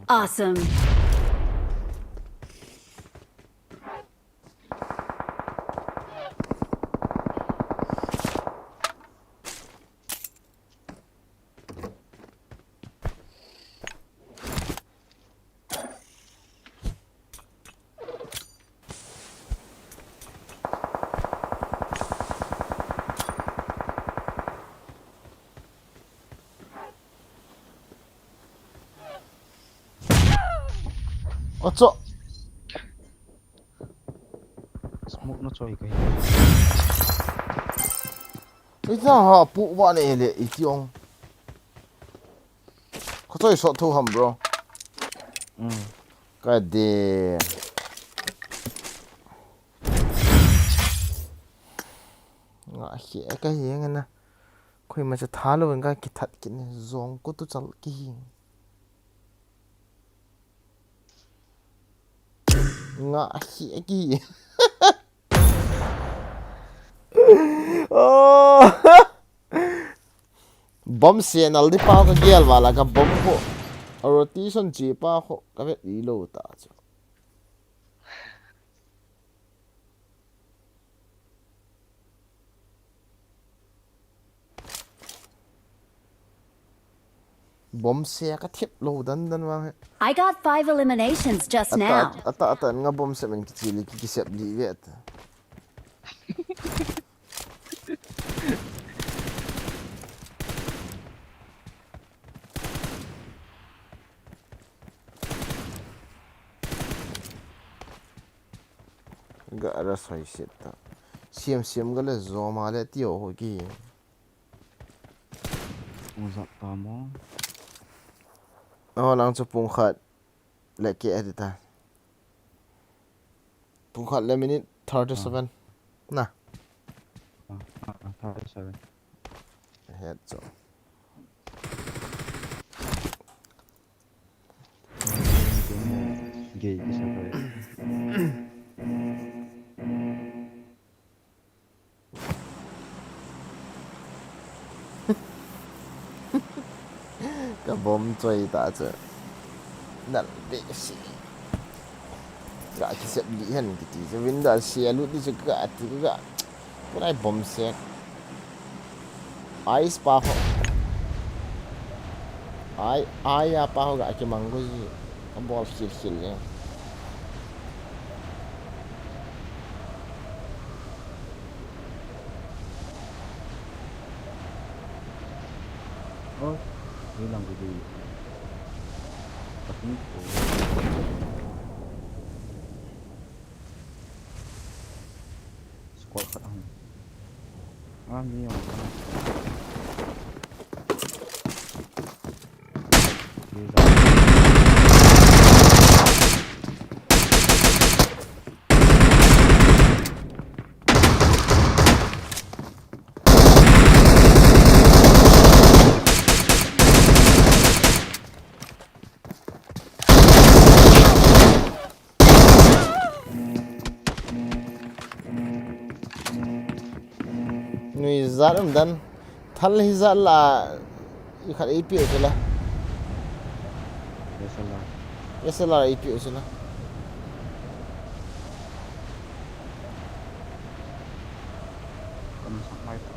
Awesome. Acha. Smoke na choi kai. Ita ha pu ba ne le iti ong. Ka choi so thu ham, bro. Hmm. Ka de. Nga he ka he nga na. Khoi ma cha tha lo nga ki that ki ne zong ko tu chal ki hi. Nga he ki. Oh. Bom se nal di pa ka gel wala ka bom ko. A rotation chi pa ko ka vet li lo ta chu. Bom se ka thip lo dan dan wa he. I got five eliminations just now. Ata ata ata nga bom se men ki chi li ki ki sep li vet. Ga ra soi set ta. Siam siam ga le zo ma le ti o ho ki. Pung zat ta mo. Oh, nang chu pung khat le ke edit ta. Pung khat le minute thirty seven. Ah. Na. Ah, ah, ah, thirty seven. Head so. Gay kisa ko. Ka bom choi ta chu. Nal be si. Ka ki sep li hen ki ti chu. Window si alut ni chu ka ti ka. Pura bom se. Ice pa ho. Ai, ai a pa ho ga ki mang go ji. Ka bol khil khil le. Oh, ni lang ko di. Patin ko. Squad khat ang. Ah, ni ang. Zat um dan. Thal hi zat la. I khat i piu chu la. Yes, la. Yes, la i piu chu la. Kan sak mai ta.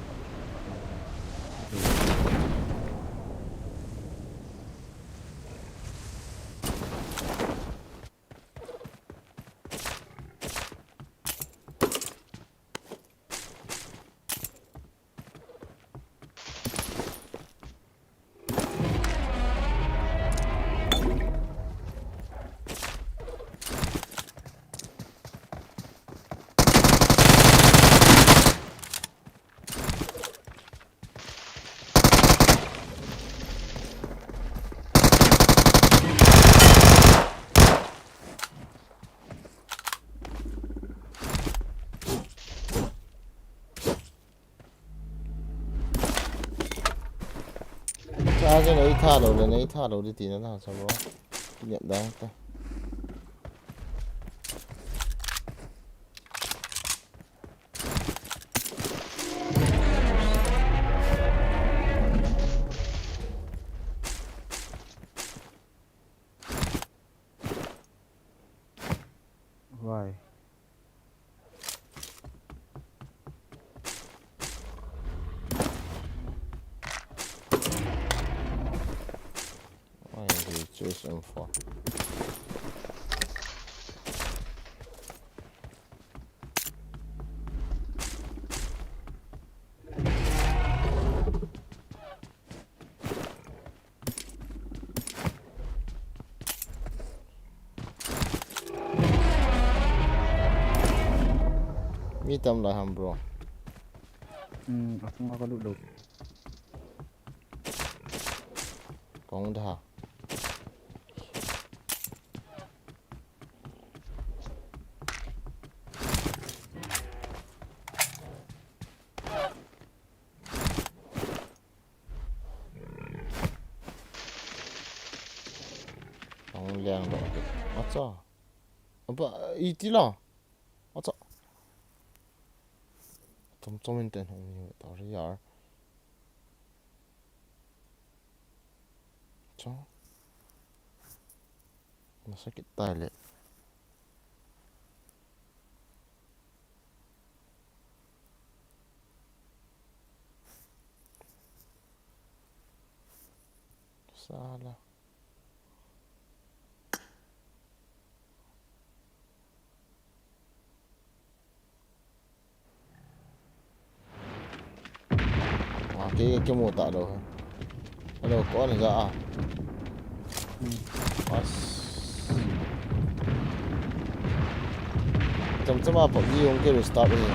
Charge nei tha lou le, nei tha lou di tina na sa bro. Kinep dang ta. Why? Why do you choose M four? Mi tam lai ham, bro? Hmm, aku nggak kalut dong. Kong dah. Ang liang do. Acha. Apa iti la? Acha. Chom chom in ten hong ni ta ri yar. Cho. Masakit tai le. Sala. Wah, kei, kei mu ta lou. Hello, kon ja a. Hmm. As. Cham cham a PUBG hung kei restart ni.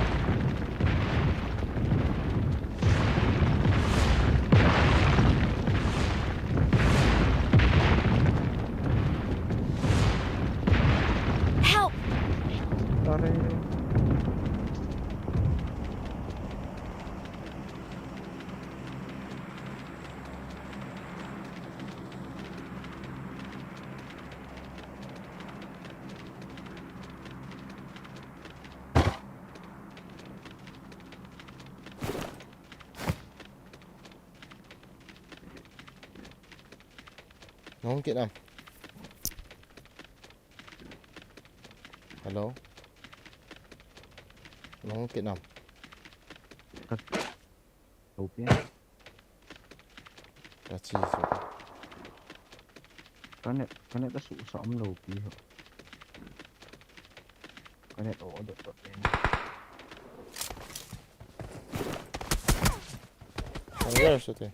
Help! Tare. Nong kit nam. Hello. Nong kit nam. Ka, lou pi. Ka chi so. Ka net, ka net a su sa um lou pi ho. Ka net o dot dot en. Ang wer sa te.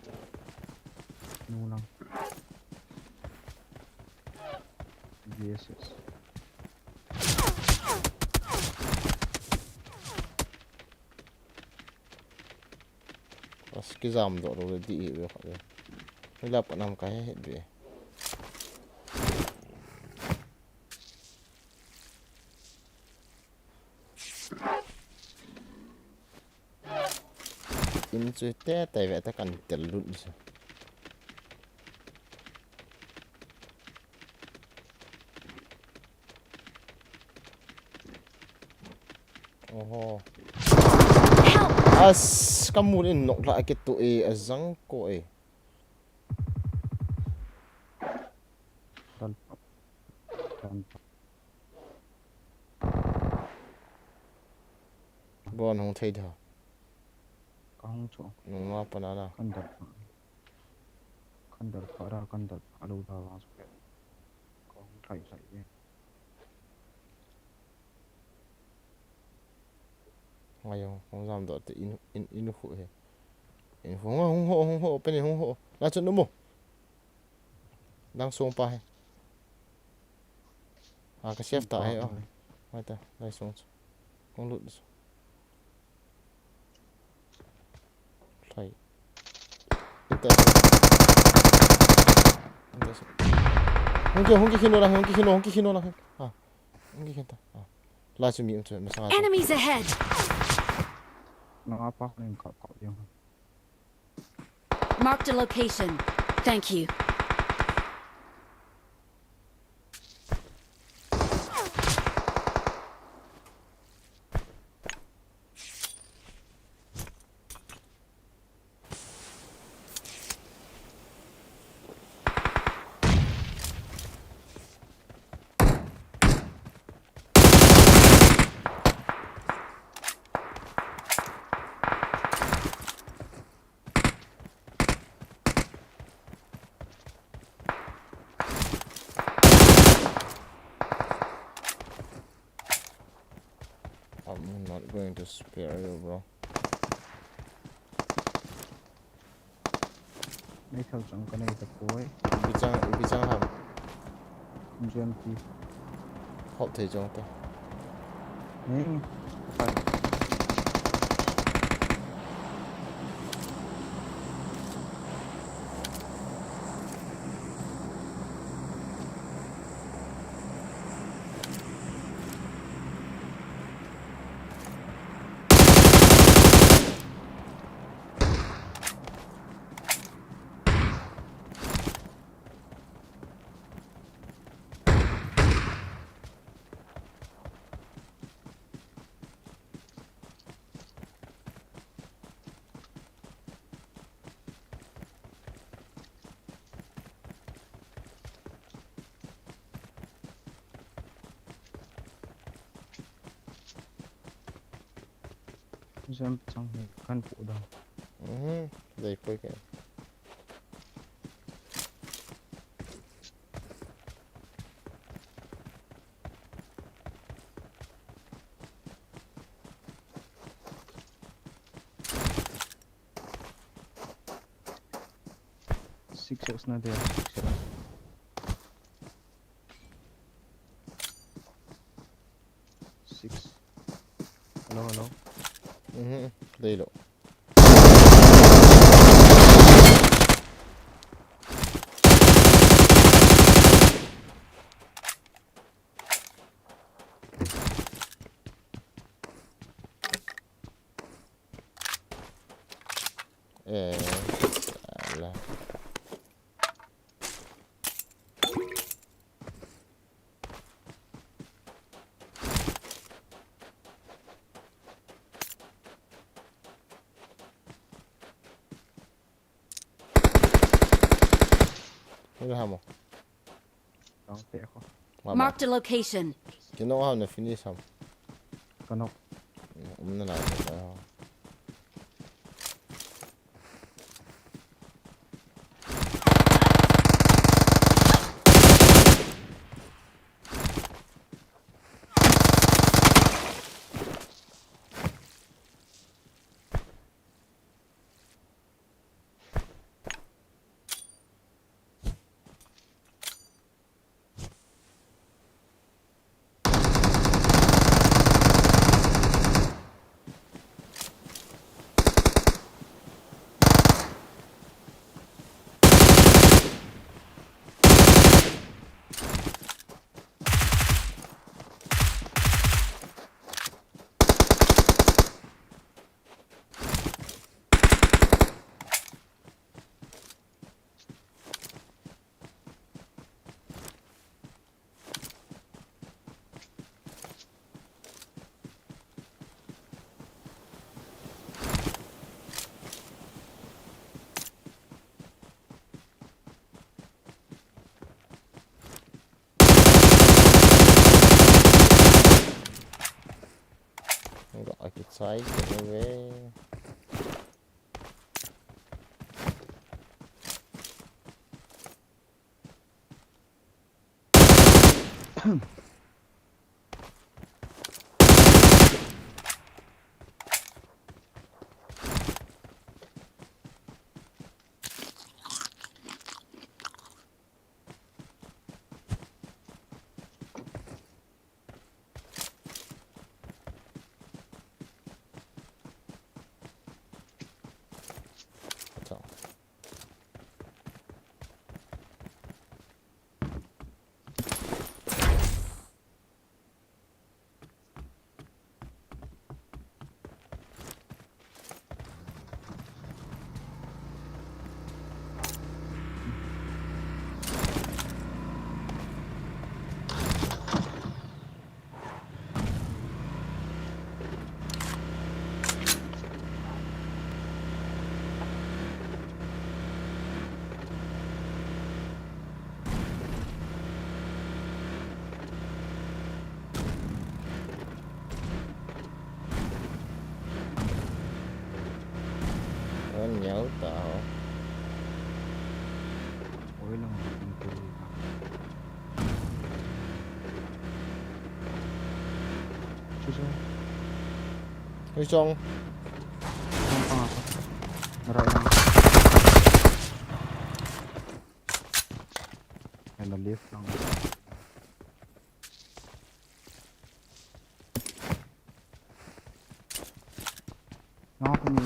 Nu lang. Yes, yes. As kijam doh lou le di hi ve kha ve. Ni la pa nam ka he het ve. In chu te tai ve ta kan tel lut se. Oho. Help! As, kamu in nok la ke tu e, azang ko e. Bon hung thei da. Ka hung chu. Nung ma pa na na. Kan dal pha. Kan dal pha ra, kan dal pha lo da wa su. Ka hung thai thai e. Ngai jong, hung jam doh te in, in, in khu he. In khu, hung, hung ho, hung ho, pen in hung ho. La chun um o. Dang sung pa he. A, ka save ta he, oh. Mai ta, lai sung chu. Hung lut chu. Lai. Inte. Inte. Hung ki, hung ki khin o la, hung ki khin o, hung ki khin o la. A. Hung ki khin ta. A. Lai chu mi um chu, masang a chu. Enemies ahead! Nang apa ning kap kap jeng. Marked a location. Thank you. I'm not going to spare you, bro. Nei thal chang ka nei ta poi. Ipi chang, ipi chang ham? G M P. Hop thei chang ta. Nei. Jam chang hi kan pu dang. Mhm, dei koi ke. Six X na dia, six X. Six. Hello, hello. Mhm, dei lo. Eh, salah. Hilo ham o. Dang te ko. Mama. Marked a location. Kino ham na finish ham. Kanok. Um na na. Sai kene ve. Oi, neo ta ho. Oi, lang. Chu chu. Oi, chong. Chong pa. Nara yang. Ena left lang. Knock me.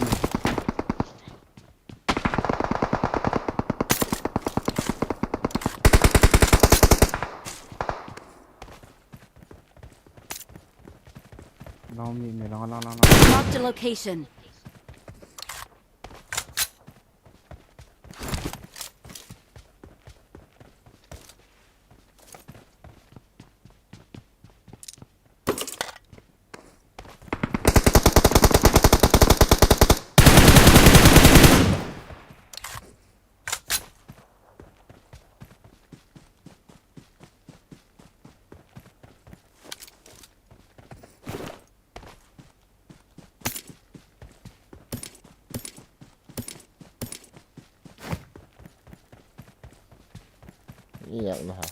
Knock me, me, lang, lang, lang, lang. Marked a location. Iyak na ha.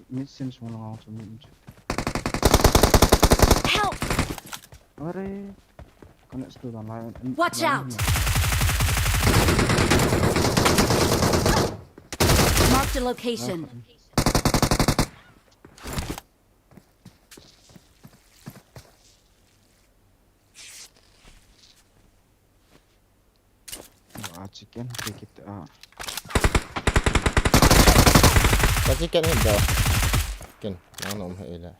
Mid sim sung lang ako sa mid. Help! Are. Connect to the line. Watch out! Marked a location. Ah, chicken, take it, ah. Ka chicken hit da. Chicken, nang nom hai la.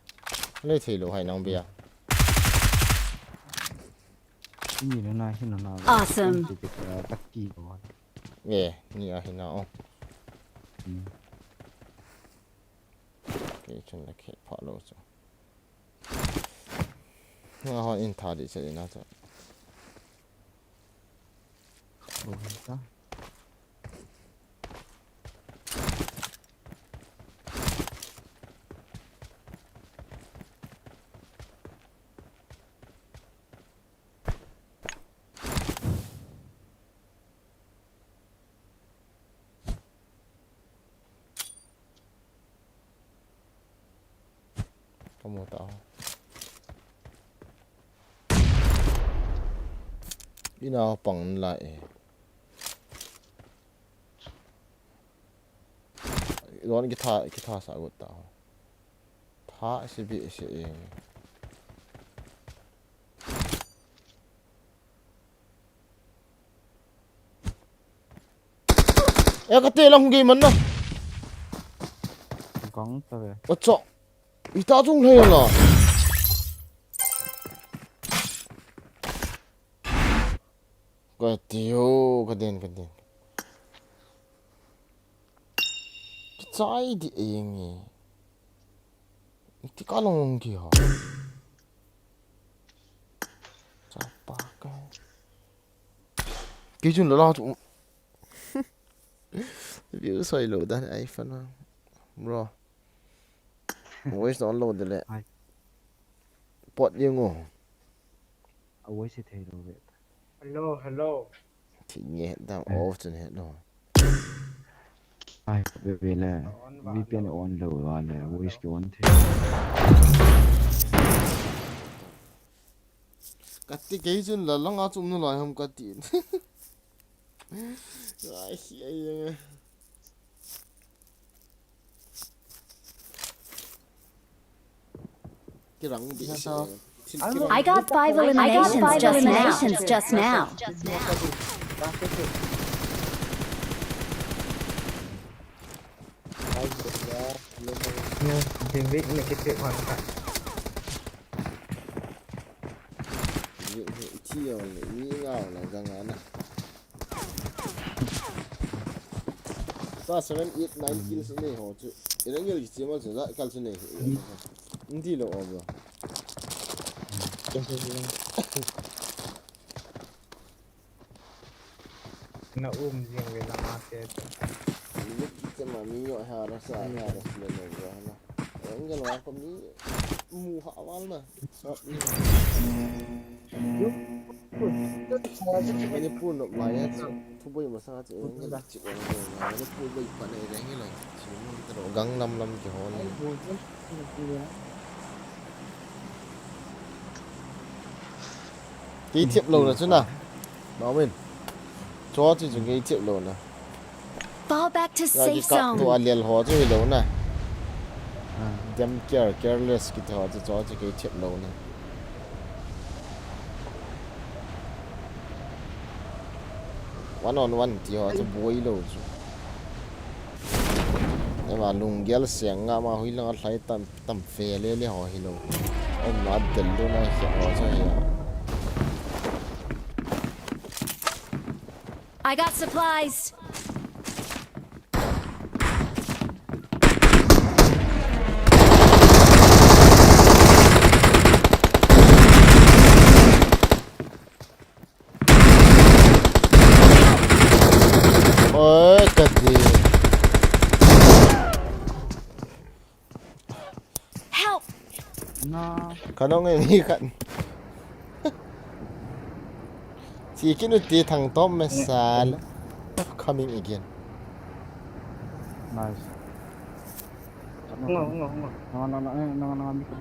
Nei thei lou hai nang bia. Ni na na hin na na. Awesome. Take it, ah, taki ko. Ye, ni a hin na o. Hmm. Kei chun la khe pha lou chu. Nga hon in tha di che na chu. Bo hin ta. Kamu ta. Ina pang la e. Don kitha, kitha sa got ta. Tha si bi si e. E ka te lang hung gei man na. Kang ta ve. Acha. Ita chung hlei la. Ka ti ho, ka den, ka den. Kichai di e nge. Ti ka long long ki ha. Chapa ka. Kei chun la la chu. View soi lou dan ai fa na. Bro. Voice download le. Ai. Pot yeng o. A voice thei lou ve. Hello, hello. Thei nge dam off chun he lo. Ai, ve ve le. On va V P N lo. On lou va le, voice ki on thei. Kati kei chun la langa chum nu lai ham kati. Ai, ai, ai. Kirang bih se. Thil kirang. I got five eliminations just now. Ding ding ni kiti hon ka. Ni, ni, thi yo ni, ni ngau la jang ana. Sa seven, eight, nine kills nei ho chu. Ina ngel ki chima chu, za kal chu nei. Ndi lo o bro. Na um jing ve na ma te. Ni ki chima mi yo ha ra sa, ha ra sa le lo bro na. Engel wa ko mi mu ha wal na. Manipur nop lai a chu thuboi masa chu engel chi ong ong Manipur boi pa nei reng hi lai. Chi mun ta ro gang lam lam ki hon. Kei thiap lou na chu na. Mawin. Cho chu chu kei thiap lou na. Fall back to safe zone. Tua lial ho chu hi lou na. Dem care, careless kiti ho chu cho chu kei thiap lou na. One on one ti ho chu boi lou chu. Ema lunggel seng nga ma hui langa lhai tam tam fe le le ho hi lou. Om na del lou na se ho chu hi. I got supplies. Oi, kati. Help! Na. Ka nong e mi khat. Chi kinu ti thang tom me sal. Coming again. Nice. Ngo, ngo, ngo. Nanga, nanga, eh, nanga, nanga, mi khat.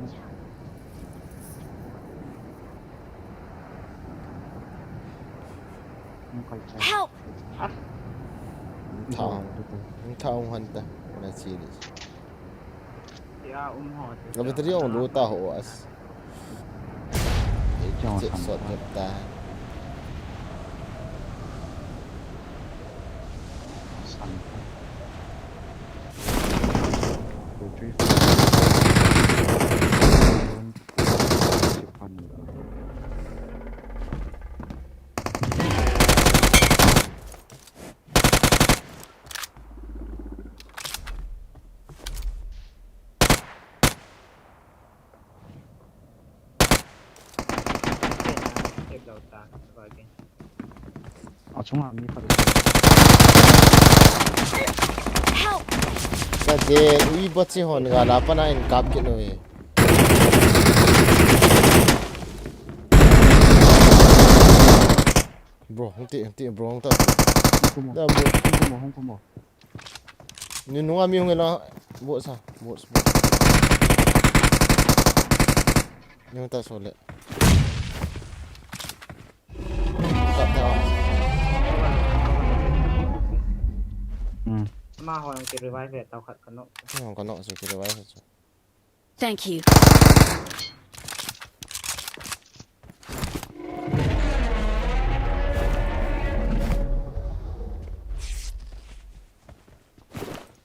Help! Thao. Thao hanta. Na chi ni. Ya, um ho. Ga battery on lo ta ho as. Chong chip sot ta. San. Two, three, four. Achunga mi khat. Help! Ka je, ui bot si hon ga la pana in kap kit no e. Bro, hung ti, hung ti, bro, hung ta. Hung kumo. Da, bro. Hung kumo, hung kumo. Ni nunga mi hung ela, bot sa, bot, bot. Ni hung ta so le. Hung ta ta. Hmm. Ma ho yang ki revive ya, tao khat kano. Ni hung kano, so ki revive so. Thank you.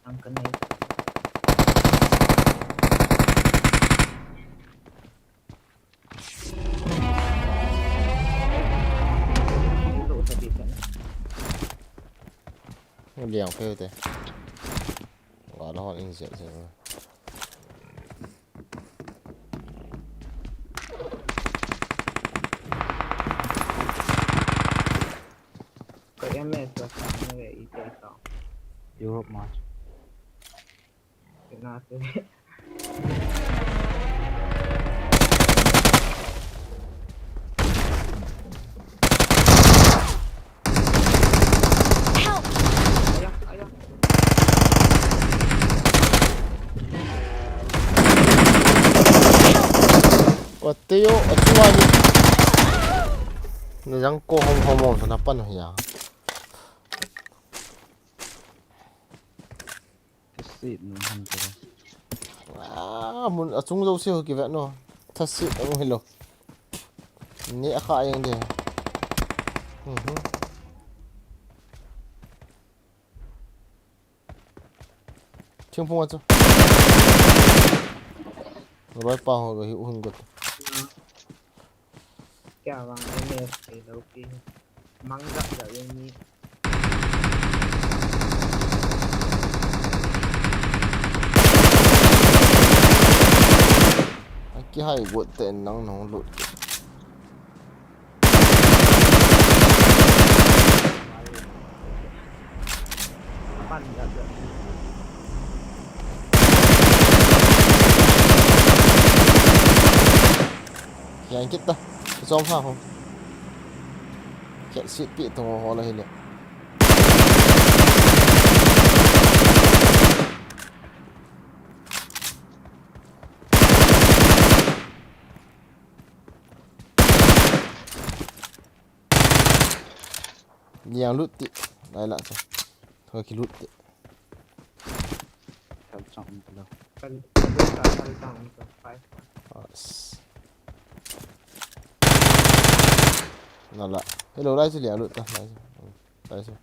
Ang kanay. Liang pheu te. Wa lo hon in zia zia. Ka M S la sa ne ve i te sa. Europe match. Kena se. Pateo, achunga ni. Na jang ko hom hom hom sana pan ya. Thasit nu han ko. Ah, mun achung jo se ho ki ve no. Thasit ang hilo. Ni akha yang de. Mhm. Thingphung a chu. Roi pa ho hi u hung got. Kya vang M S ke lo pi. Mang jap jap yang ni. Aki hai got te nang nong lut. Yang kita. Som ha ho. Kya sit pi tong ho la hile. Liang lut ti. Lai la chu. Thoi ki lut ti. Thal chang um lo. Thal, thal, thal chang um lo. Five. As. Na la. Hello, lai chu liang lut ta. Lai chu. Lai chu.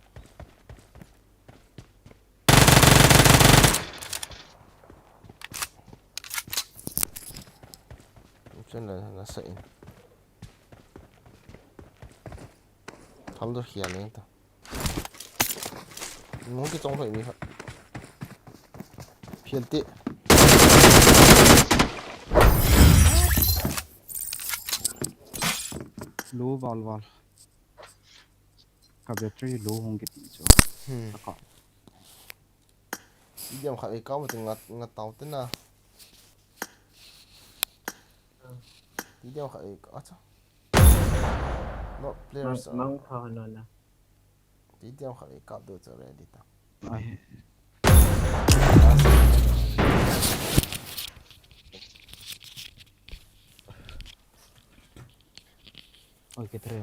Chen la na sa in. Thal do khia le ta. Mo ki chong thoi mi kha. Phial ti. Low val val. Ka battery low hung kiti chu. Hmm. Ka. Ti diam khat ei kau tin ngat, ngat tau te na. Ti diam khat ei kau, acha. Not players. Mang, mang kha na na. Ti diam khat ei kap do chu ready ta. Ai. Oi, ke tre.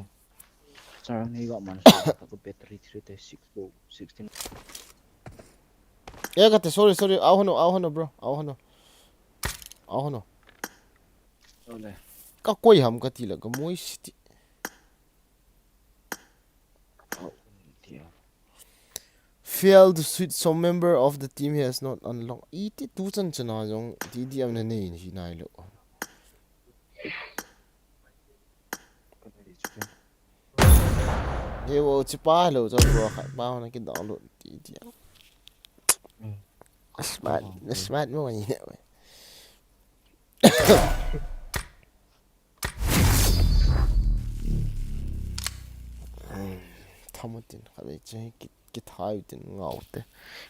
Sir, ni ga man sa, ta ko battery three te six ko, sixteen. Eh, kate, sorry, sorry. Au hano, au hano, bro. Au hano. Au hano. Ole. Ka koi ham kati la, ka moi siti. Au, tia. Failed to switch, some member of the team has not unlocked. Iti tu chan chan a jong, ti diam na nei, ni nai lo. He wo chi pa lo cho bro khat pa na ki download ti ti. Smart, smart mo ni ne. Thamutin khat ve che ki, ki thai tin ngau te.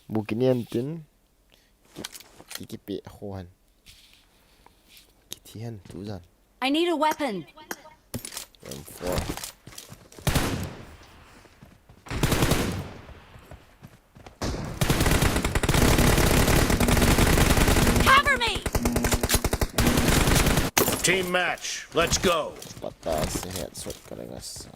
Bu ki nian tin. Ki, ki, ki pe ho han. Ki thi han tu jan. I need a weapon. M four. Cover me! Team match, let's go! Pata se headshot karega sa.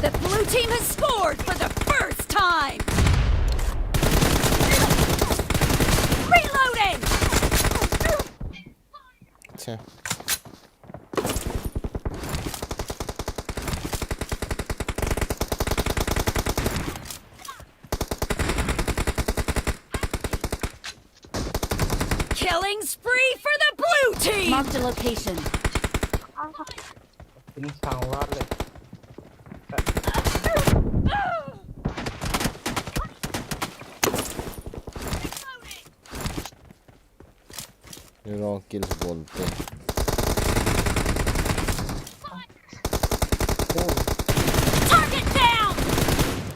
The blue team has scored for the first time! Reloading! Acha. Killing spree for the blue team! Marked a location. Insang wale. Ni wrong kills bolte. Target down!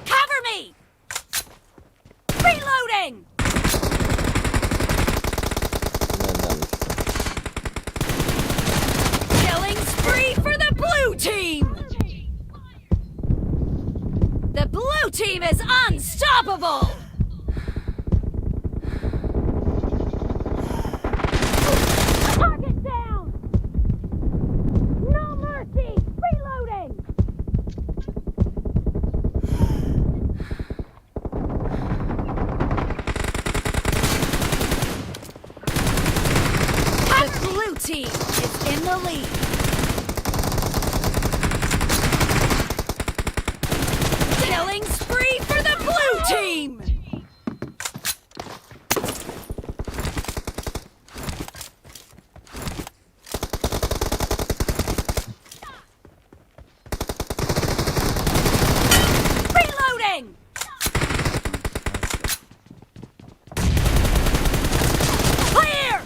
Cover me! Reloading! Killing spree for the blue team! The blue team is Unstoppable. Target down. No mercy. Reloading. The blue team is in the lead. Killing spree for the blue team. Reloading. Clear.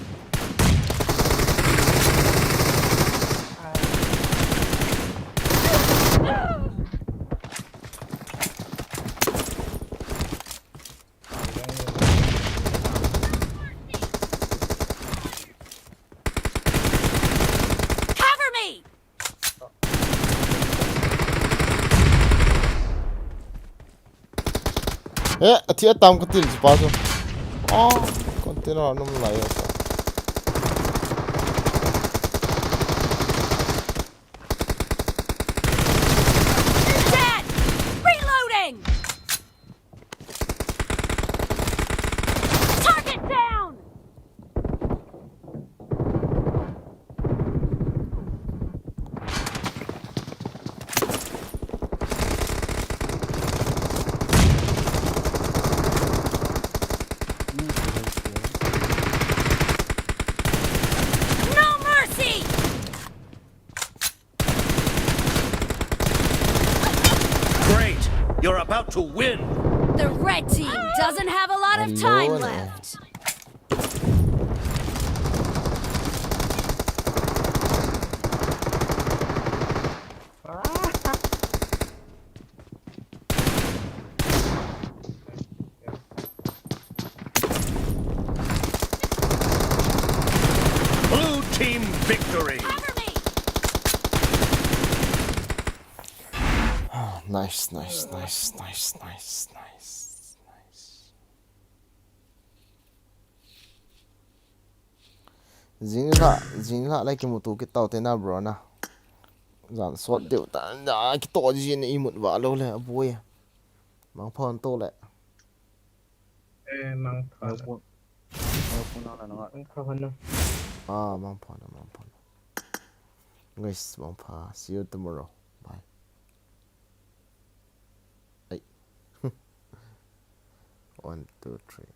Cover me. Eh, athi atam katil chu pa chu. Oh, container num lai asa. Dead. Reloading. Target down. No mercy! Great! You're about to win! The red team doesn't have a lot of time left. Blue team victory! Cover me! Nice, nice, nice, nice, nice, nice, nice. Jing la, jing la, like kimuto kit tau te na, bro na. Jan sot deu ta, na kito jin imut va lo le, boy. Mangpha hon to le. Eh, mangpha. Mangpha hon na nga. Mangpha hon na. Ah, mangpha na, mangpha na. Guys, mangpha. See you tomorrow. Bye. Ai. One, two, three.